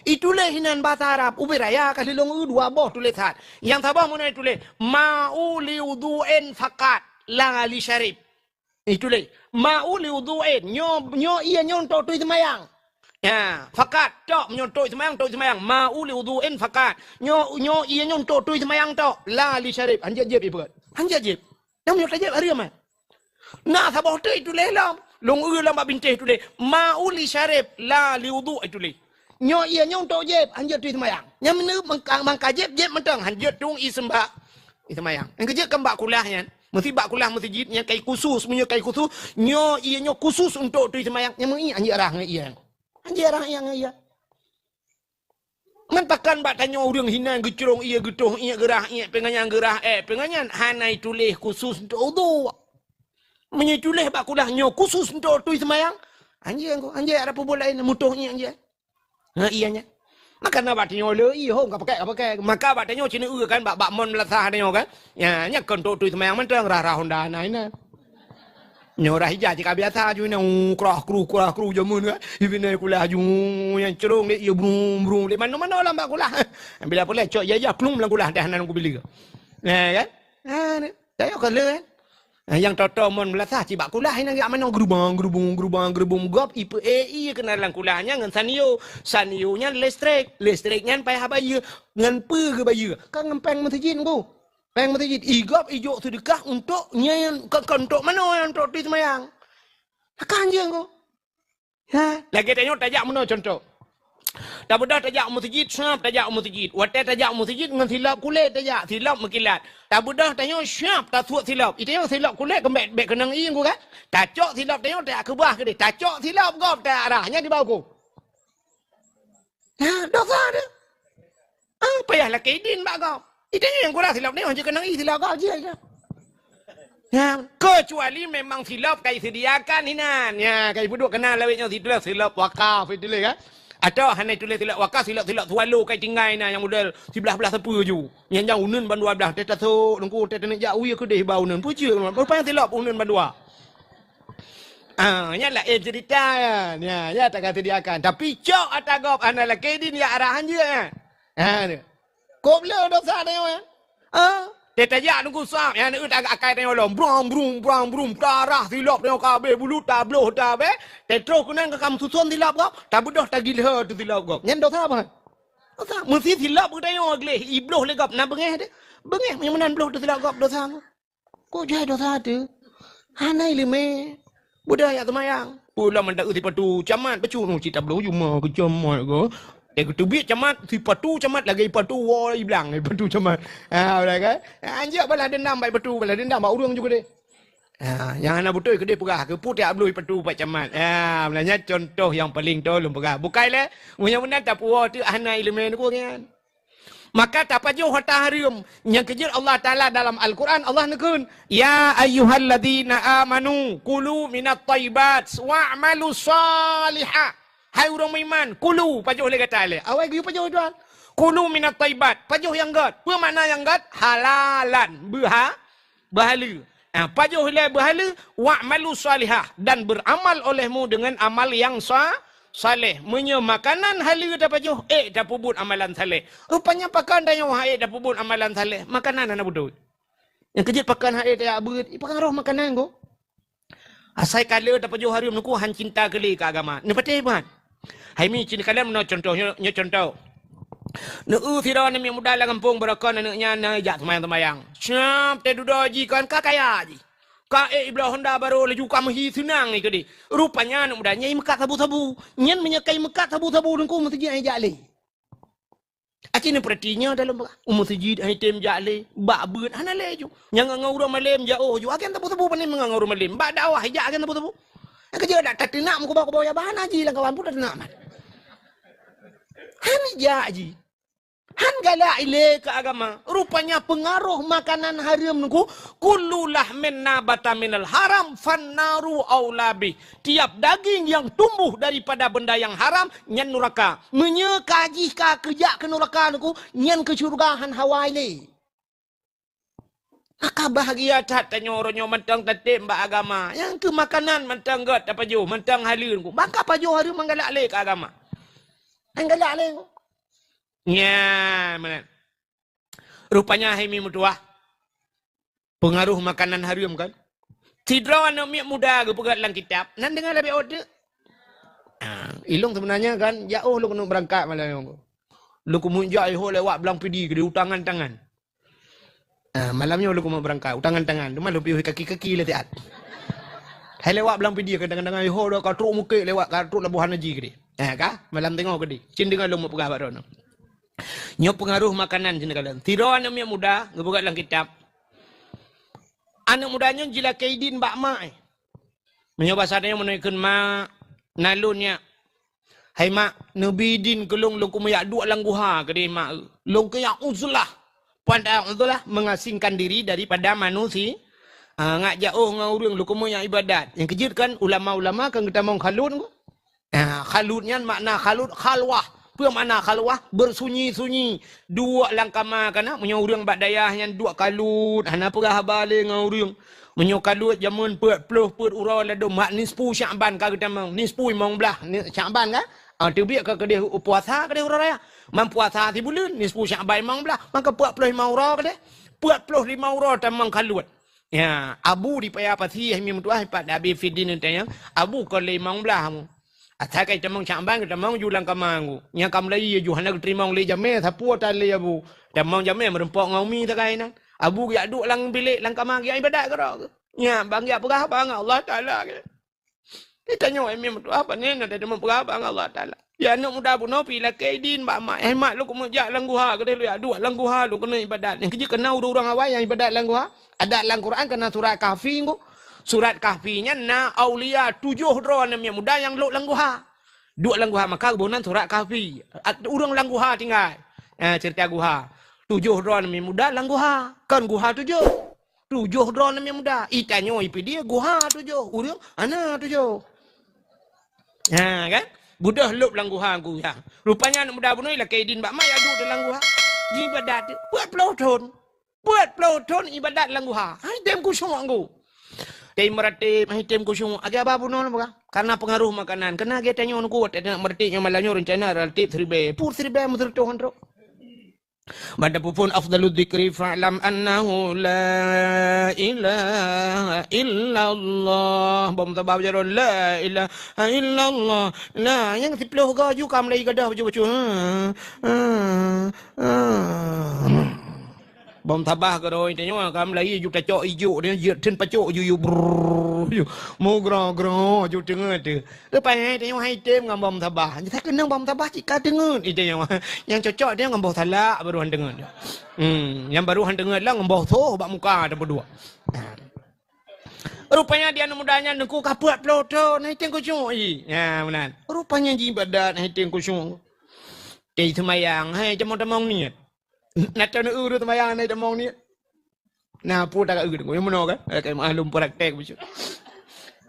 Ituléh inan basa Arab, ubé raya ka lheueh lôn eu dua boh tulésan. Nyang saboh meunan ituléh, "Ma'u li wudhu'in faqat, la li syarib." Ituléh, "Ma'u li wudhu'in." Nyoe, nyoe ié nyoe untuk tui seumayang. Ya, faqat, tok, nyoe untuk tui seumayang, untuk tui seumayang. "Ma'u li wudhu'in faqat." Nyoe, nyoe ié nyoe untuk tui seumayang tok. "La li syarib." Hanjeuet jieb ipeugöt. Hanjeuet jieb. Nyang meunyoe tajieb hareuem, eh. Na saboh teuk ituléh lom. Lôn eu lom bak bintéh tuléh, "Ma'u li syarib, la li wudhu'," ituléh. Nyoe ié nyoe untuk jieb, hanjeuet tui seumayang. Nyang meuneu mangka, mangka jieb, jieb mantong, hanjeuet tueng ié seumbah. Ié seumayang. Nyang keujeuet kan bak kulah nyan. Meusi bak kulah meuseujid nyang kai khusus, meunyoe kai khusus, nyoe ié nyoe khusus untuk tui seumayang, nyang meuiek anjeuk rhah ngon ié. Anjeuk rhah ié ngon ié. Ngon pakon bak tanyoe ureuëng hinan geucrong ié, geutoh ié, geurhah ié, peungeunyan geurhah ék, peungeunyan hana ituléh khusus untuk udhu. Meunyoe ituléh bak kulah nyoe khusus untuk tui seumayang, anjeuk ko, anjeuk ada peubuet laén, mutoh ié anjeuk. Ha, ié nyan. Maka na bak tanyoe le, ié hom ka pakai, ka pakai. Maka bak tanyoe cina kan bak, bak mon meulasah tanyoe kan. Ya, nyan kon untuk tui seumayang mantong, rhah-rhah honda na inan. Nyoe rhah ija cit ka biasa ju nyan, krah kru, krah kru jameun kan. Ibi na kulah ju nyan crong dek ié brum brum dek mano-mano lam bak kulah. Bila pulai cok ija-ija plum lam kulah dah nan kubili. Ya kan? Ha, ni. Tanyoe ka le kan. Ha, nyang toto mon meulasah cit bak kulah inan jak mano gerubang, gerubung, gerubang, gerubung gob ipe, eh, ié keunan lam kulah nyan ngon sanyo. Sanyo nyan listrik, listrik nyan payah bayeue. Ngon peue geubayeue? Ka ngon péng meuseujid ngku. Péng meuseujid, igop ijok seudeukah untuk nyan, ka, ka untuk manoe, untuk tui seumayang. Akan je ngku. Ha, lagée tanyoe tajak meunoe contoh. Tabeudôh tajak u meuseujid, swab tajak u meuseujid. Watée tajak u meuseujid ngon silop kulét tajak, silop meukilat. Tabeudôh tanyoe swab tasuet silop. Itanyoe silop kulét keumbek bek keunong ié ngku kan? Tacok silop tanyoe tajak keubah keudeh. Tacok silop gob tajak rhah nyan dibawa ku. Ha, dosa tu. Ah, payah lakée idin bak gob. Itanyoe nyang kurang silop ni, hana keunong ié silop gob jih. Ya, kecuali memang silop kai sediakan inan. Ya, kai peuduek keunan lawét nyoe situléh silop wakaf ituléh kan. Atau hana ituléh silop wakaf, silop-silop swallow kai tinggai na nyang model siblah-blah sapeue ju. Nyang jang uneun bandua blah, teuh tasok lungku, teuh teuneuk jak wie keudeh ba uneun. Peue cit, rupanya silop uneun bandua. Ah, nyan laén cerita kan. Ya, ya tak sediakan. Tapi cok ata gob hana lakée idin ya arah anjeuk kan. Ha, tu. Kop le dosa tanyoe, eh? Ha? Teuh tajak nunggu sab, nyang neuet agak akai tanyoe lom. Brong, brong, brong, brong. Tarah silop tanyoe ka abéh bulu, tabloh, tabéh. Teutroh keunan ka kam suson silop gob, tabeudôh tagilhe tu silop gob. Nyan dosa apa? Dosa. Meusi silop geutanyoe gleh, ibloh lé gob, na beungéh deh. Beungéh, nyang meunan bloh tu silop gob, dosa apa? Kok jai dosa tu? Hana ileumé. Budaya seumayang. Pulang mantap sipatu camat, bacut nu cit tabloh juma ke camat ke. Eh, keuteubiet camat, sipatu camat lagée sipatu woe iblang, sipatu camat. Ha, udah kan? Anjak balas dendam bak sipatu, balas dendam bak ureuëng juga deh. Ha, nyang hana beutôi keudeh peugah, keu peue tiak bloh sipatu bak camat. Ha, meunan nyan contoh nyang paléng tolong peugah. Bukai lé, meunyoe meunan tapuwoe tu hana ileumé nuku nyan. Maka tapajoh hareuem. Nyang keujeuet Allah Taala dalam Al-Quran, Allah neukheun, "Ya ayyuhalladzina amanu kulu minat thayyibat wa'malu shalihah." Hai ureuëng meuiman, kulu, pajoh lé gata lé. Awai geuyue pajoh Tuhan. Kulu minat thayyibat, pajoh nyang gét. Peue makna nyang gét? Halalan, beuha, beuhaleue. Ah, pajoh ilée beuhaleue, wa'malu shalihah, dan beramal olehmu dengan amal yang sa-, saleh. Meunyoe makanan haleue tapajoh, ék tapeubuet amalan saleh. Rupanya pakon tanyoe han ék tapeubuet amalan saleh, makanan hana beutôi. Nyang keujeuet pakon han ék tajak beuet, ipeungaroh makanan ko. Asai ka le tapajoh hareuem nuku han cinta keulé keu agama. Neupatéh ban. Hai mi cit kalon meunoe contoh, nyoe, nyoe contoh. Neu-eu sidroe aneuk miet muda lam gampông, barokon aneuk nyan na jak seumayang-seumayang. Siab teududoe jih kon ka kaya jih. Ka ék ibloe honda barô laju ka meuhi seunang jih keudeh. Rupanya aneuk muda nyan imeukat sabu-sabu. Nyan meunyoe ka imeukat sabu-sabu teungku meuseujid han ijak lé. Aci neupeurati nyoe dalam u meuseujid han item jak lé, bak beuet hana lé ju. Nyang ngon ureuëng malém jak oh ju, agen sabu-sabu pané meungon ureuëng malém. Bak dakwah ijak agen sabu-sabu. Nyang keujeuet dak tateunak meukeubah-keubah ya bahan haji lam kawan pun tateunak mat. Han ijak jih. Han galak ilée keu agama. Rupanya peungaroh makanan hareuem nuku, kullu lahmin nabata minal haram fannaru aula bih. Tiap daging yang tumbuh daripada benda yang haram, nyan nuraka. Meunyoe ka jih ka keujak keu nuraka nuku, nyan keu syeuruga han hawa ilée. Maka bahgia that tanyoe uroe nyoe mantong tatem bak agama. Nyang keu makanan mantong gét tapajoh, mantong haleue nuku. Maka pajoh hareuem han galak lé keu agama. Han galak lé. Nyan meunan. Rupanya hai mi meutuah. Peungaroh makanan hareuem kan. Sidroe aneuk miet muda geupeugah lam kitab, nan deungon leubeh ot teuk. Ah, ilong sebenarnya kan, jak oh lôn keuneuk beurangkat malam nyoe. Lôn keumeung jak iho lewat Blang Pidi keudeh utangan tangan. Ah, malam nyoe lôn keumeung beurangkat utangan tangan. Teuma lôn piôh kaki-kaki lé siat. Hai lewat Blang Pidi kan tangan-tangan iho dah ka trok mukek lewat ka trok labuhan haji keudeh. Ah, ka? Malam teungoh keudeh. Cin deungon lôn meupeugah bak droeneuh. Nyoe peungaroh makanan cin kalon. Sidroe aneuk miet muda geupeugah lam kitab. Aneuk muda nyoe jilakée idin bak mak, eh. Meunyoe basa tanyoe meunan kheun mak, na lôn nyak. Hai mak, neubi idin keu lôn, lôn keumeung jak duek lam guha keudeh mak. Lôn keuyak uzlah. Peue na uzlah, mengasingkan diri daripada manusia. Ah, ngat jak oh ngon ureuëng, lôn keumeung jak ibadat. Nyang keujeuet kan ulama-ulama kan geutamong khalut. Ah, khalut nyan makna khalut khalwah. Peue makna khalwah? Bersunyi-sunyi. Duek lam kama kana, meunyoe ureuëng bak dayah nyan duek kalut, hana peugah haba lé ngon ureuëng. Meunyoe kalut jameun peuet ploh peuet uroe ladôm, mak nisfu Syakban ka geutamong, nisfu limong blaih ni-, Syakban ka? Ah, teubiet ka keudeh puasa keudeh uroe raya. Man puasa sibuleuen, nisfu Syakban limong blaih, maka peuet ploh limong uroe keudeh. Peuet ploh limong uroe tamong kalut. Ya, abu di paya pasi hai meutuah pat Abi Fidin tanyong, abu kon lé limong blaih mu. Asai ka tamong Syakban, ka tamong ju lam kama nggu. Nyang ka mulai ju hana geuteurimong lé jamé, sapeue tan lé abu. Tamong jamé meurumpok ngon umi sagai nan. Abu geujak duek lam bilék, lam kama geujak ibadat keudroe. Nya, ban geujak peugah haba ngon Allah Taala. Geutanyoe hai meutuah, pane na teurimong peugah haba ngon Allah Taala. Ya, aneuk muda bunoe pi lakée idin bak mak. Eh, mak, lôn keumeung jak lam guha, keudeh lôn jak duek lam guha, lôn keuneuk ibadat. Nyang keujeuet keu na ureuëng awai nyang ibadat lam guha. Adak lam Quran keu na surat Kahfi nggu. Surat Kahfi nyan na aulia tujoh droe aneuk muda nyang lhok lam guha. Duek lam guha, maka geuboh nan surat Kahfi. At-, ureuëng lam guha tinggai. Eh, cerita guha. Tujoh droe aneuk muda lam guha. Kon guha tujoh. Tujoh droe aneuk muda. Itanyoe ipidie guha tujoh. Ureuëng hana tujoh. Ha, kan? Beudôh lhok lam guha nggu, ya. Rupanya aneuk muda bunoe lakée idin bak mak, jak duek lam guha. Jiibadat peuet ploh thon. Peuet ploh thon ibadat lam guha. Hai tem khusyuk nggu. Tem meuratéb, hai tem khusyuk. Lagée haba bunoe peugah. Karena pengaruh makanan. Karena geutanyoe nunggu, watée na meuratéb nyang malam nyoe rencana ratéb siribée. Pur siribée meuseureutoh trok. Ban tapeuphon afdalu dzikri fa'lam annahu la ilaha illallah. Bom tabah jaroe la ilaha illallah. Nah, nyang siploh goe ju ka mulai gadoh bacut-bacut. Ha, ha, ha. Bom tabah gadoh tanyoe ka mulai ju tacok ijuk dia, jeuet theun pacok ju, ju brrrr, ju mugroe-groe ju teungeut tu. Rupanya tanyoe hai tem ngon bom tabah. Nyata keunong bom tabah cit ka teungeut i tanyoe. Nyang cocok dia ngon boh salak baru han teungeut. Hmm, nyang baru han teungeut lah ngon boh soh bak muka tapeuduek. Rupanya di aneuk muda nyan teungku ka peuet ploh thon, hai tem khusyuk i. Ya, meunan. Rupanya jiibadat, hai tem khusyuk. Teuseumbayang, hai tamong-tamong niet. Na teuneuk ureuëng seumbayang na tamong niet. Na peue taga ureuëng, nyang meunoe kan? Eh, kayak maklum praktek begitu.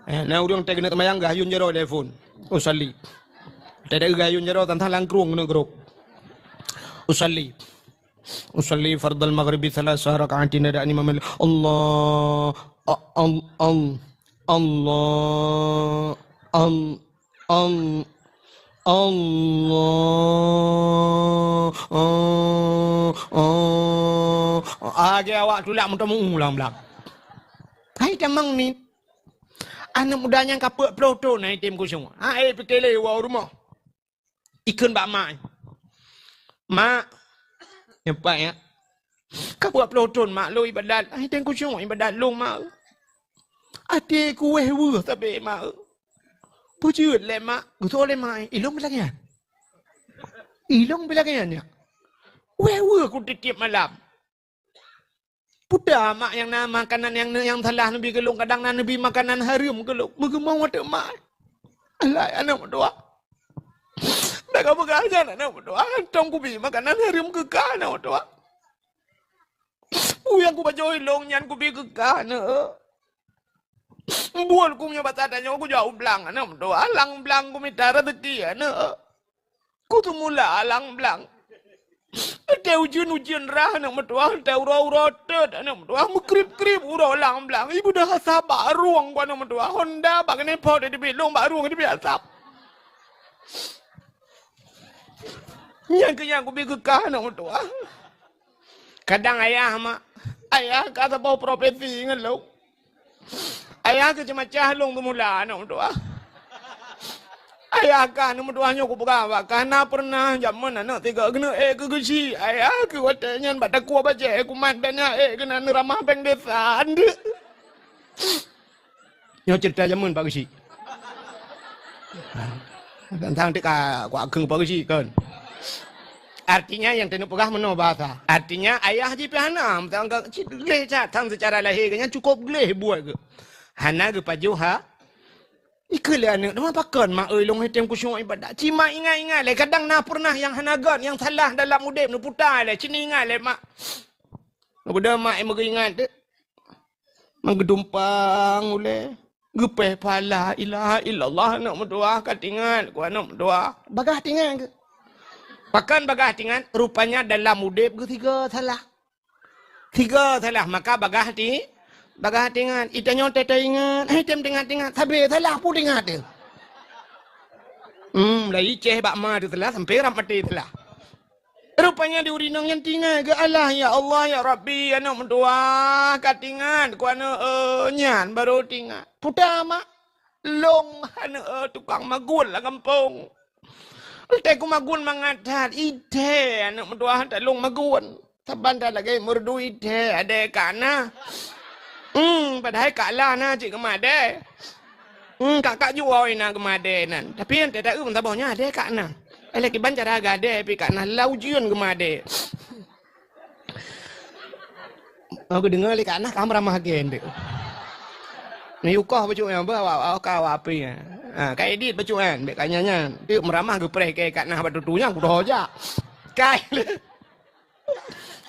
Eh, na ureuëng teuneuk seumbayang gayun jaroe telepon. Usalli. Teuneuk gayun jaroe tantang langkrung keuneuk grok. Usalli. Usalli fardal maghribi tsalasa raka'atin, ada imam. Allah, a-, al-, al-, Allah, al-, Al-, Allah, ah, ah, ah. Lagée awak tulak meuteumeu ulang-ulang. Hai tamong niet. Aneuk muda nyang ka peuet ploh thon hai tem khusyuk. Ha, eh, pike lé woe rumoh. Ikheun bak mak. Mak. Nyoe pat ya. Ka peuet ploh thon mak lôn ibadat. Hai tem khusyuk ibadat lôn mak. Até ku wéh weueh sabe mak. Peue jeuet lé mak, geusoe lé mak, ilong beulagian. Ilong beulagian nyak. Wéh weueh ku tiep-tiep malam. Peue mak nyang na makanan nyang, nyang salah neubi keu lôn, kadang na neubi makanan hareuem keu lôn. Meugeumong watée mak. Alah, aneuk meutuah. Dak ka peugah nyan aneuk meutuah, tong kubi makanan hareuem keu kah aneuk meutuah. Peue nyang kubaco ilong nyan kubi keu kah aneuk. Buet ku meunyoe basa tanyoe kujak u blang aneuk meutuah, lam blang kumita raseuki aneuk. Kuteumula lam blang. Watée ujeuen-ujeuen rhah aneuk meutuah, watée uroe-uroe teut aneuk meutuah, meukrib-krib uroe lam blang. Ibu dah asap bak rueng ku aneuk meutuah, honda bak keuneuk po di teubiet lôn bak rueng di teubiet asap. Nyan keuh nyang kubi keu kah aneuk meutuah. Kadang ayah mak, ayah ka saboh profesi ngon lôn. Ayah keuh ceumacah lôn teumula aneuk meutuah. Ayah kah aneuk meutuah nyoe kupeugah bak kah na peureunah jameun aneuk tiga keuneuk ék keu geuchik. Ayah keuh watée nyan bak takue bajée kumat dan nyan ék keunan ramah péng desa. Nyoe ceurita jameun Pak Geuchik. Tantang teuka kuakheun Pak Geuchik kon. Artinya nyang taneuk peugah meunoe bahasa. Artinya ayah jih pih hana, meutanggong cit gleh that, sang seucara lahé geuh nyan cukup gleh buet geuh. Hana geupajoh ha. Ikeu lé aneuk, teuma pakon mak oi lôn item khusyuk ibadat. Cit mak ingat-ingat lé, kadang na pernah nyang hana göt, nyang salah dalam udép neuputa lé, cit ingat lé mak. Neupeugah mak nyang meugeuingat teuk. Meugeudeumpang ulée. Geupéh phala, "La ilaha illallah, aneuk meutuwah ka tingat, ku aneuk meutuwah." Bagah tingat keu? Pakon bagah tingat? Rupanya dalam udép geuh sigoe salah. Sigoe salah, maka bagah ti-, bagah tingat. Itanyoe teuh ingat, eh, tem tingat-tingat. Sabe salah pun tingat teuh. Hmm, dari Aceh bak ma teuh salah, sampai rab maté salah. Rupanya di ureueng inong nyan tingat keu Allah, "Ya Allah, ya Rabbi, aneuk meutuwah ka tingat, ku aneuk, eh, nyan baru tingat." Puta mak, lôn aneuk, eh, tukang magun lam gampông. Watée kumagun mangat that, ideh aneuk meutuwah that lôn magun. Saban that lagée meureudu ideh, adée ka na. Hmm, padahai ka lah na cit geumadée. Hmm, ka-kak juwoe na geumadée nan. Tapi nyan teuh taeu meusaboh nyan adée ka na. Lé kiban cara gadée pih ka na lau jieun geumadée. Oh, geudeungoe lé ka na ka meuramah gen dek. Neuyukoh bacut nyan bah awak ka awak api nyan. Ha, ka edit bacut nyan, bek ka nyan nyan. Teuk meuramah geupreh ke ka na bak tutu nyan kudoh jak. Kai.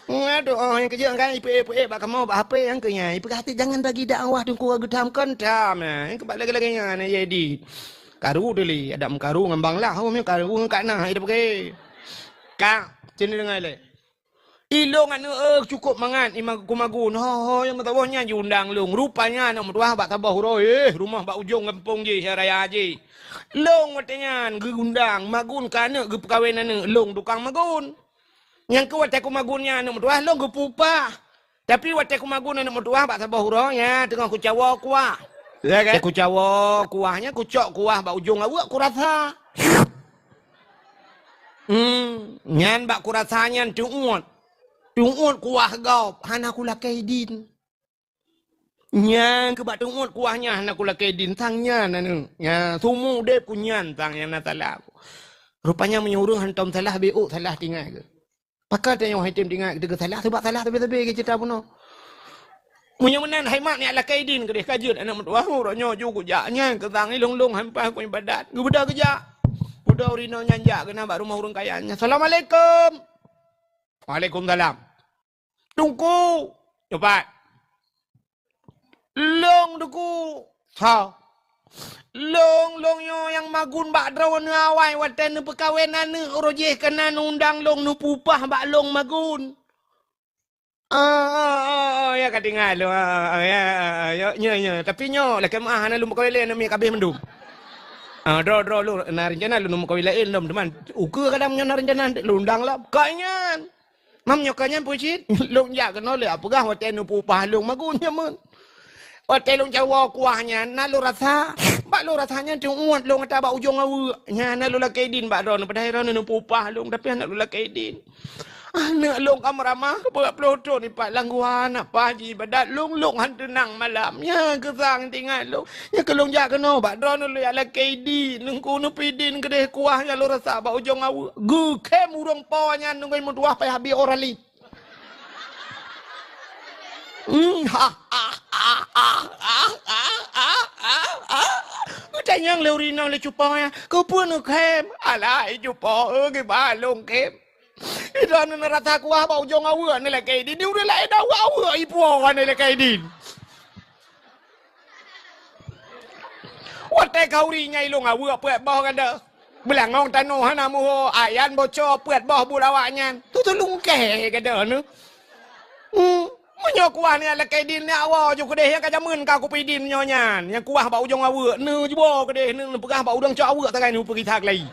Aduh, oh, nyang keujeuet kan ipe-ipe bak kamoe bak H P nyang keu nyan. Ipeugah jangan bagi dakwah teungku geutam kon tam. Nyang keu bak lagée-lagée nyan na jadi. Karu teuh lé, adak meukaru ngon bang lah, oh, meukaru ngon ka na, idak pakai. Ka, sini dengar lé. Ilong aneuk, eh, cukup mangat ima kumagun. Ho, ho, nyang meusaboh nyan jiundang lôn. Rupanya aneuk meutuwah bak saboh uroe, eh, rumoh bak ujong gampông jih, raya jih. Lôn watée nyan geuundang, magun keu aneuk geupeukawen aneuk, lôn tukang magun. Nyang keu watée kumagun nyan aneuk meutuwah lôn geupupah. Tapi watée kumagun aneuk meutuwah bak saboh uroe, ya, teungoh kucawoe kuah. Ya, kan? Watée kucawoe kuah nyan, kucok kuah bak ujong aweuek kurasa. Hmm, nyan bak kurasa nyan teuuet. Teuuet kuah gob, hana kulakée idin. Nyang keu bak teuuet kuah nyan hana kulakée idin, sang nyan aneuk. Nya, seumeu udeb ku nyan sang nyang na salah. Rupanya meunyoe ureueng hantom salah, beuôt salah tingat keu. Pakon tanyoe hai tem tingat keu salah, sabab salah sabe-sabe keu cita bunoe. Meunyoe meunan hai mak nyak lakée idin keudeh ka jeuet aneuk meutuwah, uroe nyoe ju kujak nyan keu sang ilong long hai mpah ku ibadat. Geubeudôh geujak. Beudôh ureueng inong nyan jak keunan bak rumoh ureueng kaya nyan. "Assalamualaikum." "Waalaikumsalam." "Teungku." "Nyoe pat." "Long Teungku." "Soe?" "Long, long nyoe nyang magun bak droeneuh awai watée neupeukawen aneuk uroe jih keunan undang long neupupah bak long magun." "Ah, ah, ah, ah, ya ka tinggai lôn. Ah, ah, ya, ah, ah, ya, ya, ya. Tapi nyoe lakée meuah hana lôn peukawen lé aneuk miet ka abéh mandum." "Ah, droe, droe lôn na rencana lôn neupeukawen laén lom, teuma ukeue kadang nyoe na rencana lôn undang lom." "Kok nyan?" "Mam nyoe ka nyan peue cit?" "Lôn jak keunoe lé, peugah watée neupupah lôn magun nyan meunan. Watée lôn cawoe kuah nyan, na lôn rasa, bak lôn rasa nyan teuuet lôn ata bak ujong aweuek. Nyan na lôn lakée idin bak droeneuh, padahai droeneuh neupupah lôn, tapi hana lôn lakée idin. Aneuk lôn ka meuramah keu peuet ploh thon ipat lam guha, na paih jiibadat lôn, lôn han teunang malam. Nyan keu sang tingat lôn. Nyan keu lôn jak keunoe bak droeneuh lôn jak lakée idin, Teungku neupeuidin keudeh kuah nyang lôn rasa bak ujong aweuek." Geukhém ureueng po nyan ngon meutuwah payah bi Orali. Hmm, ha, ha, ha. Geutanyong lé ureueng inong lé cupo nyan, "Keupeue neukhém?" "Alah, cupo, eh, kiban lôn khém. Droeneuh neurasa kuah bak ujong aweuek neulakée idin, di ureueng laén aweuek-aweuek ipuwoe neulakée idin." Watée khauri nyang ilong aweuek peuet boh gada. Beulangong tanoh hana muho, ayan boco peuet boh buet awaknyan. Tutulungkée gada neuh. Hmm, meunyoe kuah nyan lakée idin nyak woe ju keudeh nyang ka jameun ka kupeue idin nyoe nyan. Nyang kuah bak ujong aweuek, neujuboe keudeh neupeugah bak ureueng cok aweuek sagai neupeugisa keulayi.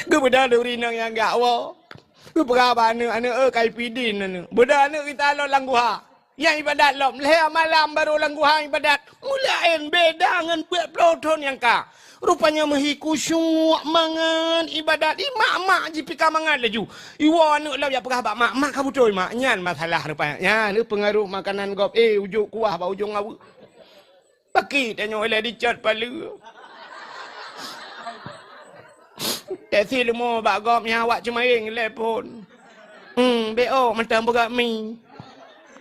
Geubeudôh lé ureueng inong nyang geujak woe. Geupeugah bak aneuk, "Aneuk, eh, ka ipeue idin aneuk." Beudôh aneuk geutalon lam guha. Nyang ibadat lom, lhée malam barô lam guha ibadat. Meulaén beda ngon peuet ploh thon nyang ka. Rupanya meuhi khusyuk mangat ibadat, i mak-mak jih pih ka mangat laju. Iwoe aneuk lom jak peugah bak mak, "Mak ka beutôi, Mak." Nyan masalah rupanya. Nyan, eh, peungaroh makanan gob, eh, ujok kuah bak ujong aweuek. Pakri tanyoe ilée dicot paleue. Teksi leumo bak gob nyan awak Ceumayeng lhèe phon. Hmm, B O mantong peugah mi.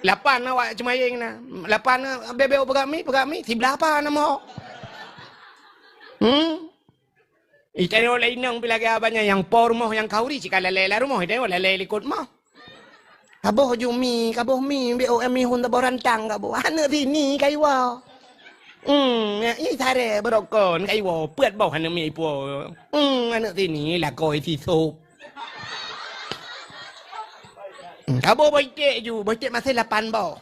Lapan awak Ceumayeng na. Lapan, eh, B B O peugah mi, peugah mi, siblah apa nama? Hmm. Itanyoe lé inong pi lagèe abang nyan nyang po rumoh nyang khanduri cit ka lalè lam rumoh, itanyoe lalè likot moh. Kaboh ju mi, kaboh mi, B O M mi hun taboh rantang kaboh. Aneuk sini ka iwoe. Hmm, ya, ih, saré beurokon ka iwoe, peuet boh aneuk miet ipuwoe. Hmm, aneuk sini lakoe sisop. Hmm, kaboh boh iték ju, boh iték maséh lapan boh.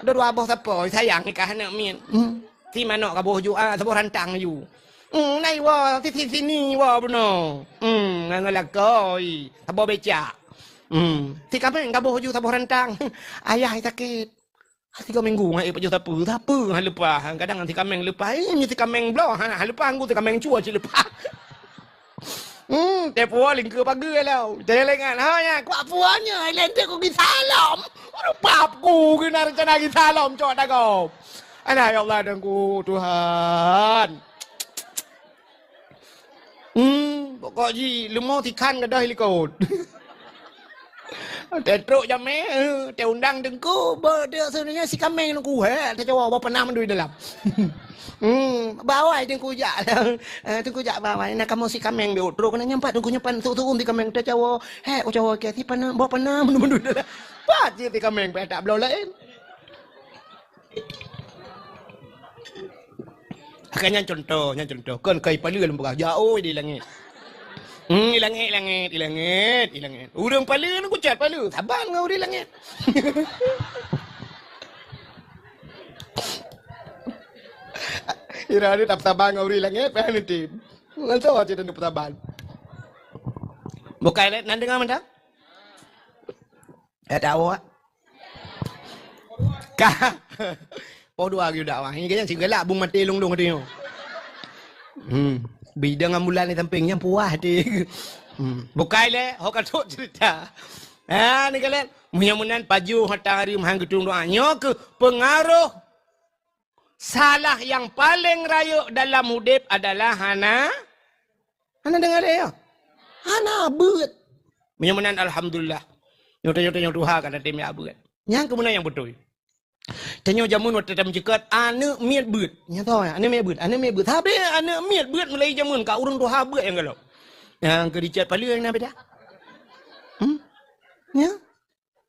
Ada dua boh sapo, sayang nikah aneuk miet. Hmm, si manok kaboh ju, ah, saboh rantang ju. Hmm, na iwoe, si, si sini iwoe bunoe. Hmm, ngon lakoe, saboh becak. Hmm, si kaméng kaboh ju saboh rantang. Ayah sakét. Tiga minggu ngon ék pajoh sapeue, sapeue han leupah. Kadang si kaméng leupah, eh, si kaméng bloe, ha, han leupah, ngon si kaméng cue cit leupah. Hmm, teupeu lingkeue pageue lom. Teuingat, ha, nyan, kuat puan nyan, lenteu ku gisalom. Aduh, pap ku keunan rencana gisalom, cok dagoe. Alah, ya Allah, Tuhanku, Tuhan. Hmm, pokok jih, leumo sikhan gadôh likot. Teutrok jamé, eh, teuundang teungku, ba, dia sebenarnya si kaméng teungku, he, teucawa, ba peunah mandum dalam. Hmm, bawai teungku jak. Eh, teungku jak bawai, na kamoe si kaméng, biôh trok, na nyampat teungku nyampan, su-, su-, si kaméng teucawa, he, ucawa ke, si peunah, ba peunah mandum-mandum dalam. Pat jih si kaméng, pih tak bloe laén. Akai nyan contoh, nyan contoh. Kon kai paleue lôn peugah, jaoe di langét. Hmm, di langét, langét, di langét, di langét. Ureueng paleue nyan kucat paleue, saban ngon ureueng langét. Ira ni tak saban ngon ureueng langét, payah neutem. Ngon soe cit neupeutaban. Bukai lé, nan deungoe mantong? Eh, tahu, ah? Ka. Poh dua geuyue dakwah. Nyan keuh nyan sigalak bung maté lôn-lôn teuh nyoe. Hmm. Bidang ambulan di sampéng nyan puah teuh. Hmm. Bukai lé, ho ka trok cerita. Ha, ni kalian. Meunyoe meunan pajoh hareuem han geutueng doa. Nyoe keuh peungaroh salah nyang paleng rayeuk dalam udép adalah hana, hana deungoe lé, ya. Hana beuet. Meunyoe meunan, alhamdulillah. Nyoe tanyoe, tanyoe tuha ka tatem jak beuet. Nyan keuh meunan nyang beutôi. Tanyoe jameun watèe tameuceukat, aneuk miet beuet. Nyan toh, aneuk miet beuet, aneuk miet beuet. Sabe aneuk miet beuet meulai jameun ka ureueng tuha beuet nyang galak. Nyang keu Richard Paleue nyang na beda. Hmm? Nya?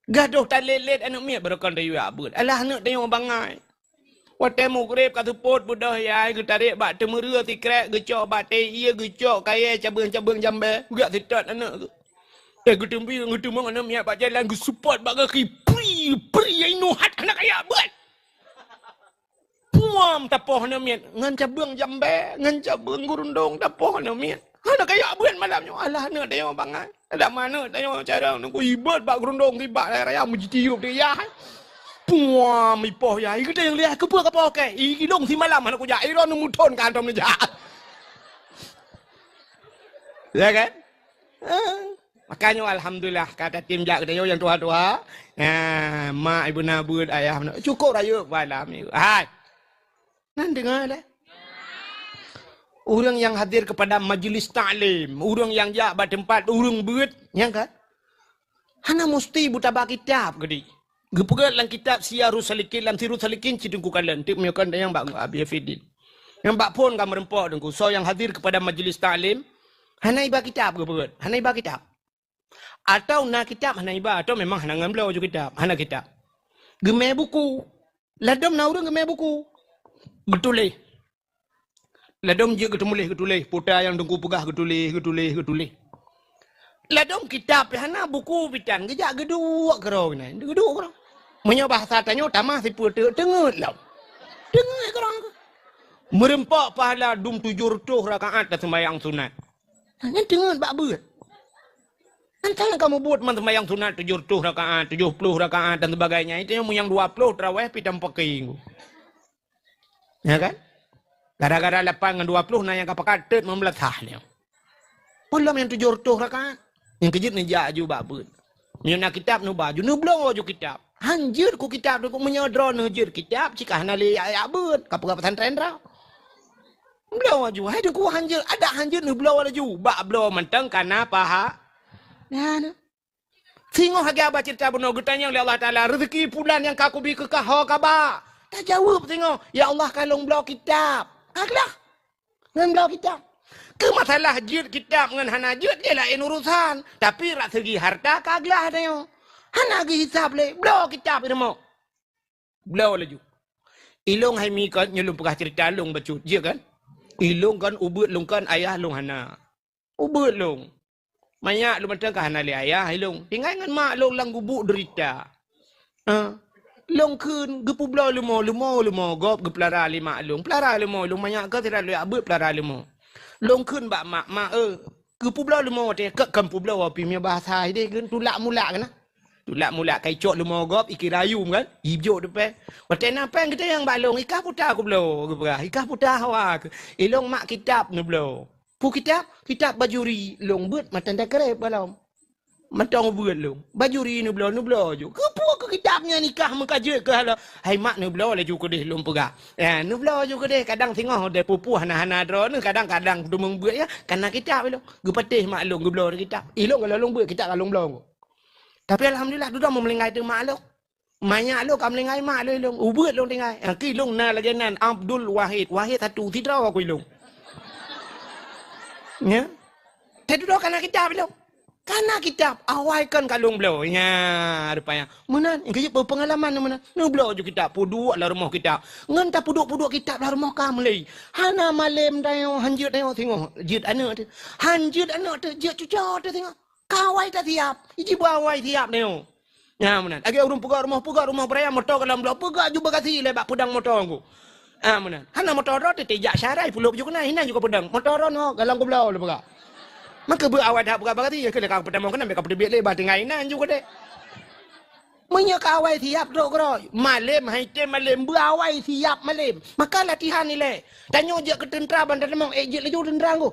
Gadoh talét-lét aneuk miet barokon tayue jak beuet. Alah aneuk tanyoe bangai. Watèe mugreb ka seupôt beudôh yai geutarek bak teumeureue sikrek, geucok bak teh ié, geucok kayèe cabeueng-cabeueng jambé, geujak seutôt aneuk tu. Eh, geuteubieng, geuteumong aneuk miet bak jalan, geuseupôt bak gaki, pri, pri, ai nuhat hana kajak beuet. Puam tapoh aneuk miet ngon cabeueng jambé, ngon cabeueng geurundong tapoh aneuk miet. Hana kajak beuet malam nyoe, alah aneuk tanyoe bangai. Adak ma aneuk tanyoe cara nunggu ibot bak geurundong sibak raya-raya meujitiup di yah. Puam ipoh yah, i geutanyoe liah keupeue kapoh kèe? I gilong simalam hana kujak, i droeneuh meuthon ka hantom neujak. Ya kan? Ah. Makanya alhamdulillah ka tatem jak geutanyoe nyang tuha-tuha. Ah, mak ibu na beuet, ayah na. Cukup rayeuk bak alam ni. Hai. Nan deungoe lé. Ureueng nyang hadir kepada majlis taklim, ureueng nyang jak bak teumpat ureueng beuet, nyan kan? Hana musti buta bak kitab keudeh. Geupeugah lam kitab Siyarus Salikin, lam Sirus Salikin cit Teungku kalon, teuk meunyoe kon nyang bak Abi Hafidin. Nyang bak phon ka meureumpok Teungku, soe nyang hadir kepada majlis taklim, hana iba kitab geupeugah, hana iba kitab. Atau na kitab hana iba, atau memang hana ngon bloe ju kitab, hana kitab. Geumè buku. Ladom na ureueng geumè buku. Geutuléh. Ladom jeuet geuteumuléh, geutuléh. Puta nyang Teungku peugah geutuléh, geutuléh, geutuléh. Ladom kitab pih hana, buku pih tan. Geujak geuduek keudroe keunan. Geuduek keudroe. Meunyoe bahasa tanyoe tamah sipeue teuk, teungeut lom. Teungeut keudroe. Meureumpok pahala dum tujoh reutôh rakaat dan seumbahyang sunat. Nyan teungeut bak beuet. Nyan tanyoe kamoe buet man seumbahyang sunat tujoh reutôh rakaat, tujoh ploh rakaat dan sebagainya. Itu nyang meunyoe dua ploh taraweh pih tampaki. Ya kan? Gara-gara lapan ngon dua ploh na nyang ka pakat teuk lima belas sah nyoe. Peulom nyang tujoh reutôh rakaat. Nyang keujeuet neujak aju bak beuet. Meunyoe na kitab neuba aju, neubloe aju kitab. Han jeuet ku kitab tu, meunyoe droeneuh jeuet kitab, cit ka hana lé jak-jak beuet, ka peugah pesantren droe. Bloe laju. Hai Teungku, hanjeuet, adak hanjeuet neubloe laju. Bak bloe mantong kana paha. Nah, nah. Singoh lagèe haba ceurita bunoe, geutanyong lé Allah Taala, "Reuzeuki pulan nyang ka kubi keu kah ho ka ba?" Tajaweueb singoh, "Ya Allah, ka lôn bloe kitab." Ka glah. Ngon bloe kitab. Keu masalah jeuet kitab ngon hana jeuet, nyan laén urusan. Tapi rak segi harta ka glah tanyoe. Hana geuhisab lé, bloe kitab i rumoh. Bloe laju. Ilôn hai mi kon, nyoe lôn peugah ceurita lôn bacut, jeuet kan? Ilôn kon, ubeuet lôn kon, ayah lôn hana. Ubeuet lôn. Manyak lôn mantong ka hana lé ayah ilôn. Tinggai ngon mak lôn lam gubuk deurita. Ha. Lôn kheun, geupeubloe leumo, leumo, leumo gob geupeulara lé mak lôn. Peulara leumo lôn, manyak ka sira lôn jak beuet peulara leumo. Lôn kheun bak mak, "Mak, eu, geupeubloe leumo watèe keu kon peubloe pih meunyoe bahasa idéh kheun tulak mulak keunan." Tulak mulak ka icok leumo gob, ikira yum kan? Ijok teupèng. Watèe na pèng geutanyong bak lôn, "I kah peue ta kubloe?" Geupeugah, "I kah peue ta hawa keuh?" "Ilôn mak kitab neubloe." "Peue kitab?" "Kitab Bajuri." Lôn beuet mantong takreb bak lom. Mantong beuet lôn. "Bajuri neubloe, neubloe ju." "Keupeue keu kitab nyan i kah meuka jeuet keu halo?" "Hai mak, neubloe laju keudéh," lôn peugah. "Ya, neubloe ju keudéh, kadang singoh deh pupuh hana-hana droeneuh, kadang-kadang teumeung beuet ya, kana kitab ilôn." Geupatéh mak lôn geubloe kitab. Ilôn ka lôn beuet kitab ka lôn bloe. Tapi alhamdulillah, dudoe meulinggai teuk mak lôn. Manyak lôn ka meulinggai mak lôn ilôn. Ubeuet lôn tinggai. Nyang keu ilôn na lagèe nan Abdul Wahid. Wahid satu, sidroe keu ilôn. Nya. Teududoe kana kitab ilôn. Kana kitab, awai kon ka lôn bloe. Nya, rupanya. Meunan, nyang keu jeuet peungalaman meunan. Neubloe ju kitab, peuduek lam rumoh kitab. Ngon tapeuduek-peuduek kitab lam rumoh ka meulé. Hana malém tanyoe, hanjeuet tanyoe singoh. Jeuet aneuk teuh. Hanjeuet aneuk teuh, jeuet cucoe teuh singoh. Ka awai tasiap, iji beuawai siap nyoe. Nyan meunan. Lagèe ureueng peugöt rumoh, peugöt rumoh beuraya, moto ka lôn bloe, peugöt ju bagasi lé bak peudang moto ngku. Ah, meunan. Hana moto droe teuh, tijak syarai pulop ju keunan, inan ju ka peudang. Moto droe nyoe, galong kubloe lé peugöt. Maka beuawai that peugöt bagasi, ya keuh lé ka peutamong keunan, bèk ka peuteubiet lé, bah tinggai inan ju keudéh. Meunyoe ka awai siap trok keudroe, malém, hai tem malém, beuawai siap malém. Maka latihan ilèe. Tanyoe jeuet keu teuntra ban tatamong, ék jeuet laju teuntra ngku.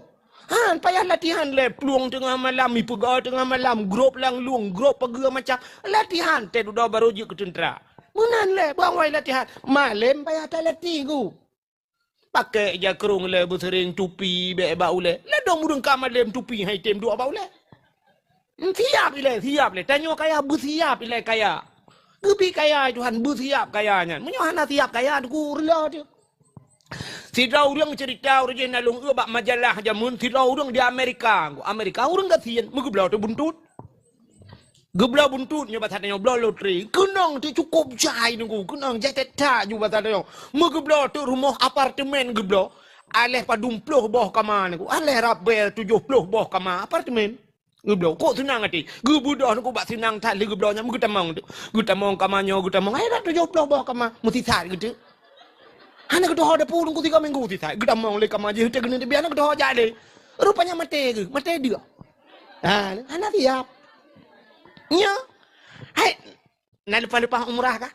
Han payah latihan lé, plueng teungoh malam, ipeugah teungoh malam, grob lam lueng, grob pageue macam. Latihan, teududoe barô jeuet keu teuntra. Meunan lé, beuawai latihan. Malém payah talatih ngku. Pakék jakrong lé, beuseuréng tupi bèk bak ulèe. Ladôm ureueng ka malém tupi hai tem duek bak ulèe. Siap ilèe, siap lé. Tanyoe kaya, beusiap ilèe kaya. Geubi kaya Tuhan, beusiap kaya nyan. Meunyoe hana siap kaya, teungku reuloh teuh. Sidroe ureueng ceurita, ureueng jih na lôn eu bak majalah jameun, sidroe ureueng di Amerika. Amerika ureueng gasien, meugeubloe teuh buntut. Geubloe buntut nyoe basa tanyoe, bloe lotri. Keunong teuh cukôp jai teungku, keunong jai that-that ju basa tanyoe. Meugeubloe teuh rumoh apartemen geubloe. Aléh padum ploh boh kama teungku, aléh rabèe tujoh ploh boh kama apartemen. Geubloe, kok seunang até. Geubeudôh teungku bak seunang that lé geubloe nyan, geutamong teuh. Geutamong kama nyoe, geutamong. Hai dak tujoh ploh boh kama, meusisat geuh teuh. Hana geutuho dapu teungku tiga minggu sisat. Geutamong lé kama jih teuh keuneuk teubiet, hana geutuho jak lé. Rupanya maté geuh, maté deuk. Ha, hana siap. Nyoe. Hai, na leupah-leupah umrah kah?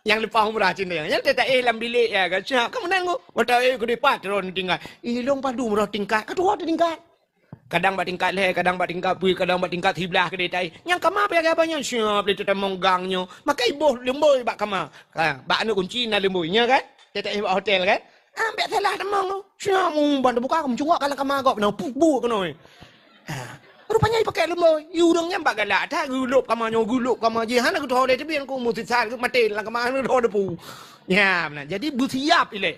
Nyang leupah umrah cit nyoe. Nyang teuh taéh lam bilék ya kan. Siap, kamoe nanggung. Mata éh keudéh pat droeneuh tinggai. Ilôn padum roh tingkat. Ka tuho teuh tingkat. Kadang bak tingkat lhèe, kadang bak tingkat peuet, kadang bak tingkat siblaih keudéh taéh. Nyang kama payah gaba nyan siap lé teutamong gang nyoe. Makai boh leumbôi bak kama. Ha, bak aneuk kunci na leumbôi, nya kan? Teuh taéh bak hotel kan? Ah, bèk salah tamong tu. Siap, um, ban teubuka, meucungok ka lam kama gob, na pu-, bu keunoe. Ha. Rupanya ipakék leumbôi. I ureueng nyan bak galak that, geulôp kama nyoe, geulôp kama jih. Hana geutuho lé teubiet ku, meusisat geuh maté lam kama, hana geutuho dapu. Ya, meunan. Jadi, beusiap ilèe.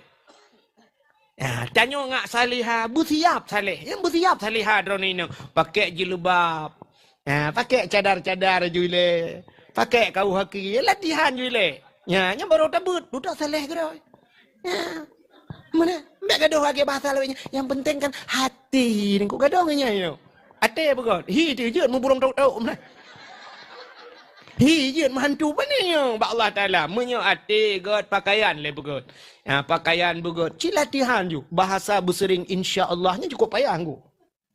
Ya, tanyoe ngak saleha, beusiap saleh. Nyang beusiap saleha droeneuh inong. Pakék jilbab. Ha, pakék cadar-cadar ju ilèe. Pakék kaoh kaki. Latihan ju ilèe. Nya, nyan barô tabeuet, dudoe saleh keudroe. Nya. Meunan, bèk gadôh lagèe bahasa lawét nyan. Yang penting kan hati. Teungku gadôh ngon nyan nyoe. Até beugöt. Hi teuh jeuet meuburông tauk-tauk meunan. Hi jeuet meuhantu pane nyoe bak Allah Taala. Meunyoe até göt, pakaian lé beugöt. Ha, pakaian beugöt. Cit latihan ju. Bahasa beuseuring insya Allah nyan cukôp payah teungku.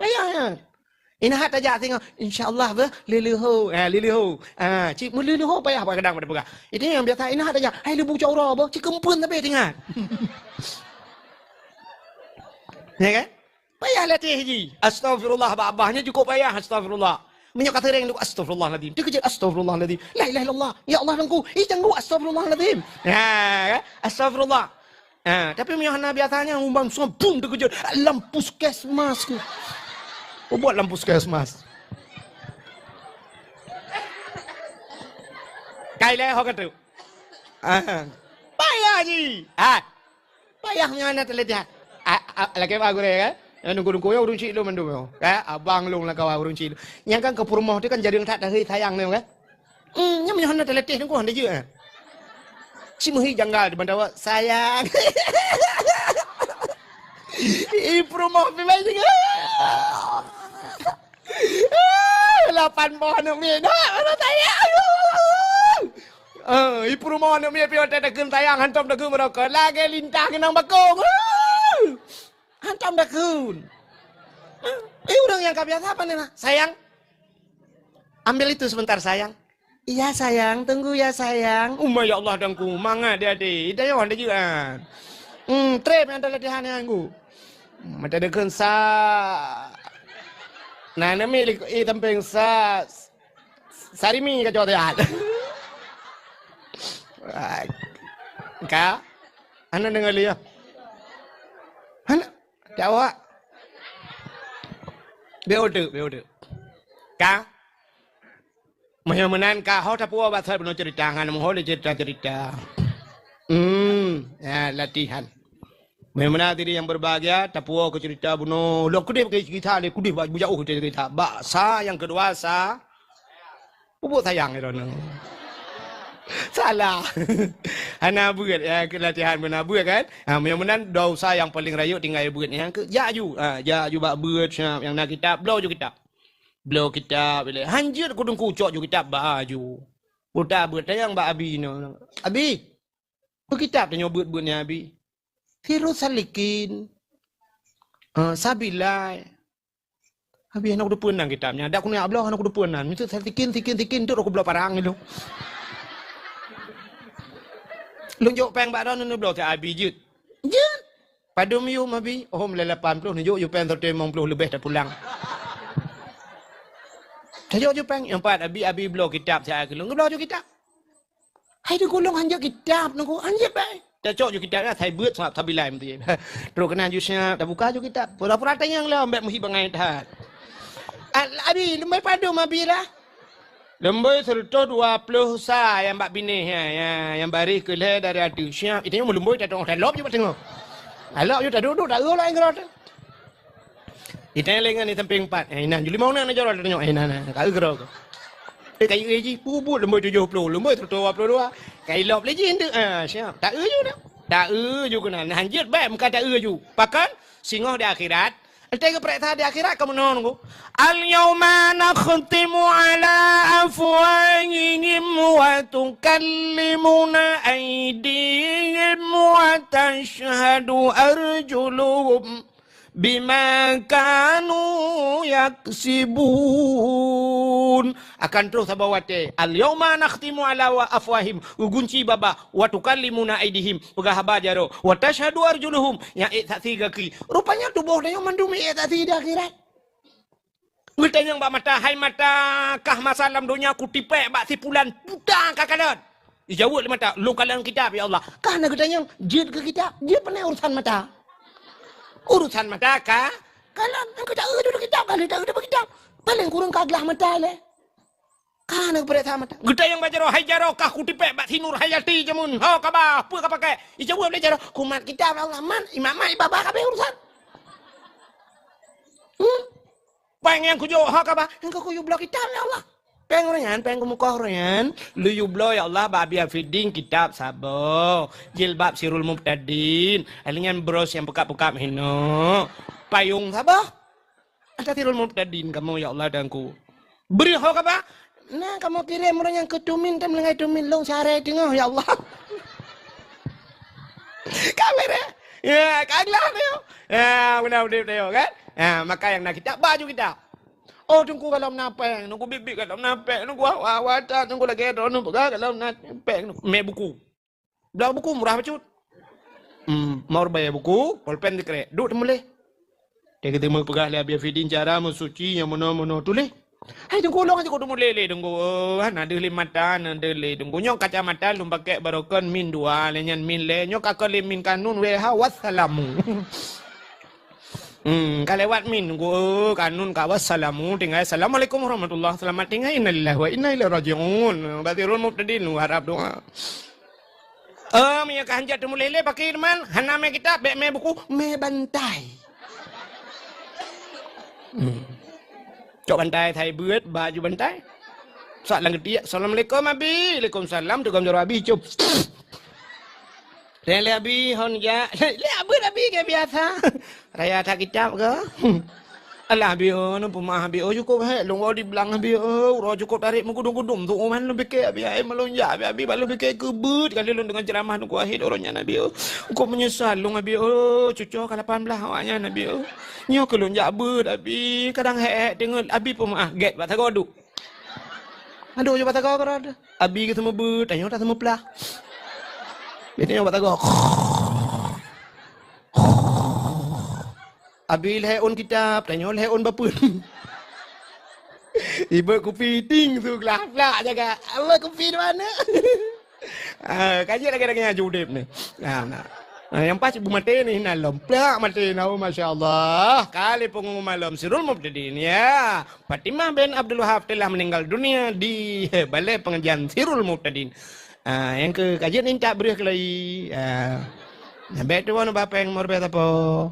Payah nyan. Inah that tajak singoh, insya Allah beuh, leuleho. Ha, leuleho. Ha, cit meuleuleho payah bak kadang pada peugah. Itu nyang biasa inah that tajak, hai leubeh cok uroe beuh, cit keumpeuen tapi teuingat. Ya kan? Payah latih jih. Astaghfirullah bak babah nyan cukôp payah astaghfirullah. Meunyoe ka seuréng tu astaghfirullahalazim. Teukeujot astaghfirullahalazim. La ilaha illallah. Ya Allah Tuhanku. Ih canggu astaghfirullahalazim. Ha, kan? Astaghfirullah. Ah, tapi meunyoe hana biasa nyan, umbang soe bum teukeujot lam puskesmas. Oh, buat lam puskesmas. Kai lé ho ka tu. Ah. Payah ji. Ah. Payah meunyoe hana teulatih. Ah, ah, lakée ba gurée kan? Nunggu-nunggu ya ureueng cik lôn mandum. Kan? Abang lôn lakawa ureueng cik lôn. Nyang kan keu peurumoh tu kan jareueng that dah sayang tu kan? Hmm, nyan meunyoe hana teulatih nunggu hana jeuet. Cimeuhi janggal di bantawa, sayang. Ih, peurumoh pi bai singoh. Lapan boh aneuk miet, nak, aneuk sayang. Eh, ih, peurumoh aneuk miet pi watée takheun sayang, hantom takheun meurokok. Lagée lintah keunong bakong. Hantom takheun. Eh, ureueng nyang ka biasa apa ni, nah? Sayang. Ambil itu sebentar, sayang. Iya, sayang. Tunggu ya, sayang. Uma ya Allah, dangku. Mangat dia, deh. Ida ya, anda juga. Hmm, trep yang ada latihan yang aku. Mata dekeun sa. Nah, nami lik, eh, tampeng sa. Sarimi ka jawab ya. Ka? Anak dengar liya. Anak. Jawab. Beu tu, beu tu. Ka? Meunyoe meunan ka ho tapuwoe bak that bunoe cerita, ngan meuho lé cerita-cerita. Hmm, ya, latihan. Meunyoe meunan hadirin yang berbahagia, tapuwoe keu cerita bunoe. Lôn keudeh bak kisah lé, keudeh bak bujauh cerita. Bak sa nyang keudua sa. Pupuk sayang droeneuh. Salah. Hana beuet, ya, keu latihan beuna beuet kan? Ha, meunyoe meunan dua usaha nyang paleng rayeuk tinggai beuet. Nyang keu jak aju. Ha, jak aju bak beuet siap nyang na kitab, bloe aju kitab. Bloe kitab ilée. Hanjeuet kudeueng kucok ju kitab ba aju. Buta beuet tayang bak abi nyoe. Abi, peu kitab tanyoe beuet-beuet nyan abi? Sirus Salikin. Eh, Sabilai. Abi hana kudeupeue nan kitab nyan. Dak kuneuk bloe hana kudeupeue nan. Miseue Salikin, sikin, sikin, tu ku bloe parang ilong. Lôn jok péng bak droeneuh neubloe teuh abi jeuet. Jeuet. Padum yum abi? Oh, mulai lapan ploh neujok yue péng seratus limong ploh leubeh tapulang. Tajok ju péng, nyang pat abi, abi bloe kitab siat keu lôn, geubloe ju kitab. Hai di gulong hanjeuet kitab nunggu, hanjeuet bai. Tacok ju kitab nyan, sai beuet sab Sabilai meuti. Trok keunan ju siap, tabuka ju kitab. Pura-pura tanyong lom, bék meuhi bangai that. Al-, abi, leumbai padum abi lah. Leumbai seratus dua ploh sa nyang bak binéh nyan, nyang, nyang baréh keu lhée dari ateueh. Siap, itanyong meuleumbai tatong, talop ju bak teungoh. Talop ju taduek-duek, taeu laén keudroe teuh. Itanyong lé ngon di sampéng pat. Eh, inan, ju limong na, na jaroe tatanyong. Eh, na, na, ka eu keudroe keuh. Eh, ka eu jih, pubut leumbai tujoh ploh, leumbai seratus dua ploh dua. Ka ilop lé jih enteuk. Ah, siap. Taeu ju dah. Taeu ju keunan. Nah, hanjeuet bék meuka taeu ju. Pakon? Singoh di akhirat, Enteuk geupareksa di akhirat ka meunoe nunggu. Al-yauma nakhtimu ala afwahihim wa tukallimuna aidihim wa tashhadu arjuluhum bima kanu yaksibun. Akan troh saboh watée, "Al-yauma nakhtimu ala wa afwahim," geugunci babah, "wa tukallimuna aidihim," peugah haba jaroe, "wa tashhadu arjuluhum," nyang ék saksi gaki. Rupanya tuboh tanyoe mandum ék saksi di akhirat. Geutanyong bak mata, "Hai mata, kah masa lam donya kutipék bak si pulan buta ka kalon?" Ijaweueb lé mata, "Lôn kalon kitab, ya Allah." Kah na geutanyong, "Jeuet keu kitab?" Jeuet pane urusan mata. Urusan mata ka kalon, nyang keu taeu ju kitab, ka lheueh taeu ju kitab. Paleng kureueng ka glah mata lé. Ka na geupareksa mata. Geutanyong bak jaroe, "Hai jaroe, kah kutipék bak si Nur Hayati jameun? Ho kaba, peue ka pakai?" Ijaweueb lé jaroe, "Kumat kitab, ya Allah, mat, imat-mat, ibaba kabeh urusan." Hmm? Péng nyang kujok, ho kaba, nyang kujok bloe kitab, ya Allah. Péng ureueng nyan, péng keumukoh ureueng nyan. Lôn yue bloe, ya Allah, bak Abi Afiddin kitab saboh. Jilbab Sirul Mubtadin. Lheueh nyan bros nyang peukab-peukab hinoe. Payong saboh. Ata Sirul Mubtadin kamoe, ya Allah, Tuhanku. Bri ho kaba. Nah, kamoe kirém ureueng nyang keu tumin, tam leungai tumin lôn syaré teungoh, ya Allah. Ka beureh. Ya, ka glah nyoe. Ya, beuna udép nyoe, kan? Ya, maka nyang na kitab, baju kitab. Oh, Teungku, golom na péng, Teungku, biet-biet golom na péng, Teungku, hawa-hawa that, Teungku, lagée droeneuh peugah golom na péng, Teungku. Mé buku. Bloe buku murah bacut. Hmm, mau bayar buku, polpen sikrek. Duek teumuléh. Dia kata, "Meupeugah lé Abi Afidin cara meusuci nyang meunoe-meunoe tuléh." Hai Teungku, lôn cukôp teumulé lé Teungku. Oh, hana deuh lé mata, hana deuh lé Teungku. Nyoe kacamata lôn pakék barokon min dua, lé nyan min lhèe. Nyoe ka kon lé min kanun W H wassalamu. Hmm, ka lewat min Teungku. Oh, kanun ka wassalamu, tinggai assalamualaikum warahmatullah. Selamat tinggai, innalillahi wa inna ilaihi raji'un. Bak Sirul Mubtadin, harap doa. Oh, meunyoe ka hanjeuet teumulé lé, pakri teuma, hana mè kitab, bèk mè buku, mè bantai. Hmm. Cok bantai, sai beuet, baju bantai. Sat lam geutiek, "Assalamualaikum, Abi." "Waalaikumsalam," teugom jaroe Abi, cop. Lé, lé Abi, hon jak. Lé, lé Abi, Abi, keu biasa. Raya that kitab keu? Alah, Abi, oh, nang peumaah, Abi, oh, cukôp hék, lôn woe di blang, Abi, oh, uroe cukôp tarek meugudum-gudum, tu uman lôn pike, Abi, ai, malôn jak, Abi, Abi, balôn pike keu beuet, kali lôn deungon ceuramah Teungku Wahid uroe nyan, Abi, oh. Cukôp meunyeusal lôn, Abi, oh, cucoe ka lapan blah awak nyan, Abi, oh. Nyoe keu lôn jak beuet, Abi, kadang hék-hék teungeut, Abi, peumaah, gèt bak sagoe duek. Aduh, cuba tagoe keudroe. Abi geuseumeubeuet, tanyoe taseumeuplah. Biasanya bak tagoe. Abi lhèe ôn kitab, tanyoe lhèe ôn bapeuen. Ibeuet kupi ting su glah plak jaga. Apa kupi di mana? Ah, ka jeuet lagèe-lagèe nyan udép ni. Nah, nah. Ah, nyang pas beumaté ni hina lom. Plak maté na, oh, masya Allah. Ka lheueh peungumuman lom Sirul Mubtadin, ya. Fatimah bin Abdul Wahab telah meninggal dunia di balai pengajian Sirul Mubtadin. Ah, nyang keu ka jeuet ni tak breuh keulai. Ah. Nyan bèk tuan ba pèng meureubèh sapo.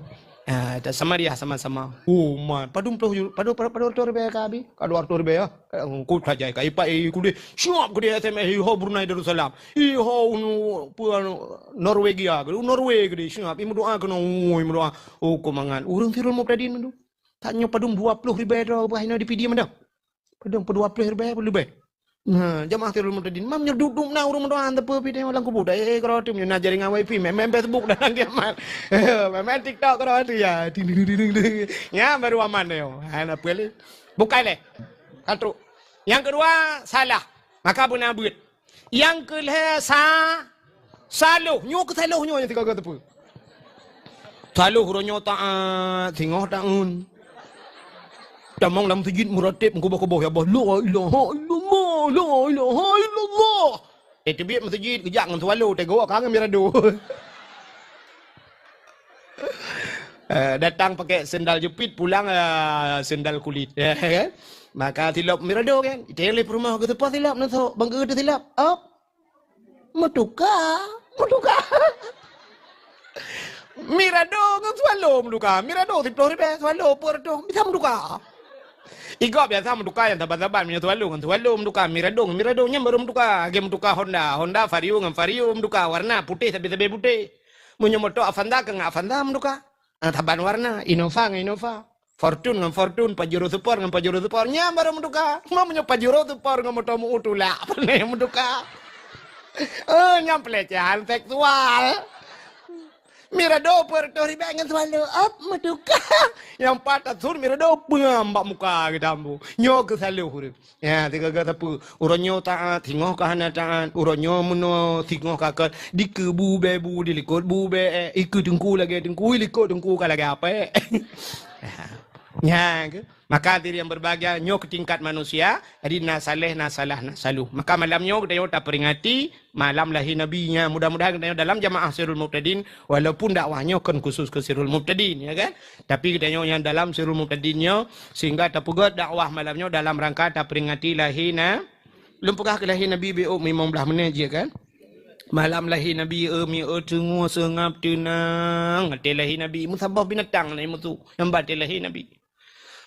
Ah, ta sama dia sama-sama. Oh, man. Padum ploh ju-, padum, padum, padum reutôh ribèe ka Abi? Ka dua reutôh ribèe, ya? Ka, ku tajai ka ipak, eh, kudeh. Siap kudeh S M S, eh, ho Brunei Darussalam. Eh, ho unu, pue, anu, Norwegia, kudeh, Norway kudeh. Siap, eh, meudoa keunoe, ui, meudoa. Oh, keu mangat. Ureueng Sirul Mubtadin tu. Tanyoe padum dua ploh ribèe droe bah inoe di Pidie mantong. Padum, padum dua ploh ribèe, leubèh. Nah, jamaah Sirul Mubtadin, mam nyoe duek-duek na ureueng meudoa, teupeu pih tengok lam kubu. Dah, eh, keudroe tu, nyoe na jaringan wifi, main, main Facebook dan game. Main, main TikTok keudroe tu, ya. Ting, ting, ting, ting, ting. Nyan baru aman nyoe. Hai, na peue lé? Bukai lé. Ka trok. Nyang keudua, salah. Maka beuna beuet. Nyang keu lhèe sa-, saloh. Nyoe keu saloh nyoe nyang sigoe-goe teupeu. Saloh uroe nyoe taat, singoh taeun. Tamong lam meuseujid meurateb meukuboh-kuboh, ya Allah, la ilaha illallah, la ilaha illallah. Eh, teubiet meuseujid, geujak ngon swallow, teugok ka ngon mirado. Eh, datang pakai sendal jepit, pulang, eh, sendal kulit. Ya, kan? Maka silop mirado, kan? Itayang lé peurumoh geuseupah silop, neusok, bang geuseupah silop. Op. Meutuka, meutuka. Mirado ngon swallow meutuka. Mirado siploh ribèe, swallow peuet reutôh, bisa meutuka. Igob biasa meutuka nyang saban-saban, meunyoe swallow ngon swallow meutuka, mirado ngon mirado, nyan baru meutuka. Lagèe meutuka Honda, Honda Vario ngon Vario meutuka, warna putéh sabe-sabe putéh. Meunyoe moto Avanza keu ngon Avanza meutuka. Ah, saban warna, Innova ngon Innova. Fortuner ngon Fortuner, Pajero Sport ngon Pajero Sport, nyan baru meutuka. Meunyoe Pajero Sport ngon moto meu tulak, pane meutuka. Oh, nyan pelecehan seksual. Mirado peuet reutôh ribèe ngon swallow, op, meutuka. Nyang pat tasut mirado peungam bak muka geutambu. Nyoe keu saloh ureueng. Ya, sigoe-goe teupeu. Uroe nyoe taat, singoh ka hana taat. Uroe nyoe meunoe, singoh ka kon. Dikeue bu bèe bu, dilikot bu bèe, eh, ikeue teungku lagèe teungku, ilikot teungku ka lagèe apèe. Nyan keuh. Maka hadirin yang berbahagia, nyoe keu tingkat manusia, jadi na saleh, na salah, na saloh. Maka malam nyoe geutanyoe taperingati malam lahé Nabi nyan. Mudah-mudahan geutanyoe dalam jamaah Sirul Mubtadin, walaupun dakwah nyoe kon khusus keu Sirul Mubtadin, ya kan? Tapi geutanyoe nyang dalam Sirul Mubtadin nyoe, sehingga tapeugöt dakwah malam nyoe dalam rangka taperingati lahé na-, lôn peugah keu lahé Nabi beuh limong blah menit jih kan. Malam lahé Nabi, eh, mi, eh, teungoh seungab teunang. Watèe lahé Nabi, meusaboh binatang na musu nyang ba watèe lahé Nabi.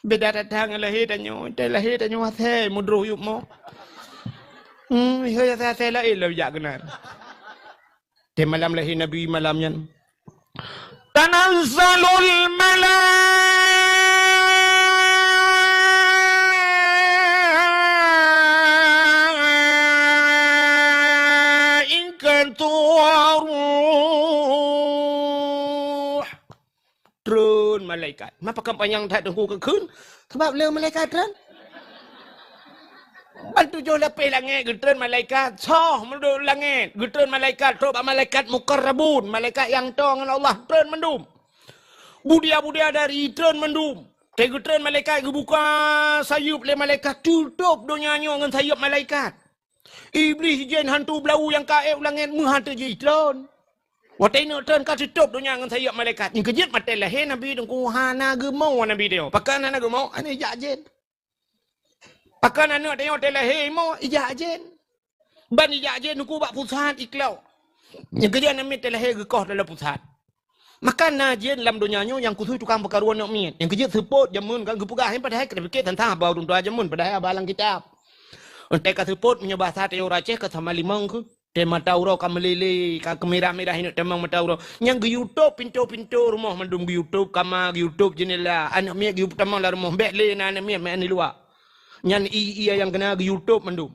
Beda that-that ngon lahé tanyoe, watèe lahé tanyoe asèe meudroh yup mo. Hmm, asèe-asèe laén lom jak keunan. Di malam lahé Nabi malam nyan, tanazzalul malaikatu war-ruh. Treun malaikat. Mapa kan panyang that teungku keu kheun? Sabab le malaikat treun. Ban tujoh lapéh langét geutreun malaikat, soh meudok langét, geutreun malaikat, trok bak malaikat muqarrabun, malaikat nyang toe ngon Allah, treun mandum. Budia-budia dari treun mandum. Watèe geutreun malaikat, geubuka sayeuep lé malaikat, tutôp donya nyoe ngon sayeuep malaikat. Iblih, jén, hantu beulawu nyang ka ék u langét meuhan teujitreun. Watèe neuk treun ka tutôp donya ngon sayeuep malaikat. Nyan keuh jeuet watèe lahé Nabi Teungku hana geumoe Nabi tanyoe. Pakon hana geumoe? Hana ijak jén. Pakon aneuk tanyoe watèe lahé imoe ijak jén. Ban ijak jén Teungku bak pusat iklok. Nyan keuh jeuet aneuk miet watèe lahé geukoh dalam pusat. Maka na jén lam donya nyoe nyang khusos tukang peukaru aneuk miet. Nyan keuh jeuet seupôt jameun ka geupeugah, padahai ka tapiké teuntang haba ureueng tuha jameun, padahai haba lam kitab. Watèe ka seupôt meunyoe basa tanyoe ureueng Aceh ka sama limong keuh. Watèe mata uroe ka meulé-lé, ka keumirah-mirah ineuk tamong mata uroe. Nyan geuyue tôp pintoe-pintoe rumoh mandum, geuyue tôp kama, geuyue tôp jeundela. Aneuk miet geuyue tamong lam rumoh, bèk lé na aneuk miet meu'en di luwa. Nyan ié-ié nyang keuna geuyue tôp mandum.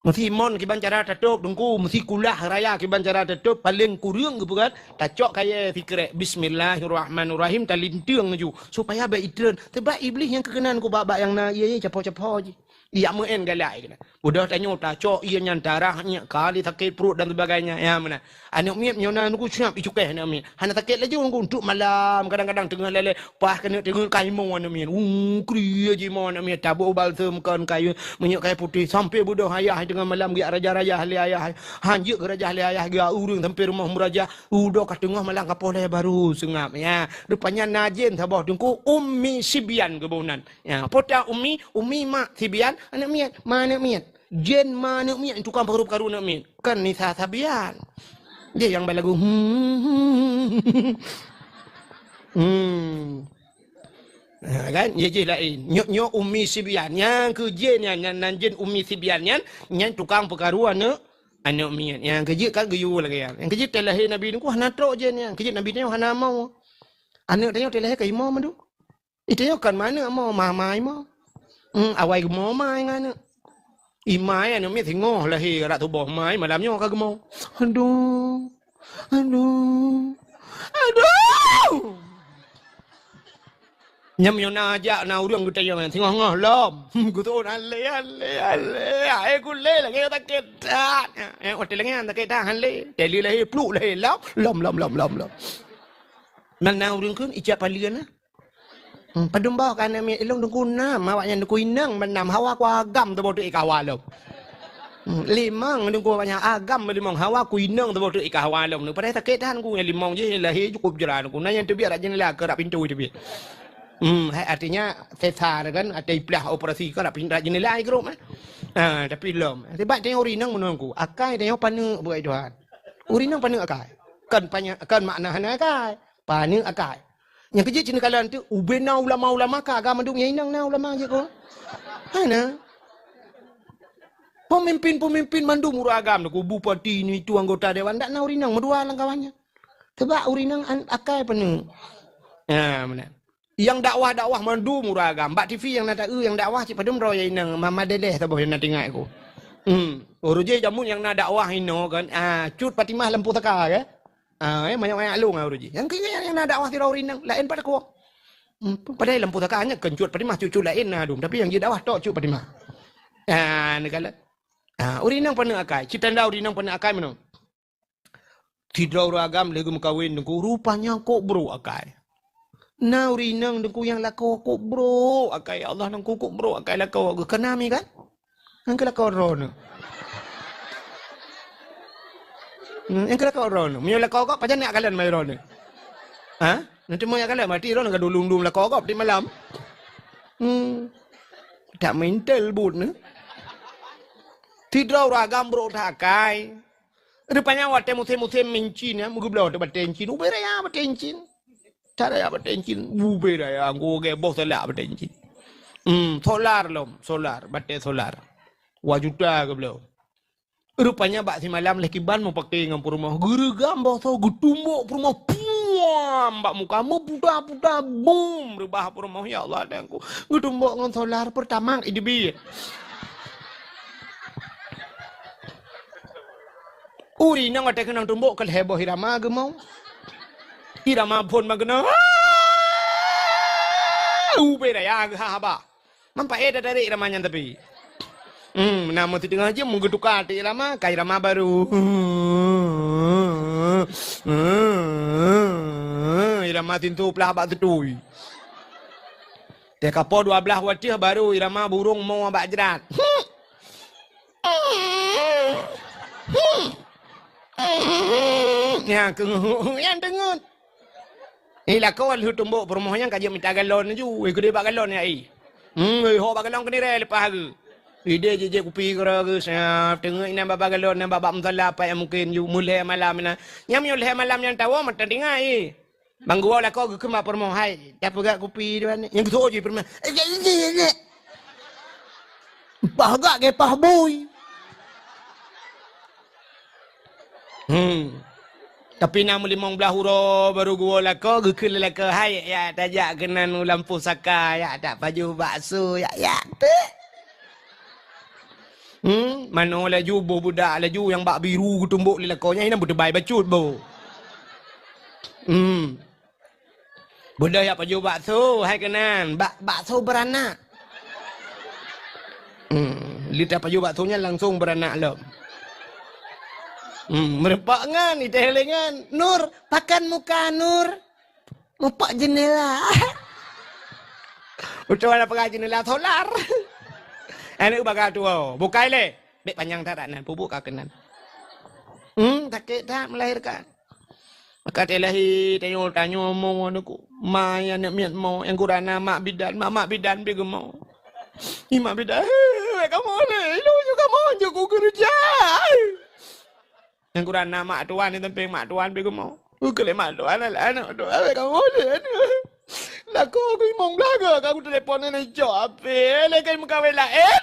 Meusi mon kiban cara tatôp Teungku, meusi kulah raya kiban cara tatôp, paleng kureueng geupeugah, tacok kayèe sikrek, "Bismillahirrahmanirrahim," talinteueng laju, supaya bèk itreun. Sabab Iblih nyang keukeunong Teungku bak-bak nyang na ié-ié capo-capo jih. Ijak meu'en galak keunan. Udah tanyoe tacok ié nyan darah nyan, kali sakét pruet dan sebagainya. Ya, meunan. Aneuk miet nyoe na Teungku siap icukéh aneuk miet. Hana sakét laju Teungku, untuk malam, kadang-kadang teungoh lalè, paih keuneuk teungoh ka imoe aneuk miet. Uh, kriet jih imoe aneuk miet, taboh balsem kon kayèe, minyeuk kayèe putéh, sampoe beudôh ayah teungoh malam geujak rajah-rajah lé ayah. Han jeuet geurajah lé ayah, geujak ureueng sampoe rumoh meurajah. Udah ka teungoh malam ka poh lhèe baru seungap. Ya, rupanya na jén saboh Teungku, Ummi Sibyan geuboh nan. Ya, peue ta Ummi, Ummi mak, Sibyan aneuk miet, ma aneuk miet. Jén ma aneuk miet, tukang peukaru-peukaru aneuk miet. Kon Nisa Sabian. Jih nyang balagu. Hmm. Hmm. Ha, kan? Jih, jih laén. Nyoe, nyoe Ummi Sibyan. Nyang keuh jén nyan, nyan, nan jén Ummi Sibyan nyan, nyan tukang peukaru aneuk, aneuk miet. Nyang keuh jeuet ka geuyue lagèe nyan. Nyang keuh jeuet watèe lahé Nabi Teungku hana trok jén nyan. Keuh jeuet Nabi tanyoe hana moe. Aneuk tanyoe watèe lahé ka imoe mandum. Ita nyoe kon ma aneuk moe, ma, ma imoe. Hmm, awai geumoe ma ngon aneuk. Ima aneuk miet singoh lahé rot tuboh ma, malam nyoe ka geumoe. Aduh. Aduh. Aduh. Nyan meunyoe na jak na ureueng geutanyong singoh-ngoh lom. Geutanyong alé, alé, alé. Ai kulé lagèe sakét that. Eh, watèe lagèe nyan sakét that han lé. Tali lahé, pluk lahé, lom, lom, lom, lom, lom, lom. Nan na ureueng kheun ijak palian na. Hmm, padum boh ka aneuk miet ilôn Teungku nam, awak nyan Teungku inong ban nam, hawa ku agam teuboh teuk ié ka hawa lom. Hmm, limong Teungku awak nyan agam limong, hawa ku inong teuboh teuk ié ka hawa lom. Padahai sakét that Teungku, nyang limong jih lahé cukôp jra Teungku. Na nyang teubiet rot jeundela keu rot pintoe teubiet. Hmm, hai artinya sesar kan, ateueh iplah operasi kan rot pin-, rot jeundela igrôp, eh. Ha, tapi lom. Sebab tanyoe ureueng inong meunoe Teungku, akai tanyoe paneuk beugai Tuhan. Ureueng inong paneuk akai. Kan panya-, kan makna hana akai. Paneuk akai. Nyang keujeuet cit neukalon teuk, ubena ulama-ulama ka agam mandum nyang inong na ulama jih ko. Hana. Pemimpin-pemimpin mandum ureueng agam, ku bupati ni tu anggota dewan, dak na ureueng inong meudua lam kawan nyan. Sebab ureueng inong an-, akai paneuk. Ya, meunan. Nyang dakwah-dakwah mandum ureueng agam. Bak T V nyang na taeu nyang dakwah cit padum droe nyang inong, ma-, madeleh saboh nyang na teuingat ku. Hmm. Ureueng jih jameun nyang na dakwah inoe kan, ah, Cut Fatimah lam pusaka ke? Ah, eh, manyak-manyak lôn ureueng jih. Nyang keu nyang na dakwah sidroe ureueng inong, laén pat takue. Hmm, padahai lam pusaka nyan kon Cut Fatimah, cut-cut laén na dum, tapi nyang jidakwah tok Cut Fatimah. Ah, neukalon. Ah, ureueng inong paneuk akai, cit tanda ureueng inong paneuk akai meunoe. Sidroe ureueng agam lheueh geumeukawen Teungku, rupanya kok brok akai. Na ureueng inong Teungku nyang lakoe kok brok akai, ya Allah Teungku kok brok akai lakoe geuh. Keunami kan? Nyang keu lakoe droeneuh. Hmm, nyang keu lakoe droeneuh. Meunyoe lakoe gob, pajan jak kalon mai droeneuh? Ha? Nanti mau jak kalon, berarti droeneuh ka dulum-dulum lakoe gob di malam. Hmm. Tak mental buet neuh. Sidroe ureueng agam brok that akai. Rupanya watèe musém-musém mincin, ya, meugeubloe teuh batèe incin, ubé raya batèe incin. That raya batèe incin, ubé raya, gobnyan boh salak batèe incin. Hmm, solar lom, solar, batèe solar. Dua juta geubloe. Rupanya bak simalam lheueh kiban meupaké ngon peurumoh, geureugam boh soe geutumbok peurumoh, puam, bak muka meuputa-puta, bum, reubah peurumoh, ya Allah, Tuhanku. Geutumbok ngon solar Pertamax ideubiet. Ureueng inong watèe keunong tumbok ka lhèe boh irama geumoe. Irama phôn ban keunong. Ubé raya geuhah haba. Meupaét tatarek irama nyan tapi. Hmm, na meuteungoh jeuem meugeutuka ateueh irama, ka irama barô. Irama sintoe plah bak teutui. Teuka po dua blaih watèe baru irama burông mo bak jrat. Nyang keungeut, nyang teungeut. Ni lakoe lheueh tumbok peurumoh nyan ka jeuet mita galon laju. Eh, keudeh bak galon nyan, eh. Hmm, eh, hok bak galon keunirée leupah geuh. Ideh jijép kupi keudroe geuh, siap. Teungeut inan bak galon, inan bak, bak musala, apa nyang mungken ju. Meulhèe malam inan. Nyang meunyoe lhèe malam nyang tawoe, meuteungoh, eh. Bang geuwoe lakoe geukheun bak peurumoh, "Hai, tapeugah kupi dua ni." Nyang geusoe jih peurumoh. Pah gak ge pah bui. Hmm. Tapi na meulimong blaih uroe baru geuwoe lakoe, geukheun lé lakoe, "Hai, ya, tajak keunan u lampôh saka, ya, tapajoh bakso, ya, ya." Teuh. Hmm, manoe laju, boh budak laju nyang bak biru geutumbok lé lakoe nyan, inan beuteubai bacut boh. Hmm. Beudôh jak pajoh bakso, hai keunan, bak, bakso beuranak. Hmm, lheueh tapajoh bakso nyan langsong beuranak lom. Hmm, meurumpok ngon, iteh lé ngon, "Nur, pakan muka, Nur." Mupok jeundela. Utoe na peugah jeundela solar. Aneuk baga tuwoe, bukai lé. Bèk panyang that nan, peubuet ka keunan. Hmm, sakét that melahirkan. Maka teulahé tanyoe, tanyoe mo aneuk, ma nyang aneuk miet mo, nyang gurana mak bidan, mak, mak bidan pi geumo. Ih, mak bidan, "Wék kamoe lé, ilôn ju kamoe ju kukeureuja." Nyang gurana mak tuan, di sampéng mak tuan pi geumo. Ukeue lé mak tuan, alah aneuk tuan, "Wék kamoe lé aneuk." Lakoe ku imong belaga, ka kutelepon aneuk cok apé, lé kai meukawen laén.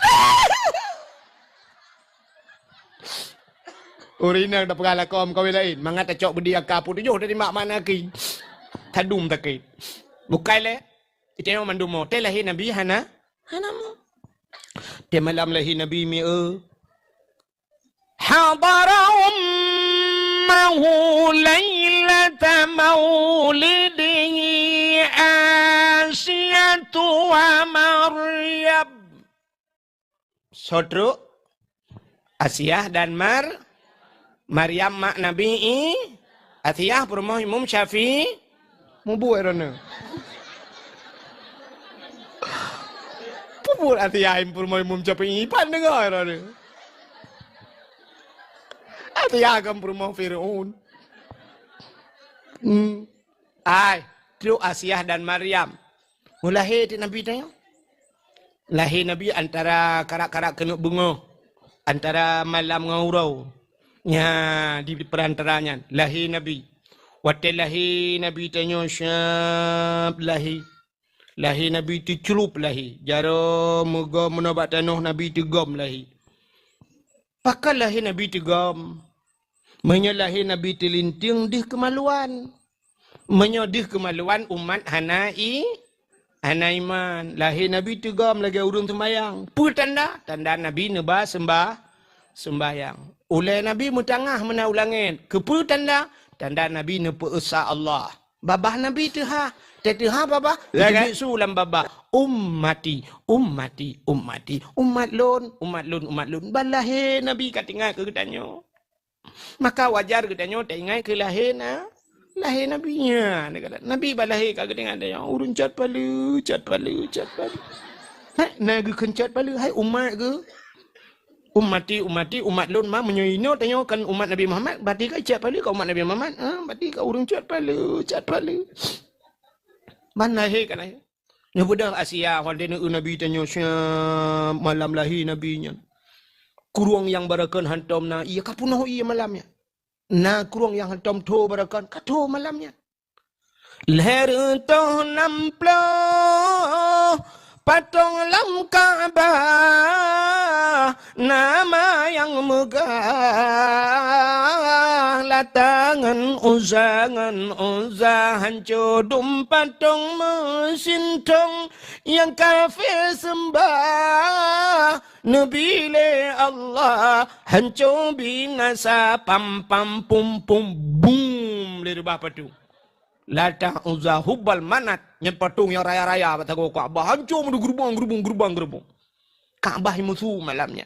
Ureueng inong tapeugah lakoe meukawen laén, mangat tacok beudi aka peutujoh dari mak mana ki. Tadum takét. Bukai lé, itanyong mandum mo. Teuh lahé Nabi hana? Hana mo. Teuh malam lahé Nabi mi eu. Hadara ummahu lailata maulidihi Asiyatu wa Maryam. Soe trok? Asiah dan Mar-, Maryam mak Nabi I-, Asiah peurumoh Imam Syafi'i. Mubuet droeneuh. Mubuet Asiah peurumoh Imam Syafi'i, pan deungoe droeneuh. Asiah kan peurumoh Fir'aun. Hmm. Ai, trok Asiah dan Maryam. Meulahé teuk Nabi tanyoe. Lahé Nabi antara karak-karak keuneuk beungoh, antara malam ngon uroe. Nya, di peurantara nyan lahé Nabi. Watée lahé Nabi tanyoe siab lahé. Lahé Nabi teuclup lahé. Jaroe meugom meunoe bak tanoh Nabi teugom lahé. Pakon lahé Nabi teugom? Meunyoe lahé Nabi teulinteung deuh keumaluan. Meunyoe deuh keumaluan umat hana i-, hana iman. Lahé Nabi teugom lagée ureuëng seumayang. Peue tanda? Tanda Nabi neuba seumbah-, seumbahyang. Ulée Nabi meutangah meunan u langét. Keupeue tanda? Tanda Nabi neupeu-esa Allah. Babah Nabi teuhah. Teuhah babah, ya, kan? Teubiet su lam babah. Ummati, ummati, ummati. Umat lôn, umat lôn, umat lôn. Ban lahé Nabi ka teuingat keu geutanyoe. Maka wajar geutanyoe taingat keu lahé na-, lahé Nabi nyan. Nabi ban lahé ka geutanyoe, ureuëng cot paleue, cot paleue, cot paleue. Hai, na geukheun cot paleue, hai umat geuh. Ummati, ummati, umat lôn ma, meunyoe inoe tanyoe kon umat Nabi Muhammad, berarti ka cot paleue ka umat Nabi Muhammad. Ha, berarti ka ureuëng cot paleue, cot paleue. Ban lahé ka lahé. Neubeudôh Asia, watée neu-eu Nabi tanyoe siab malam lahé Nabi nyan. Krueng nyang barokon hantom na ié ka peunoh ié malam nyan. Na krueng nyang hantom tho barokon ka tho malam nyan. Lhèe reutôh nam ploh patong lam Ka'bah, nama nyang meugah Lata ngon Uzza, ngon Uzza hanco dum patong meusintong nyang kafé seumbah Nabi lé Allah hanco binasa pam pam pum pum bum lé reubah patong. Lata, Uzza, Hubal, Manat, nyan patong nyang raya-raya bak sagoe Ka'bah, hanco meudeuh geurubong, geurubong, geurubong, geurubong. Ka'bah musu malam nyan.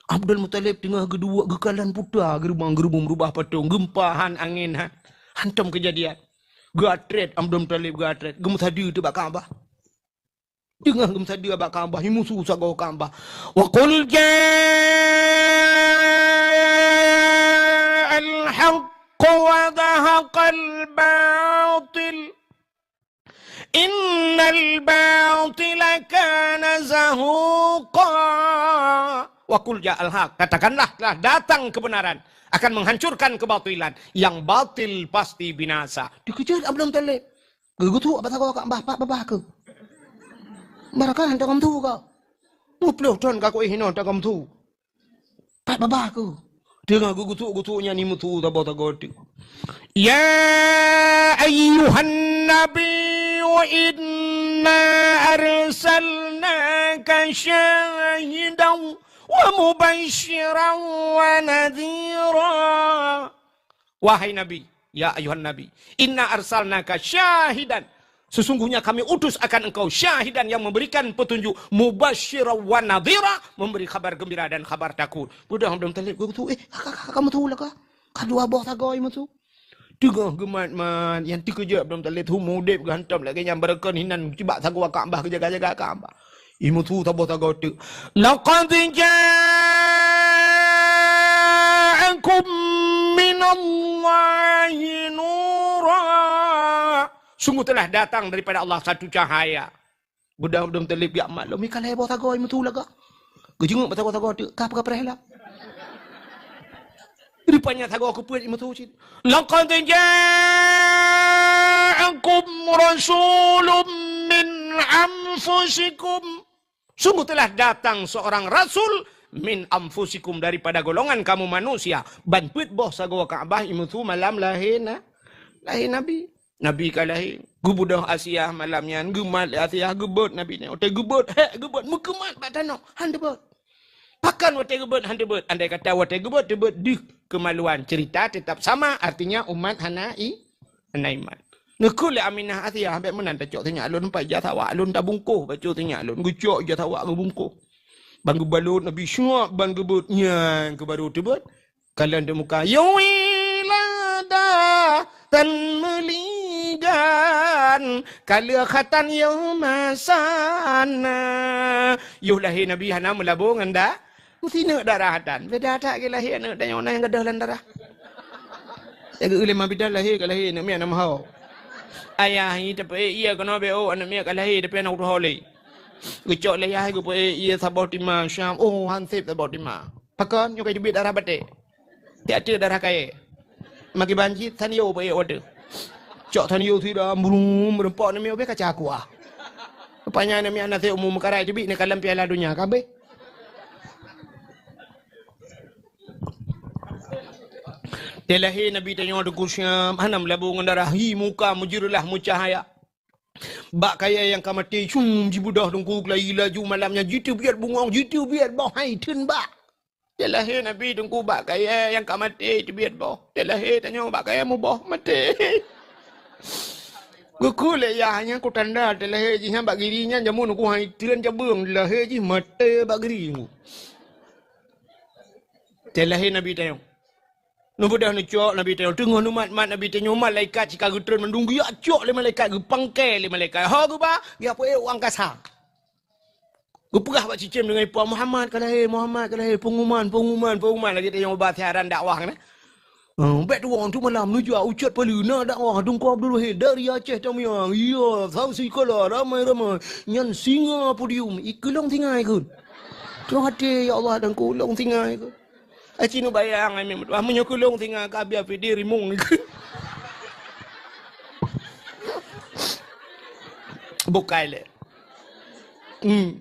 Abdul Muthalib teungoh geuduek geukalon puta geurubong, geurubong, reubah patong, geumpa han angén han. Hantom keujadian. Geuatrét Abdul Muthalib geuatrét, geumeusadeue teuk bak Ka'bah. Teungoh geumeusadeue bak Ka'bah, imusu sagoe Ka'bah. "Wa qul ja'al haqqu wa zahaqal batil. Innal batila kana zahuqa." "Wa qul ja'al haq," katakanlah, telah datang kebenaran, akan menghancurkan kebatilan. Yang batil pasti binasa. Dikeujot Abdul Muttalib. Geugeutuk bak sagoe Ka'bah, pat babah keuh. Barangkahan tagom su kah. Muplôh thon ka kuéh hinoe tagom su. Pat babah keuh. Teungoh geugeutuk-geutuk nyan imusu saboh sagoe teuk. "Ya ayyuhan nabiyyu inna arsalnaka syahidan wa mubasysyiran wa nadhira." Wahai Nabi, ya ayuhan Nabi, "Inna arsalnaka syahidan." Sesungguhnya kami utus akan engkau syahidan yang memberikan petunjuk, mubasysyiran wa nadhira, memberi khabar gembira dan khabar takut. Beudôh Abdul Muttalib geugeutuk, "Eh, ka, ka, ka, ka musu lah kah? Ka dua boh sagoe musu." Teungoh geumat-mat, nyang teukeujot Abdul Muttalib, teuma udeb geuhantom lagée nyan, barangkahan hinan cibak sagoe Ka'bah, geujaga-jaga Ka'bah. Imusu saboh sagoe teuk. "Laqad ja'akum minallahi nura." Sungguh telah datang daripada Allah satu cahaya. Beudôh Abdul Muttalib geujak mat lom, ka lhée boh sagoe imusu lagak. Geujeungok bak sagoe-sagoe teuk, ka peugah preh lom. Rupanya sagoe keupeuet imusu cit. "Laqad ja'akum rasulun min anfusikum." Sungguh telah datang seorang rasul min anfusikum, daripada golongan kamu manusia. Ban peuet boh sagoe Ka'bah imusu malam lahé na-, lahé Nabi. Nabi ka lahé. Geubeudôh Asiah malam nyan, geumat lé Asiah, geubeuet Nabi nyan. Watée geubeuet, hék geubeuet, meukeumat bak tanoh, han teubeuet. Pakon watée geubeuet han teubeuet? Andai kata watée geubeuet teubeuet deuh kemaluan, cerita tetap sama, artinya umat hana i-, hana iman. Neukheun lé Aminah Asiah, "Bék meunan tacok sinyak lôn, pat ija sawak lôn tabungkôh, bacut sinyak lôn." Geucok ija sawak geubungkôh. Ban geubalot Nabi, siap ban geubeuet, nyan keuh baru teubeuet. Kalon teumuka, "Ya wiladatan meuligan, ka lheueh khatan ya masana." Yoh lahé Nabi hana meulabô ngon da-, meusineuk darah tan. Beda that keu lahé aneuëk tanyoe na nyang gadôh lam darah. Lagée ulée ma bidan lahé ka lahé aneuëk miet na meuho. Ayah nyan tapeuék ié keunoe bék, oh, aneuëk miet ka lahé tapi hana kutuho lé. Geucok lé yah geupeuék ié saboh tima siam, oh, han sép saboh tima. Pakon nyoe ka jeubiet darah batée. Tiak-tiak darah kayée. Makai banci, tanyoe bak watée. Cok tanyoe sira, brum, meureumpok namiet ubé kaca kuah. Rupanya namiet naseb umu meukarai teubiet neukalon Piala Donya, ka abéh. Teulahé Nabi tanyoe Teungku Syam, hana meulabô ngon darah, hi muka meujeureulah meucahaya. Bak kayée nyang ka maté, cum jibeudôh Teungku, laju malam nyan jiteubiet bungong, jiteubiet boh hai theun bak. Teulahé Nabi Teungku bak kayée nyang ka maté teubiet boh. Teulahé tanyoe bak kayée muboh maté. Geukheun lé yah nyan keu tanda teulahé jih nyan bak giri nyan jameun Teungku hai treun jabeueng teulahé jih maté bak giri Teungku. Teulahé Nabi tanyoe. Neubeudôh neucok Nabi tanyoe. Teungoh neumat-mat Nabi tanyoe, malaikat cit ka geutreun mandum geujak cok lé malaikat, geupangkai lé malaikat. Ho geuba, geujak peuék u angkasa. Geupeugah bak cicém deungon ié, "Muhammad ka lahé, Muhammad ka lahé, peunguman, peunguman, peunguman," lagée tanyoe ba siaran dakwah kan. Eh, bék tuwoe tu malam neujak ucot peue na dakwah Teungku Abdul Wahid dari Aceh Tamiang. Iya, saksi kala ramai-ramai. Nyan singa podium, i keu lôn singa ikheun. Tuhan até, ya Allah, dan keu lôn singa ikheun. Aci neubayang ai meutuah, meunyoe keu lôn singa ka biar pidie rimong. Bukai lé. Hmm.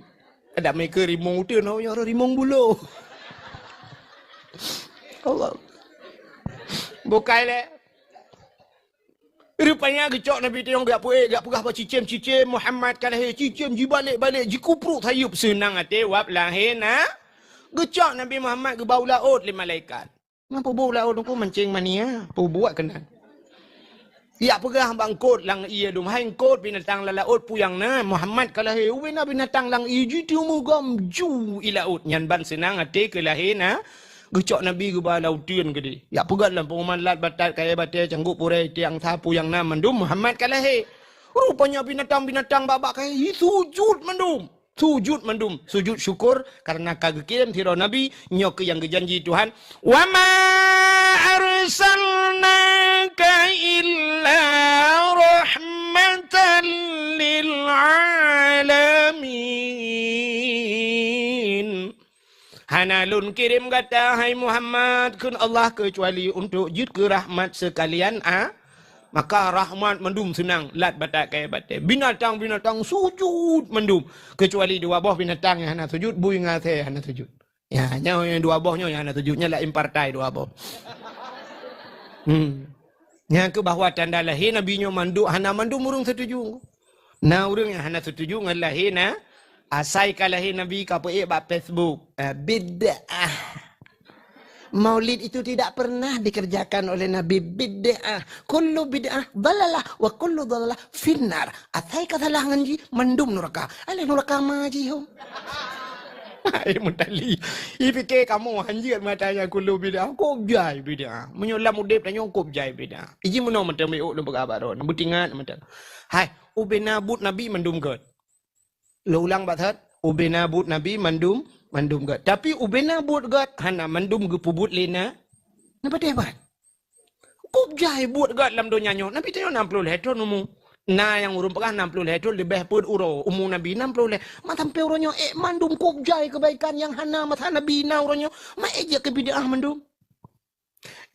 Ada meukeue rimong uteuen, ho nyoe rimong bulo. Allah. Bukai lé. Rupanya geucok Nabi tanyoe geujak peuék, geujak peugah bak cicém, "Cicém, Muhammad ka lahé." Cicém jibalek-balek, jikupruek sayeuep, seunang até wab lahé na. Geucok Nabi Muhammad geuba u laôt lé malaikat. Nyan peubuet u laôt Teungku mancing mania, peubuet keunan. Geujak peugah bak eungkôt lam ié dum, "Hai eungkôt, binatang lam laôt peue nyang na, Muhammad ka lahé." Ubé na binatang lam ié jiteumé gam ju i laôt. Nyan ban seunang até keu lahé na. Geucok Nabi geuba lam uteuen keudeh. Jak peugah lam peunguman lat batat kayée batée canggôk purée tiang sa peue nyang na mandum Muhammad ka lahé. Rupanya binatang-binatang bak-bak kayèe sujud mandum. Sujud mandum, sujud syukur karena ka geukirém sidroe nabi, nyoe keuh nyang geujanji Tuhan, "Wa ma arsalnaka illa rahmatan lil alamin." Hana lôn kirém gata, hai Muhammad, kheun Allah, keucuali untuk jeuet keu rahmat seukalian a-, maka rahmat mandum seunang lat batak kayèe batèe. Binatang-binatang sujud mandum, keucuali dua boh binatang nyang hana sujud, bui ngon asèe hana sujud. Ya, nyoe nyang dua boh nyoe nyang hana sujud, nyan laén partai dua boh. Hmm. Nyan keuh bahwa tanda lahé Nabi nyoe mandum, hana mandum ureueng setuju. Na ureueng nyang hana setuju ngon lahé na-, asai ka lahé Nabi ka peuék bak Facebook. Ah, bid'ah. Maulid itu tidak pernah dikerjakan oleh Nabi, bid'ah. Kullu bid'ah dalalah wa kullu dalalah finnar. Asai ka salah ngon jih, mandum nuraka. Alah nuraka ma jih hom. Hai Mutali, ipike kamoe hanjeuet meutanyoe kullu bid'ah, kôb jai bid'ah. Meunyoe lam udép tanyoe kôb jai bid'ah. Iji meunoe mantong meu'uk lôn peugah bak droeneuh, beutingat mantong. Hai, ubena buet Nabi mandum gèt. Lôn ulang bak that, ubena buet Nabi mandum, mandum gèt. Tapi ubena buet gèt hana mandum geupeubuet lé na-, na padé ban. Kôb jai buet gèt lam donya nyoe. Nabi tanyoe nam ploh lhèe thôn umu. Na nyang ureueng peugah nam ploh lhèe thôn leubeh peuet uroe umu Nabi nam ploh lhèe. Ma sampoe uroe nyoe ék mandum kôb jai keubaikan nyang hana masa Nabi na uroe nyoe. Ma ék jeuet keu bid'ah mandum.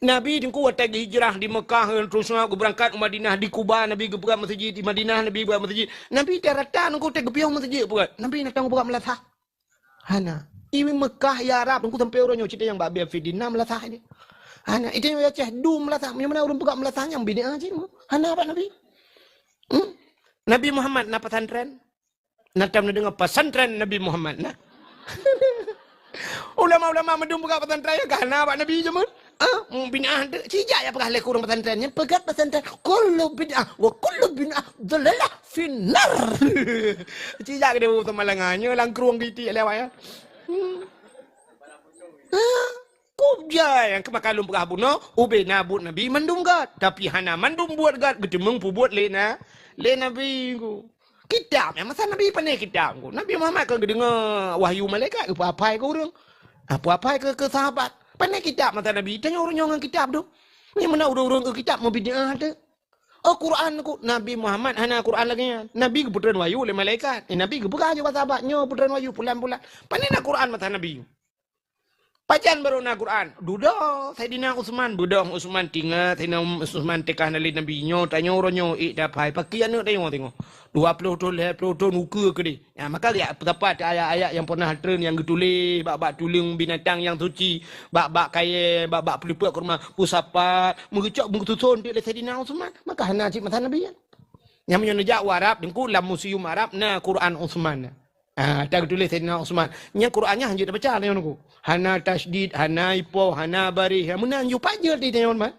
Nabi teungku watèe geuhijrah di Meukah, terus geubeurangkat u Madinah, di Kuba Nabi geupeugah meuseujid, di Madinah Nabi geupeugah meuseujid. Nabi rata-rata teungku watèe geupiôh meuseujid peugah. Nabi na tang peugah meulasah. Hana. I Meukah, i Arab, teungku sampoe uroe nyoe cit nyang bak biaya fidin na meulasah nyan. Hana, i tanyoe Aceh dum meulasah. Meunyoe meunan ureueng peugah meulasah nyang bid'ah cit. Hana bak Nabi. Hmm? Nabi Muhammad na pesantren. Na tam neudeungoe pesantren Nabi Muhammad na. Ulama-ulama mandum peugah pesantren nyan ka hana bak Nabi jameun. Ah, hmm, bid'ah tu. Sijak ya peugah lé kureueng pesantren nyan, peugah pesantren kullu bid'ah wa kullu bid'ah dalalah finnar. Sijak geude bu teumalangan nyoe langkrueng titik lé awak nyan. Hmm. Ah, kôb jai nyang keu maka lôn peugah bunoe, ubena buet Nabi mandum gèt, tapi hana mandum buet gèt geuteumeung peubuet lé na-, lé Nabi ku. Kitab nyang masa Nabi, pané kitab ku. Nabi Muhammad kon geudeungoe wahyu malaikat, geupeuapai keu ureueng. Ah, peuapai keu, keu sahabat. Pané kitab masa Nabi, tanyoe ureueng nyoe ngon kitab tu. Meunyoe meunan ureueng-ureueng keu kitab meubid'ah tu. Oh, Quran ku, Nabi Muhammad hana Quran lagèe nyan. Nabi geupeutreun wahyu lé malaikat. Eh, Nabi geupeugah ju bak sahabat, "Nyoe peutreun wahyu pulan-pulan." Pané na Quran masa Nabi? Pajan barô na Quran? Dudoe Saidina Utsman, beudôh Utsman, tingat Saidina Utsman teuka hana lé Nabi. Nyoe tanyoe uroe nyoe ék tapai, pakri aneuk tanyoe teungoh. Dua ploh thôn, lhèe ploh thôn, ukeue keudéh. Ya, maka jak peutapat ayat-ayat nyang pernah treun nyang geutuléh bak-bak tuleueng binatang nyang suci, bak-bak kayèe, bak-bak peuleupeuk kurma, peusapat, meugeucok, meugeususon teuk lé Saidina Utsman. Maka hana cit masa Nabi nyan. Nyang meunyoe neujak u Arab, teungku lam museum Arab na Quran Utsman. Ah, ka geutuléh Saidina Utsman. Nyan Quran nyan hanjeuet tabaca nyoe teungku. Hana tasydid, hana ipoh, hana baréh. Meunan ju pajoh di nyoe, Mat.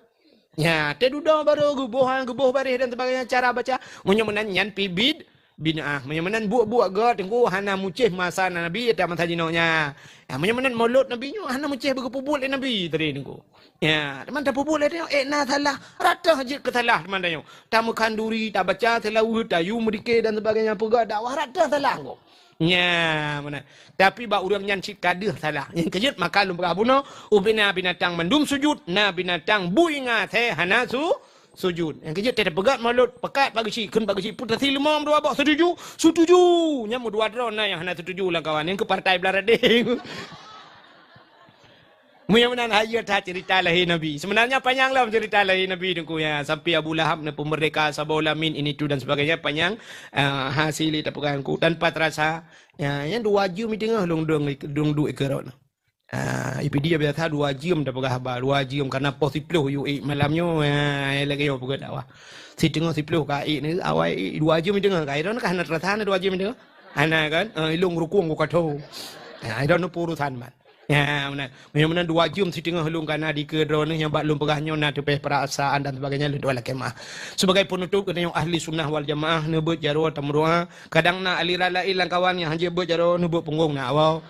Nya, teududoe barô geuboh, geuboh baréh dan sebagainya cara baca. Meunyoe meunan nyan pih bid-, bid'ah. Meunyoe meunan buet-buet gèt teungku hana mucéh masa Nabi, ata masa jinoe nya. Ya, meunyoe meunan mulod Nabi nyoe hana mucéh beugeupeubeuet lé Nabi tadi teungku. Ya, teuma tapeubeuet lé tanyoe, ék na salah, rata jeuet keu salah teuma tanyoe. Tameukhanduri, tabaca seulaweuet, tayue meudike dan sebagainya, peugah dakwah rata salah teungku. Nya, meunan. Tapi bak ureueng nyan cit ka deuh salah. Nyang keujeuet maka lôn peugah bunoe, ubena binatang mandum sujud, na binatang bui ngon asèe hana su-, sujud. Nyang keujeuet teupeugah mulod, peukat Pak Geuchik, kheun Pak Geuchik, peue tasi leumo meudua boh, setuju? Setuju! Nyan meudua droe na nyang hana setuju lam kawan, nyang keu partai blah radeh. Meunyoe meunan, hayeue that ceurita lahé Nabi. Sebenarnya panyang lom ceurita lahé Nabi teungku, ya. Sampai Abu Lahab neupeumeurdeka saboh lamin, ini itu dan sebagainya, panyang, eh, hase lé tapeugah teungku. Tanpa terasa, ya, nyan dua jeuem teungoh lôn duek, lôn duek ikeue droeneuh. Ah, ipi dia biasa dua jeuem tapeugah haba, dua jeuem karena poh siploh yue ék malam nyoe, ya, lagèe nyoe peugah dakwah. Siteungoh siploh ka ék ni, awai ék, dua jeuem teungoh ka, droeneuh ka hana terasa na dua jeuem teungoh. Hana kan? Eh, ilong rukung ku katho. Ya, droeneuh peurusan, man. Ya, meunan. Meunyoe meunan dua jeuem siteungoh lôn kana dikeue droeneuh nyang bak lôn peugah nyoe na teupeh peurasaan dan sebagainya, lôn tuan lakèe meu'ah. Sebagai penutup, geutanyoe ahli sunnah wal jamaah, neubeuet jaroe tameudoa. Kadang na aliran laén lam kawan nyang hanjeuet beuet jaroe, neubeuet punggong na awai.